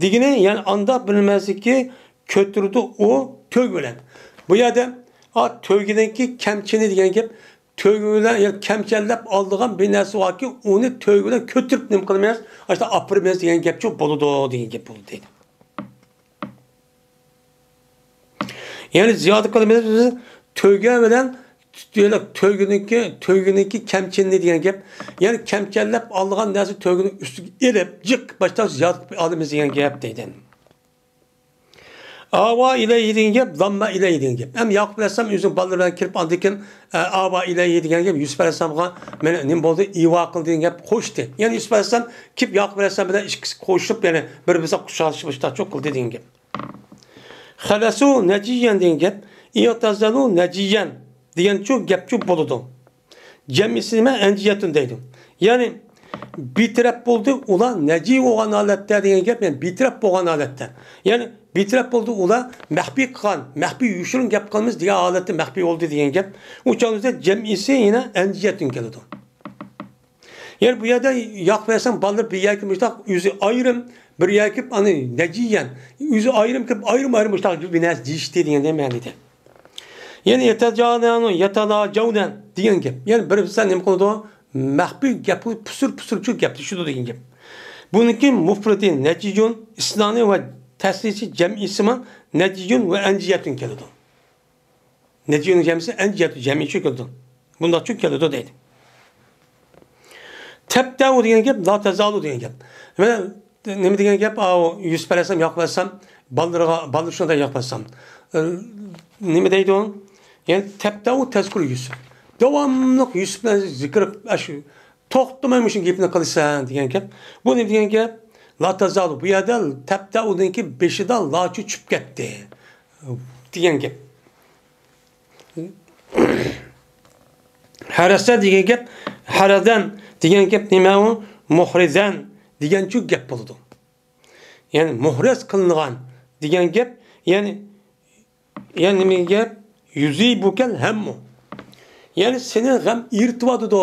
دېگىنى، يەنى ئانداق بىر نېمە ئەمەسكى، كۆتۈرىدۇ ئۇ تۆگە بىلەن. بۇ يەردە، ئا، تۆگىنىڭكى كەمچىنى دېگەن گەپ، تۆگە بىلەن، يەنى كەمچەللەپ ئالىدىغان بىر نەرسە باركى، ئۇنى تۆگە بىلەن كۆتۈرۈپ نېمە قىلىمىز؟ ئاشۇنداق ئاپىرىمىز دېگەن گەپچۇ بولىدۇ، دېگەن گەپ بولىدۇ دەيدۇ. يەنى زىيادە قىلىمىز بىز تۆگە بىلەن، تۆگىنىڭكى، تۆگىنىڭكى كەمچىنىنى دېگەن گەپ. يەنى كەمچەللەپ ئالىدىغان نەرسە تۆگىنىڭ ئۈستىگە ئېلىپ، جىق باشتا زىيادە قىلىپ ئالىمىز دېگەن گەپ دەيدۇ. ئاۋا ئىلەيھى دېگەن گەپ، زامما ئىلەيھى دېگەن گەپ. ھەم ياقۇپ ئەلەيھىسسالام ئۆزىنىڭ بالىلىرى بىلەن كىرىپ، ئاندىن كېيىن، ئە، ئاۋا ئىلەيھى دېگەن گەپ، يۈسۈپ ئەلەيھىسسالامغا مانا نېمە بولدى، ئىۋا قىلدى دېگەن گەپ، قوشتى. يەنى يۈسۈپ ئەلەيھىسسالام كېلىپ ياقۇپ ئەلەيھىسسالام بىلەن ئىككىسى قوشۇلۇپ، يەنى بىر-بىرسىگە قۇشاشلىشىپ، مۇشۇنداق قىلدى دېگەن گەپ. خەلەسۇ نەجىيەن دېگەن گەپ، ئىغتەزەلۇ نەجىيەن دېگەنچۇ گەپچۇ بولىدۇ. جەمئىسى نېمە؟ ئەنجىيەتۇن دەيدۇ. يەنى، بىتەرەپ بولدى، ئۇلار نەجىي بولغان ھالەتتە دېگەن گەپ، يەنى بىتەرەپ بولغان ھالەتتە. يەنى، بىتەرەپ بولدى، ئۇلار مەخپىي قىلغان، مەخپىي يوشۇرۇن گەپ قىلىمىز دېگەن ھالەتتە مەخپىي بولدى دېگەن گەپ. ئۇ چاغدا جەمئىسى يەنە ئەنجىيەتۇن كېلىدۇ. يەنى بۇ يەردە ياقۇپ ئەلەيھىسسالام بالىلىرى بىر يەرگە مۇشتاق ئۆزى ئايرىم، بىر يەرگە كېلىپ ئانا نەجىيەن، ئۆزى ئايرىم كېلىپ ئايرىم-ئايرىم مۇشتاق بىر نەرسە دېيىشتى دېگەندەك مەنىدە. يەنى يەتەجانەنۇ، يەتەلاجەۋنە دېگەن گەپ. يەنى بىر بىرسىگە نېمە قىلىدۇ؟ مەخپىي گەپ قىلىپ، پۇسۇر-پۇسۇرچە گەپلىشىدۇ دېگەن گەپ. بۇنىڭكى مۇپرىدى نەجىيۇن، ئىسنانى ۋە تەسنىسى جەمئىسىمۇ نەجىيۇن ۋە ئەنجىيەتۇن كېلىدۇ. نەجىيۇننىڭ جەمئىسى ئەنجىيەتۇ جەمئىچۇ كېلىدۇ. بۇنداقچۇ كېلىدۇ دەيدۇ. تەبتەئۇ دېگەن گەپ، لا تەزالۇ دېگەن گەپ. مانا نېمە دېگەن گەپ؟ ئاۋۇ يۈسۈپ ئەلەيھىسسالام، ياقۇپ ئەلەيھىسسالام بالىلىرىغا، بالىلىرى شۇنداق ياقۇپ ئەلەيھىسسالام. ئە، نېمە دەيدۇ؟ يەنى تەبتەئۇ تەزكۇر يۈسۈپ. داۋاملىق يۈسۈپ بىلەن زىكىر، ئاشۇ توختىماي مۇشۇ گېپىنى قىلىسەن دېگەن گەپ. بۇ نېمە دېگەن گەپ؟ لا تەزالۇ. بۇ يەردە تەبتەئۇنىڭكى بېشىدا لاچۇ چۈشۈپ كەتتى دېگەن گەپ. ھەرەسە دېگەن گەپ، ھەرەدەن دېگەن گەپ نېمە ئۇ؟ مۇھرىزەن دېگەنچۇ گەپ بولىدۇ. يەنى مۇھرىز قىلىنغان دېگەن گەپ، يەنى، يەنى نېمە گەپ؟ يۇزىبۇكەل ھەممۇ. يەنى سېنى غەم ئېرىتىۋاتىدۇ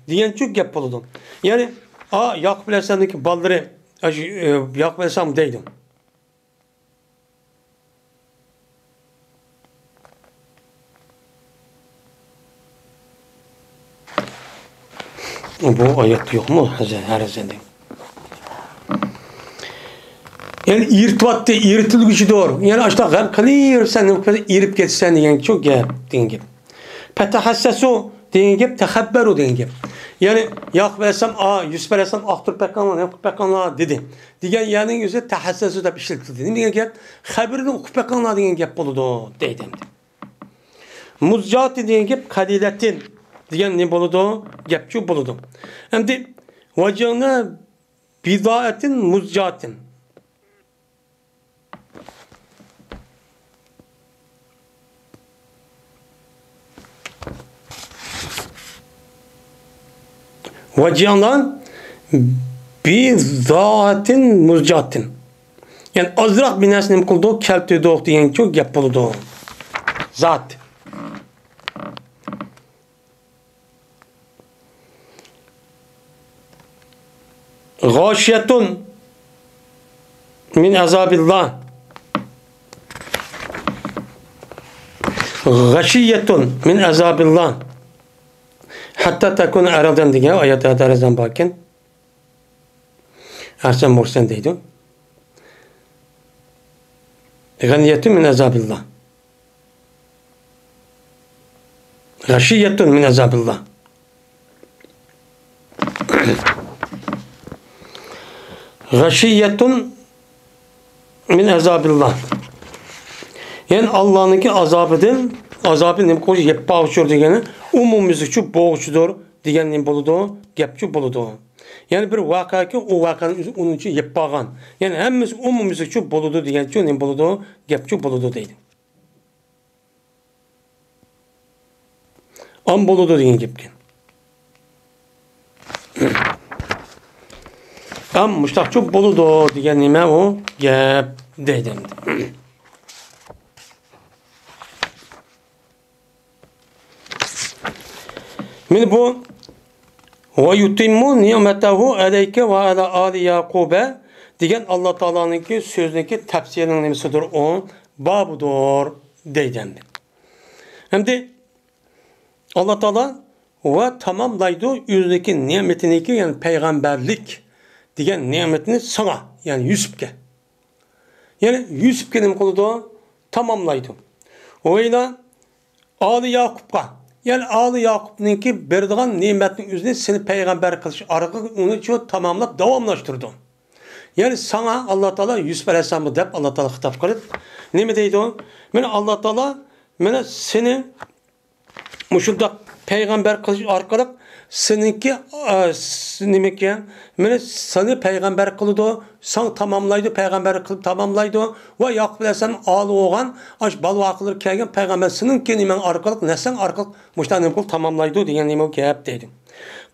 دېگەنچۇ گەپ بولىدۇ. يەنى، ئا، ياقۇپ ئەلەيھىسسالامنىڭكى بالىلىرى، ئاشۇ، ئە، ياقۇپ ئەلەيھىسسالام دەيدۇ. بۇ ئايەتتە يوقمۇ؟ ھەزە-، ھەرەسە دەيدۇ. يەنى ئېرىتىۋاتتى، ئېرىتىلگۈچىدۇر. يەنى ئاشۇنداق غەم قىلىۋېرىسەن، نېمە قىلىپ ئېرىپ كېتىسەن دېگەنچۇ گەپ، دېگەن گەپ. پەتەھەسسەسۇ دېگەن گەپ، تەخەببەرۇ دېگەن گەپ. يەنى ياقۇپ ئەلەيھىسسالام، ئا، يۈسۈپ ئەلەيھىسسالام ئاختۇرۇپ بېقىڭلار، نېمە قىلىپ بېقىڭلار دېدى. دېگەن يەرنىڭ ئۆزى تەھەسسەسۇ دەپ ئىشلىتىلدى. نېمە دېگەن گەپ؟ خەۋىرىنى ئوقۇپ بېقىڭلار دېگەن گەپ بولىدۇ، دەيدۇ ئەمدى. مۇزجاتىن دېگەن گەپ قەلىلەتىن دېگەن نېمە بولىدۇ؟ گەپچۇ بولىدۇ. ئەمدى ۋەجىئنا بىزائەتىن مۇزجاتىن. ۋەجىئنا بىزائەتىن مۇزجاتىن. يەنى ئازراق بىر نەرسىنى نېمە قىلدۇق؟ كەلتۈردۇق دېگەنچۇ گەپ بولىدۇ. زات. غاشىيەتۇن مىن ئازابىللا. غەشىيەتۇن مىن ئازابىللا. ھەتتا تەكۇنە ئەرەزەن دېگەن ئايەت ھەدەرەزەن باركەن. ئەرزەن مۇرسەن دەيدۇ. غەنىيەتۇن مىن ئازابىللا. غەشىيەتۇن مىن ئازابىللا. غەشىيەتۇن مىن ئازابىللا. يەنى ئاللانىڭكى ئازابىدىن، ئازابى نېمە قىلغۇچى، يەپ باغۇچۇر دېگىنى، ئومۇميۈزلۈكچۇ بوغۇچىدۇر دېگەن نېمە بولىدۇ؟ گەپچۇ بولىدۇ. يەنى بىر ۋەقەكى ئۇ ۋەقەنىڭ ئۆزى ئۇنىڭچە يەپ باغان. يەنى ھەممىسى ئومۇميۈزلۈكچۇ بولىدۇ دېگەنچۇ نېمە بولىدۇ؟ گەپچۇ بولىدۇ دەيدۇ. ئام بولىدۇ دېگەن گەپكەن. ئام مۇشتاقچۇ بولىدۇ دېگەن نېمە ئۇ گەپ دەيدۇ ئەمدى. مانا بۇ «ۋە يۇتىممۇ نىئمەتەھۇ ئەلەيكە ۋە ئەلا ئالى يەقۇبە» دېگەن ئاللا تائالانىڭكى سۆزىنىڭكى تەپسىرىنىڭ نېمىسىدۇر؟ ئۇ بابىدۇر دەيدۇ ئەمدى. ئەمدى ئاللا تائالا «ۋە تاماملايدۇ ئۆزىنىڭكى نېمىتىنىڭكى، يەنى پەيغەمبەرلىك دېگەن نېمىتىنى ساڭا»، يەنى يۈسۈپكە. يەنى يۈسۈپكە نېمە قىلىدۇ؟ تاماملايدۇ. «ۋە ئىلا ئالى ياقۇپقا»، يەنى ئالى ياقۇپنىڭكى بېرىدىغان نېمەتنىڭ ئۆزىنى سېنى پەيغەمبەر قىلىش ئارقىلىق ئۇنى شۇ تاماملاپ داۋاملاشتۇرىدۇ. يەنى ساڭا ئاللا تائالا يۈسۈپ ئەلەيھىسسالامغا دەپ ئاللا تائالا خىتاب قىلىپ نېمە دەيدۇ؟ مانا ئاللا تائالا مانا سېنى مۇشۇنداق پەيغەمبەر قىلىش ئارقىلىق سېنىڭكى، ئە، س-، نېمىكەن، مېنى سېنى پەيغەمبەر قىلىدۇ، ساڭا تاماملايدۇ، پەيغەمبەر قىلىپ تاماملايدۇ ۋە ياقۇپ ئەلەيھىسسالام ئالى بولغان، ئاش بالا ۋاقىتلىرى كەلگەن پەيغەمبەر سېنىڭكى نېمەڭ ئارقىلىق، نەسلىڭ ئارقىلىق مۇشۇنداق نېمە قىلىپ تاماملايدۇ دېگەن نېمە گەپ دەيدۇ.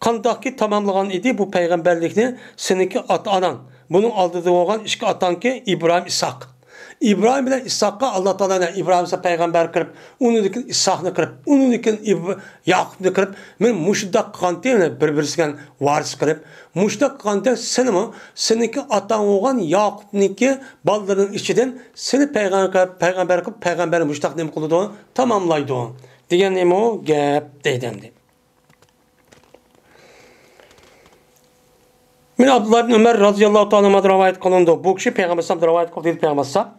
قانداقكى تاماملىغان ئىدى بۇ پەيغەمبەرلىكنى سېنىڭكى ئاتا-ئاناڭ، بۇنىڭ ئالدىدا بولغان ئىككى ئاتاڭكى ئىبراھىم، ئىسھاق. ئىبراھىم بىلەن ئىسھاققا ئاللا تائالا، ئىبراھىم سەن پەيغەمبەر قىلىپ، ئۇنىڭدىن كېيىن ئىسھاقنى قىلىپ، ئۇنىڭدىن كېيىن ئىب-، ياقۇپنى قىلىپ، مېنى مۇشۇنداق قىلغانتى، بىر-، بىرسىگە ۋارىس قىلىپ، مۇشۇنداق قىلغانتى سېنىمۇ، سېنىڭكى ئاتاڭ بولغان ياقۇپنىڭكى بالىلىرىنىڭ ئىچىدىن سېنى پەيغەمبەر، پەيغەمبەر قىلىپ، پەيغەمبەرنى مۇشۇنداق نېمە قىلىدۇ، تاماملايدۇ دېگەن نېمە گەپ دەيدۇ ئەمدى. مانا ئابدۇللا ئىبن ئۆمەر رازىياللاھۇ تائالا ئەنھۇدىن رىۋايەت قىلىنىدۇ. بۇ كىشى پەيغەمبەر ئەلەيھىسسالامدىن رىۋايەت قىلدى، دېدى پەيغەمبەر ئەلەيھىسسالام.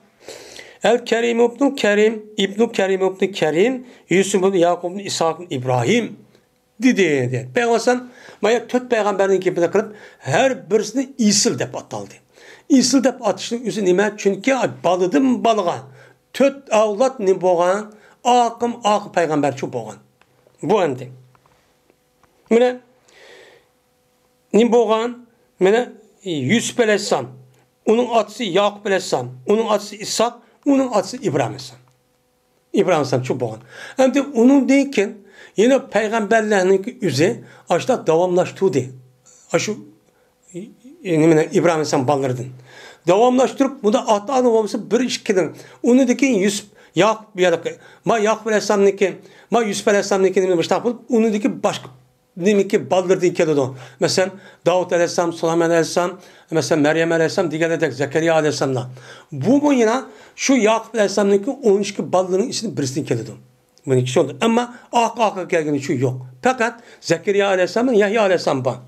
«ئەل كەرىم ئىبنۇ كەرىم، ئىبنۇ كەرىم ئىبنۇ كەرىم، يۈسۈف ئىبنۇ ياقۇب ئىبنۇ ئىسھاق ئىبراھىم» دېدى، دېدى. پەيغەمبەر ئەلەيھىسسالام مانا تۆت پەيغەمبەرنىڭ گېپىنى قىلىپ، ھەر بىرسىنى ئېسىل دەپ ئاتالدى. ئېسىل دەپ ئاتىشنىڭ ئۆزى نېمە؟ چۈنكى بالىدىن بالىغا تۆت ئەۋلاد نېمە بولغان؟ ئاقىم ئاقىم پەيغەمبەرچۇ بولغان. بۇ ئەمدى. مانا نېمە بولغان؟ مانا يۈسۈپ ئەلەيھىسسالام، ئۇنىڭ ئاتىسى ياقۇپ ئەلەيھىسسالام، ئۇنىڭ ئاتىسى ئىسھاق، ئۇنىڭ ئاتىسى ئىبراھىم ئەلەيھىسسالام. ئىبراھىم ئەلەيھىسسالام شۇ بولغان. ئەمدى ئۇنىڭدىن كېيىن يەنە پەيغەمبەرلەرنىڭكى ئۆزى ئاشۇنداق داۋاملاشتۇردى. ئاشۇ، ئى، نېمىنى، ئىبراھىم ئەلەيھىسسالام بالىلىرىدىن داۋاملاشتۇرۇپ، بۇندا ئاتا-ئانا بولمىسا بىر ئىككىدىن، ئۇنىڭدىن كېيىن يۈسۈپ، ياقۇپ، يا ما ياقۇپ ئەلەيھىسسالامنىڭكى، ما يۈسۈپ ئەلەيھىسسالامنىڭكى نېمە مۇشۇنداق بولۇپ، ئۇنىڭدىن كېيىن باشقا نېمىكى بالىلىرىدىن كېلىدۇ. مەسىلەن، داۋۇت ئەلەيھىسسالام، سۇلايمان ئەلەيھىسسالام، مەسىلەن، مەريەم ئەلەيھىسسالام دېگەنلەردەك، زەكەرىيا ئەلەيھىسسالاملار. بۇمۇ يەنە شۇ ياقۇپ ئەلەيھىسسالامنىڭكى ئون ئىككى بالىلىرىنىڭ ئىچىدىن بىرسىدىن كېلىدۇ. بۇنىڭ ئىككىسى بولدى. ئەمما ئارقا-ئارقىغا كەلگىنى شۇ يوق. پەقەت زەكەرىيا ئەلەيھىسسالام بىلەن يەھيا ئەلەيھىسسالام بار.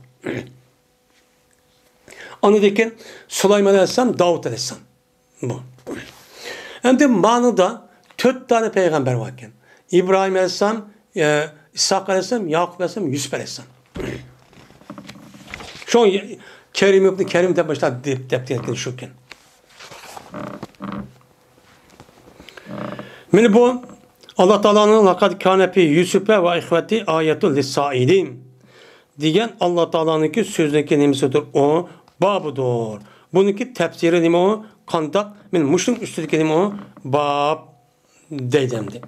ئاندىن كېيىن سۇلايمان ئەلەيھىسسالام، داۋۇت ئەلەيھىسسالام. بۇ. ئەمدى مانىدا تۆت دانە پەيغەمبەر بار ئىكەن. ئىبراھىم ئەلەيھىسسالام، ئە، ئىسھاق ئەلەيھىسسالام، ياقۇپ ئەلەيھىسسالام، يۈسۈپ ئەلەيھىسسالام. شۇ كەرىم ئىبنى كەرىم دەپ باشلاپ دەپ، دەپ كەتكەن شۇكەن. مانا بۇ ئاللا تائالانىڭ «لەقەد كانە فى يۈسۈفە ۋە ئىخۋەتى ئايەتۇن لىسسائىلىن» دېگەن ئاللا تائالانىڭكى سۆزىنىڭكى نېمىسىدۇر؟ ئۇ بابىدۇر. بۇنىڭكى تەپسىرى نېمە ئۇ؟ قانداق؟ مانا مۇشۇنىڭ ئۈستىدىكى نېمە ئۇ؟ باب دەيدۇ ئەمدى.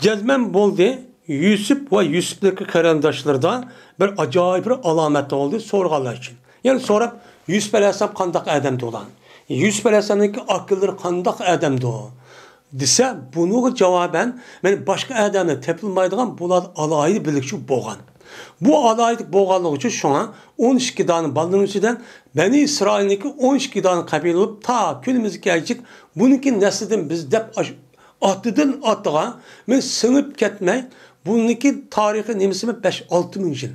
جەزمەن بولدى، يۈسۈپ ۋە يۈسۈپنىڭكى قېرىنداشلىرىدا بىر ئاجايىپ بىر ئالامەت بولدى سورىغانلار ئۈچۈن. يەنى سوراپ، يۈسۈپ ئەلەيھىسسالام قانداق ئادەمدۇ ئۇلار؟ يۈسۈپ ئەلەيھىسسالامنىڭكى ئاكىلىرى قانداق ئادەمدۇ؟ دېسە، بۇنىڭغا جاۋابەن، مانا باشقا ئادەملەر تېپىلمايدىغان بۇلار ئالاھىدە بىلىكچى بولغان. بۇ ئالاھىدە بولغانلىقى ئۈچۈن شۇڭا ئون ئىككى دانە بالىنىڭ ئىچىدىن بەنى ئىسرائىلنىڭكى ئون ئىككى دانە قەبىلە بولۇپ، تا كۈنىمىزگە كەلگۈچە بۇنىڭكى نەسلىدىن بىز دەپ ئاش-، ئاتىدىن ئاتىغا مانا سىڭىپ كەتمەي، بۇنىڭكى تارىخى نېمىسىمۇ بەش-ئالتە مىڭ يىل.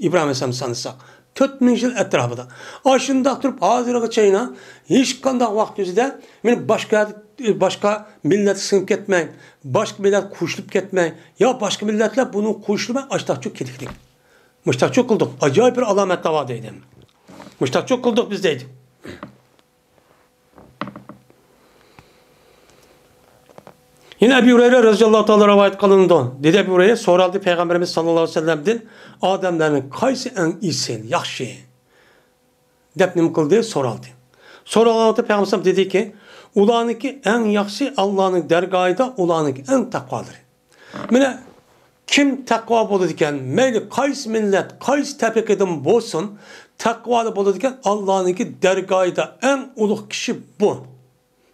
ئىبراھىم ئەلەيھىسسالام سانىساق، تۆت مىڭ يىل ئەتراپىدا. ئاشۇنداق تۇرۇپ، ھازىرغىچە يەنە ھېچقانداق ۋاقىت ئۆزىدە مانا باشقا، باشقا مىللەتكە سىڭىپ كەتمەي، باشقا مىللەت قوشۇلۇپ كەتمەي، يا باشقا مىللەتلەر بۇنى قوشۇلماي، ئاشتاقچۇ كېتىكلىك. مۇشتاقچۇ قىلدۇق. ئاجايىپ بىر ئالامەتلەر بار دەيدۇ. مۇشتاقچۇ قىلدۇق بىز دەيدۇ. يەنە ئەبۇ ھۇرەيرە رەزىياللاھۇ تائالا رىۋايەت قىلىنىدۇ. دېدى ئەبۇ ھۇرەيرە، سورالدى پەيغەمبىرىمىز ساللاللاھۇ ئەلەيھى ۋەسەللەمدىن، ئادەملەرنىڭ قايسى ئەڭ ئېسىل، ياخشى؟ دەپ نېمە قىلدى؟ سورالدى. سورالغان ۋاقىتتا پەيغەمبەر دېدىكى، ئۇلارنىڭكى ئەڭ ياخشىسى ئاللانىڭ دەرگاھىدا ئۇلارنىڭكى ئەڭ تەقۋالىرى. مانا، كىم تەقۋا بولىدىكەن، مەيلى قايسى مىللەت، قايسى تەبىقىدىن بولسۇن، تەقۋالىق بولىدىكەن، ئاللانىڭكى دەرگاھىدا ئەڭ ئۇلۇغ كىشى بۇ.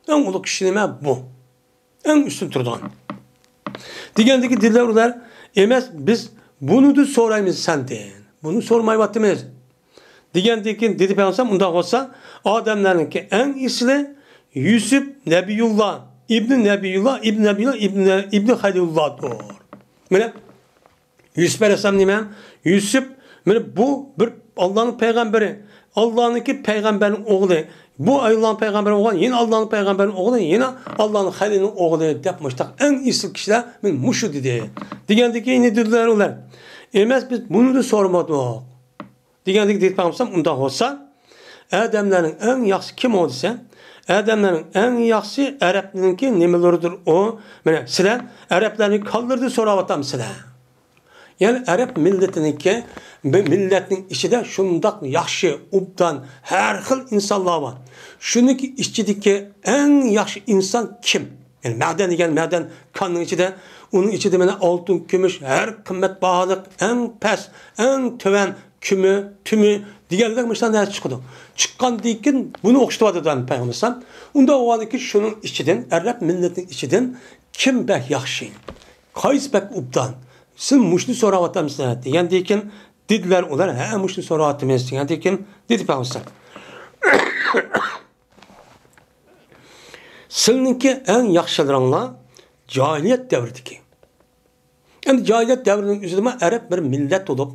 ئەڭ ئۇلۇغ كىشى نېمە؟ بۇ. ئەڭ ئۈستۈن تۇرىدىغان. دېگەندىكى دىنلەر ئۇلار ئەمەس، بىز بۇنىدۇ سورايمىز سەندىن. بۇنى سورىمايۋاتىمىز. دېگەندىن كېيىن دېدى پەيغەمبەر، ئۇنداق بولسا، ئادەملەرنىڭكى ئەڭ ئېسىلى يۈسۈپ نەبىيۇللا، ئىبنى نەبىيۇللا، ئىبنى نەبىيۇللا، ئىبنى، ئىبنى خەلىلۇللادۇر. مانا يۈسۈپ ئەلەيھىسسالام نېمە؟ يۈسۈپ، مانا بۇ بىر ئاللانىڭ پەيغەمبىرى، ئاللانىڭكى پەيغەمبەرنىڭ ئوغلى، بۇ ئاللانىڭ پەيغەمبەرنىڭ ئوغلى، يەنە ئاللانىڭ پەيغەمبەرنىڭ ئوغلى، يەنە ئاللانىڭ خەلىلىنىڭ ئوغلى دەپ مۇشتاق ئەڭ ئېسىل كىشىلەر مانا مۇشۇ دېدى. دېگەندىن كېيىن دېدىلەر ئۇلار، ئەمەس، بىز بۇنىلا سورىمىدۇق. دېگەندىكىن دېدى پەيغەمبەر، ئۇنداق بولسا، ئادەملەرنىڭ ئەڭ ياخشىسى كىم ئۇ دېسە، ئادەملەرنىڭ ئەڭ ياخشىسى ئەرەبنىڭكى نېمىلىرىدۇر ئۇ؟ مانا سىلەر ئەرەبلەرنىڭ كاللىرىدىن سوراۋاتامسىلەر. يەنى ئەرەب مىللىتىنىڭكى، بىر مىللەتنىڭ ئىچىدە شۇنداق ياخشى، ئوبدان، ھەر خىل ئىنسانلار بار. شۇنىڭكى ئىچىدىكى ئەڭ ياخشى ئىنسان كىم؟ يەنى مەدەن دېگەن مەدەن كاننىڭ ئىچىدە، ئۇنىڭ ئىچىدە مانا ئالتۇن، كۈمۈش، ھەر قىممەت باھالىق، ئەڭ پەس، ئەڭ تۆۋەن، كۈمۈ، تۈمۈ دېگەنلەر مۇشۇنداق نەرسە چىقىدۇ. چىققاندىن كېيىن بۇنى ئوخشىتىۋاتىدۇ پەيغەمبەر ئەلەيھىسسالام. ئۇنداق بولغاندىن كېيىن شۇنىڭ ئىچىدىن، ئەرەب مىللىتىنىڭ ئىچىدىن كىم بەك ياخشى؟ قايسى بەك ئوبدان؟ سىز مۇشۇنى سوراۋاتامسىلەر؟ دېگەندىن كېيىن دېدىلەر ئۇلار، ھە، مۇشۇنى سوراۋاتىمىز دېگەندىن كېيىن دېدى پەيغەمبەر ئەلەيھىسسالام. سىلىنىڭكى ئەڭ ياخشىلىرىڭلار جاھىلىيەت دەۋرىدىكى. ئەمدى جاھىلىيەت دەۋرىنىڭ ئۆزىدىمۇ ئەرەب بىر مىللەت بولۇپ،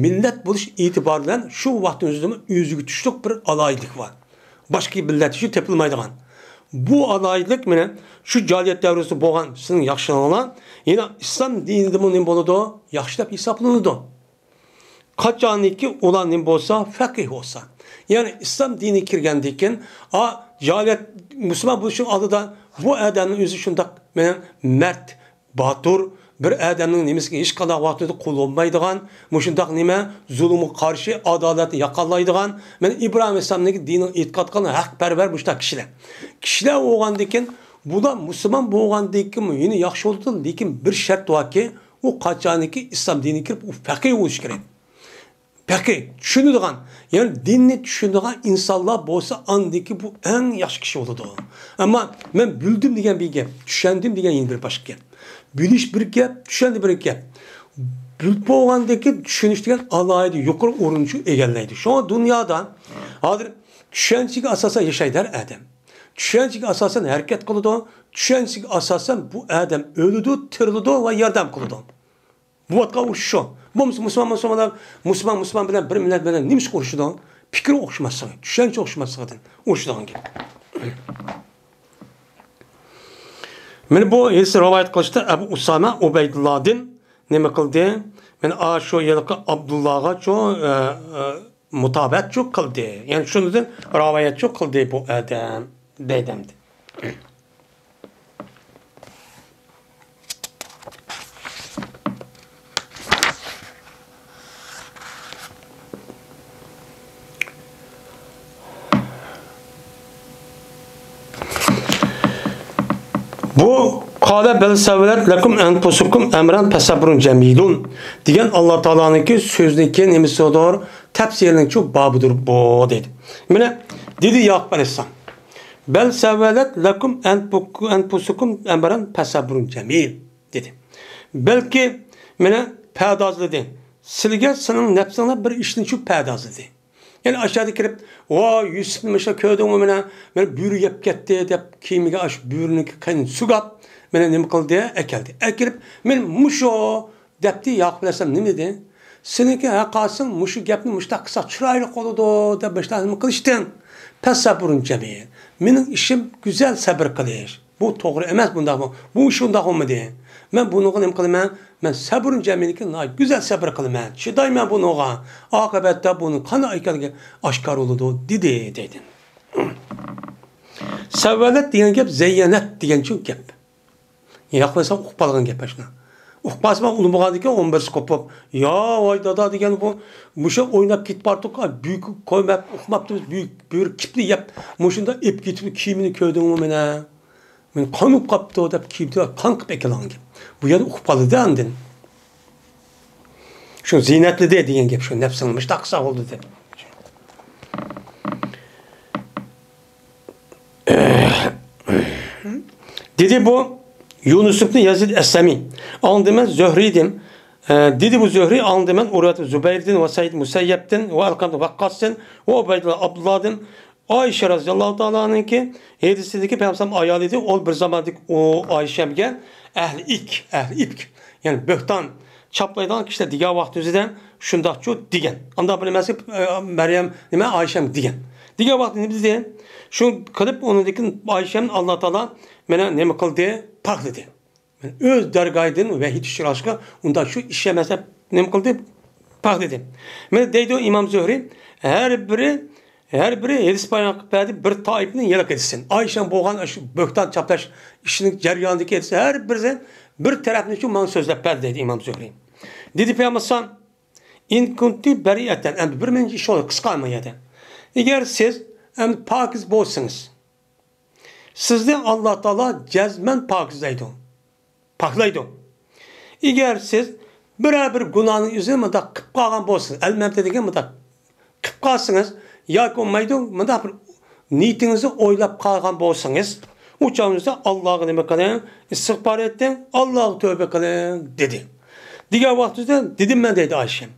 مىللەت بولۇش ئېتىبارى بىلەن شۇ ۋاقىتنىڭ ئۆزىدىمۇ ئۆزىگە تۇشلۇق بىر ئالاھىدىلىك بار. باشقا مىللەت ئۈچۈن تېپىلمايدىغان. بۇ ئالاھىدىلىك مانا شۇ جاھىلىيەت دەۋرىسىدە بولغان سىلىنىڭ ياخشىلىقىڭلار يەنە ئىسلام دىنىدىمۇ نېمە بولىدۇ؟ ياخشى دەپ ھېسابلىنىدۇ. قاچانكى ئۇلار نېمە بولسا، فەقىھ بولسا. يەنى ئىسلام دىنىگە كىرگەندىن كېيىن، ئا، جاھىلىيەت مۇسۇلمان بولۇشنىڭ ئالدىدا بۇ ئادەمنىڭ ئۆزى شۇنداق مېنىڭ مەرد، باتۇر، بىر ئادەمنىڭ نېمىسىگە ھېچقانداق ۋاقىتتا قۇل بولمايدىغان، مۇشۇنداق نېمە، زۇلۇمغا قارشى ئادالەتنى ياقالايدىغان، مانا ئىبراھىم ئەلەيھىسسالامنىڭكى دىنىغا ئېتىقاد قىلغان ھەقپەرۋەر مۇشۇنداق كىشىلەر. كىشىلەر بولغاندىن كېيىن، بۇلار مۇسۇلمان بولغاندىن كېيىنمۇ يەنە ياخشى بولىدۇ، لېكىن بىر شەرت باركى، ئۇ قاچانكى ئىسلام دىنىگە كىرىپ، ئۇ پەقىھ بولۇشى كېرەك. پەقىھ، چۈشىنىدىغان، يەنى دىننى چۈشىنىدىغان ئىنسانلار بولسا، ئاندىكى بۇ ئەڭ ياخشى كىشى بولىدۇ. ئەمما مەن بىلدىم دېگەن بىر گەپ، چۈشەندىم دېگەن يەنە بىر باشقا گەپ. بىلىش بىر گەپ، چۈشەندى بىر گەپ. بىلىپ بولغاندىن كېيىن چۈشىنىش دېگەن ئالاھىدە يۇقىرى ئورۇننى ئىگىلەيدۇ. شۇڭا دۇنيادا ھازىر چۈشەنچىگە ئاساسەن ياشايدۇ ھەر ئادەم. چۈشەنچىگە ئاساسەن ھەرىكەت قىلىدۇ، چۈشەنچىگە ئاساسەن بۇ ئادەم ئۆلىدۇ، تىرىلىدۇ ۋە ياردەم قىلىدۇ. بولۇۋاتقان ئۇرۇش شۇ. بولمىسا مۇسۇلمان، مۇسۇلمانلار، مۇسۇلمان، مۇسۇلمان بىلەن بىر مىللەت بىلەن نېمىشقا ئۇرۇشىدۇ؟ پىكرى ئوخشىماسلىقى، چۈشەنچە ئوخشىماسلىقىدىن ئۇرۇشىدىغان گەپ. مانا بۇ ھەدىسنى رىۋايەت قىلىشتا ئەبۇ ئۇسامە ئۇبەيدۇللادىن نېمە قىلدى؟ مانا ئاشۇ ھېلىقى ئابدۇللاغا شۇ، ئە، ئە، مۇتابەتچۇ قىلدى. يەنى شۇنىڭدىن رىۋايەتچۇ قىلدى بۇ ئادەم دەيدۇ ئەمدى. بۇ قالە بەل سەۋۋەلەت لەكۇم ئەنفۇسۇكۇم ئەمرەن فەسەبرۇن جەمىلۇن دېگەن ئاللا تائالانىڭكى سۆزىنىڭكى نېمىسىدۇر؟ تەپسىرىنىڭچۇ بابىدۇر بۇ دەيدۇ. مانا دېدى ياقۇپ ئەلەيھىسسالام. بەل سەۋۋەلەت لەكۇم ئەنپۇكۇ-، ئەنپۇسۇكۇم ئەمرەن فەسەبرۇن جەمىل دېدى. بەلكى مانا پەردازلىدى. سىلىگە سېنىڭ نەپسىڭلار بىر ئىشنىچۇ پەردازلىدى. يەنى ئاشۇ يەرگە كىرىپ، ۋاي، يۈسۈپنى مۇشۇ كۆردۈڭمۇ مانا، مانا بۆرە يەپ كەتتى دەپ كىيىمىگە ئاشۇ بۆرىنىڭكى قېنىنى سۇغاپ، مانا نېمە قىلدى، ئەكەلدى. ئەكىرىپ، مانا مۇشۇ دەپتى. ياقۇپ ئەلەيھىسسالام نېمە دېدى؟ سېنىڭكى ھەققاسىڭ مۇشۇ گەپنى مۇشۇنداق قىلساق چىرايلىق بولىدۇ دەپ مۇشۇنداق نېمە قىلىشتىن. پەسەبرۇن جەمىل. مېنىڭ ئىشىم گۈزەل سەبرى قىلىش. بۇ توغرا ئەمەس، بۇنداق بۇ. بۇ ئىش ئۇنداق بولمىدى. مەن بۇنىڭغا نېمە قىلىمەن؟ مەن سەبرۇن جەمىلكى ناھايىتى گۈزەل سەبرى قىلىمەن. چىدايمەن بۇنىڭغا. ئاقىۋەتتە بۇنىڭ قانداق ئىكەنلىكى ئاشكارا بولىدۇ، دېدى، دەيدۇ. سەۋۋەلەت دېگەن گەپ زەييەنەت دېگەنچۇ گەپ. ياقلىسا ئۇقۇپ قالغان گەپ ئاشۇنى. ئۇقۇپ قالسا مانا ئۇنىمىغاندىكىن ئون بىرسى قوپۇپ، يا ۋاي دادا دېگەن بۇ، مۇشۇ ئويناپ كېتىپ بارتۇق، بۈك قويماپ ئۇقماپتىمىز، بۈك بۆرە كىپنى يەپ، مۇشۇنداق ئېپ كېتىپ كىيىمىنى كۆردۈڭمۇ مانا؟ مەن قان ئۇقۇپ قاپتۇ دەپ كىيىمدە قان قىپ ئەكېلىدىغان گەپ. بۇ يەردە ئۇقۇپ قالىدۇ ئاندىن. شۇ زىينەتلىدى دېگەن گەپ شۇ، نەپسىڭنى مۇشۇنداق قىلساق بولدى دەپ. دېدى بۇ يۇنۇس ئىبنى يەزىد ئەسلەمى. ئاڭدىن مەن زۆھرىدىن، ئە، دېدى بۇ زۆھرى، ئاڭلىدىم مەن ئۇرۋەت زۇبەيردىن ۋە سەئىد مۇسەييەبتىن ۋە ئەلقەمە ۋەققاستىن ۋە ئۇبەيدۇللا ئابدۇللادىن. ئائىشە رەزىياللاھۇ تائالا ئەنھانىڭكى ھەدىسىدىكى پەيغەمبەر ئايالى ئىدى، ئۇ بىر زاماندىكى ئۇ ئائىشەمگە ئەھلى ئىپك، ئەھلى ئىپك، يەنى بۆھتان چاپلايدىغان كىشىلەر دېگەن ۋاقتىمىزدا شۇنداقچۇ دېگەن. ئانداق بىر نېمەسى، ئە، مەريەم، نېمە، ئائىشەم دېگەن. دېگەن ۋاقتى نېمە دېدى؟ شۇ قىلىپ ئۇنىڭدىن كېيىن ئائىشەمنى ئاللا تائالا مانا نېمە قىلدى؟ پاكلىدى. ئۆز دەرگاھىدىن ۋەھىي چۈشۈرۈشكە ئۇنداق شۇ ئىش ئەمەس دەپ نېمە قىلدى؟ پاكلىدى. مانا دەيدۇ ئىمام زۆھرى، ھەر بىرى، ھەر بىرى ھەدىس بايان قىلىپ بەردى، بىر تائىپىنى ھالاك ئەتسۇن. ئائىشەم بولغان شۇ بۆھتان چاپلاش ئىشىنىڭ جەريانىدىكى ھەدىس ھەر بىرسى بىر تەرەپنى شۇ ماڭا سۆزلەپ بەردى دەيدۇ ئىمام زۆھرى. دېدى پەيغەمبەر ئەلەيھىسسالام، «ئىن كۇنتى بەرىئەتەن»، ئەمدى بىر مىنۇت ئىش بولدى، قىسقا ئەمەلىيەتتە. ئەگەر سىز ئەمدى پاكىز بولسىڭىز، سىزنى ئاللا تائالا جەزمەن پاكىزلەيدۇ، پاكلايدۇ. ئەگەر سىز بىرەر بىر گۇناھنىڭ ئىزىنى مۇنداق قىلىپ قالغان بولسىڭىز، ئەلمەمتە دېگەن مۇنداق قىلىپ قالسىڭىز، ياكى بولمايدۇ، مۇنداق بىر نىيىتىڭىزنى ئويلاپ قالغان بولسىڭىز، ئۇ چاغىڭىزدا ئاللاغا نېمە قىلىڭ؟ ئىستىغپار ئېيتىڭ، ئاللاغا تۆبە قىلىڭ، دېدى. دېگەن ۋاقتىدا دېدىم مەن، دەيدۇ ئائىشەم.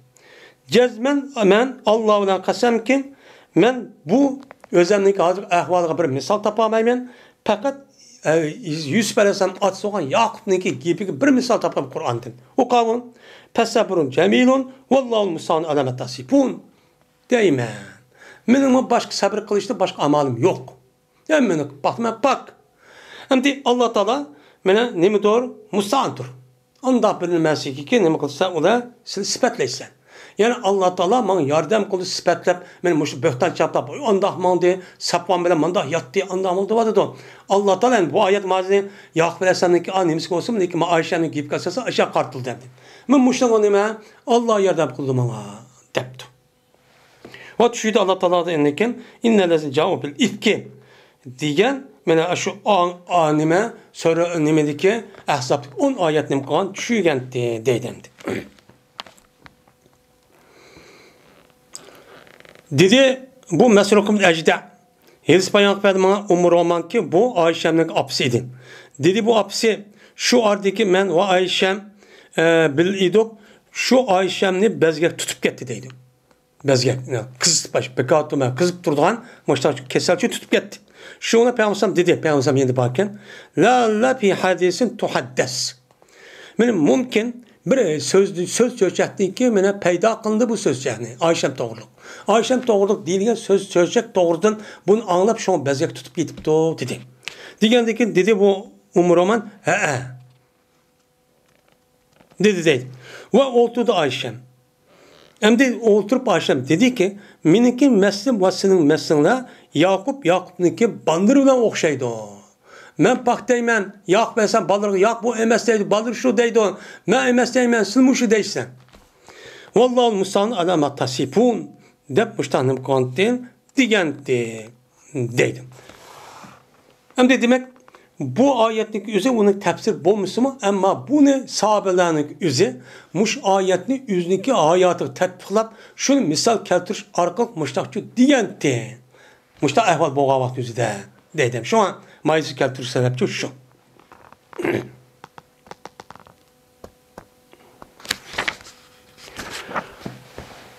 جەزمەن مەن ئاللا بىلەن قەسەمكى، مەن بۇ ئۆزەمنىڭكى ھازىرقى ئەھۋالىغا بىر مىسال تاپالمايمەن. پەقەت، ئە، يۈسۈپ ئەلەيھىسسالام ئاتىسى بولغان ياقۇپنىڭكى گېپىگە بىر مىسال تاپقان قۇرئاندىن. ئوقۇغىن. «فەسەبرۇن جەمىلۇن ۋاللاھۇل مۇستەئانۇ ئەلا ما تەسىفۇن» دەيمەن. مېنىڭمۇ باشقا سەبرى قىلىشتا باشقا ئامالىم يوق. ھەممىنى قىلىپ باقتىم مەن پاك. ئەمدى ئاللا تائالا مانا نېمىدۇر؟ مۇستەئاندۇر. ئانداق بىر نېمىسىگىكى نېمە قىلسا ئۇلار سېنى سۈپەتلەيسەن. يەنى ئاللا تائالا ماڭا ياردەم قىلدى سۈپەتلەپ، مېنى مۇشۇ بۆھتان چاپلاپ، ئانداق ماڭدى، ساپۋان بىلەن مانداق ياتتى، ئانداق ماڭدى دەۋاتىدۇ. ئاللا تائالا ئەمدى بۇ ئائەت مازىنى ياقۇپ ئەلەيھىسسالامنىڭكى ئا نېمىسى بولسۇن، لېكىن مانا ئائىشەنىڭ گېپىگە ئاساسەن ئاشۇ قارىتىلدى ئەمدى. مەن مۇشۇنىڭغا نېمە؟ ئاللا ياردەم قىلدى ماڭا، دەپتۇ. ۋە چۈشىدە ئاللا تائالا ئاندىن كېيىن، «ئىننەللەزىنە جائۇ بىل ئىفكى» دېگەن، مانا شۇ ئا-، ئا-، نېمە، سۈرە نېمىدىكى، ئەھزابتىكى ئون ئايەت نېمە قىلغان؟ چۈشۈرگەنتى، دەيدۇ ئەمدى. دېدى، بۇ مەسرۇق ئىبن ئەجدە ھەدىس بايان قىلىپ بەردى ماڭا، ئۇممۇ رومانكى، بۇ ئائىشەمنىڭ ئاپىسى ئىدى. دېدى، بۇ ئاپىسى، شۇ ئارىدىكى مەن ۋە ئائىشەم، ئە، بىللە ئىدۇق، شۇ ئائىشەمنى بەزگەك تۇتۇپ كەتتى، دەيدۇ. بەزگەك، قىزىتىپ، بىكاتۇما، قىزىپ تۇرىدىغان مۇشۇنداق كېسەلچى تۇتۇپ كەتتى. شۇڭا پەيغەمبەر ئەلەيھىسسالام دېدى، پەيغەمبەر ئەلەيھىسسالام يەنە باركەن، «لەئەللە فى ھەدىسىن تۇھەددەس». مانا مۇمكىن بىر سۆز، سۆز چۆچەكتىكى مانا پەيدا قىلىندى بۇ سۆز چۆچەكنى، ئائىشەم توغرۇلۇق. ئائىشەم توغرۇلۇق دېيىلگەن سۆز چۆچەك توغرىدىن بۇنى ئاڭلاپ شۇڭا بەزگەك تۇتۇپ كېتىپتۇ، دېدى. دېگەندىن كېيىن دېدى بۇ ئۇممۇ رومان، ھەئە. دېدى دەيدۇ. ۋە ئولتۇردى ئائىشەم. ئەمدى ئولتۇرۇپ ئائىشەم دېدىكى، مېنىڭكى مەسلىم ۋە سېنىڭ مەسلىڭلار ياقۇپ، ياقۇپنىڭكى بالىلىرى بىلەن ئوخشايدۇ. مەن پاك دەيمەن، ياقۇپ ئەلەيھىسسالام بالىلىرىغا، ياق، بۇ ئەمەس دەيدۇ، بالىلىرى شۇ دەيدۇ. مەن ئەمەس دەيمەن، سىز مۇشۇ دەيسىلەر. ۋاللاھۇل مۇستەئانۇ ئەلا ما تەسىفۇن دەپ مۇشۇنداق نېمە قىلغانتى، دېگەنتى. دەيدۇ. ئەمدى دېمەك، بۇ ئايەتنىڭ ئۆزى ئۇنىڭ تەپسىرى بولمىسىمۇ، ئەمما بۇنى ساھابىلەرنىڭ ئۆزى مۇشۇ ئايەتنى ئۆزىنىڭكى ھاياتىغا تەتبىقلاپ، شۇنى مىسال كەلتۈرۈش ئارقىلىق مۇشۇنداقچۇ دېگەنتى. مۇشۇنداق ئەھۋال بولغان ۋاقىت ئۆزىدە دەيدۇ. شۇڭا مايىسى كەلتۈرۈش سەۋەبچۇ شۇ.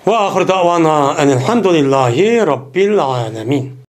وآخر دعوانا أن الحمد لله رب العالمين.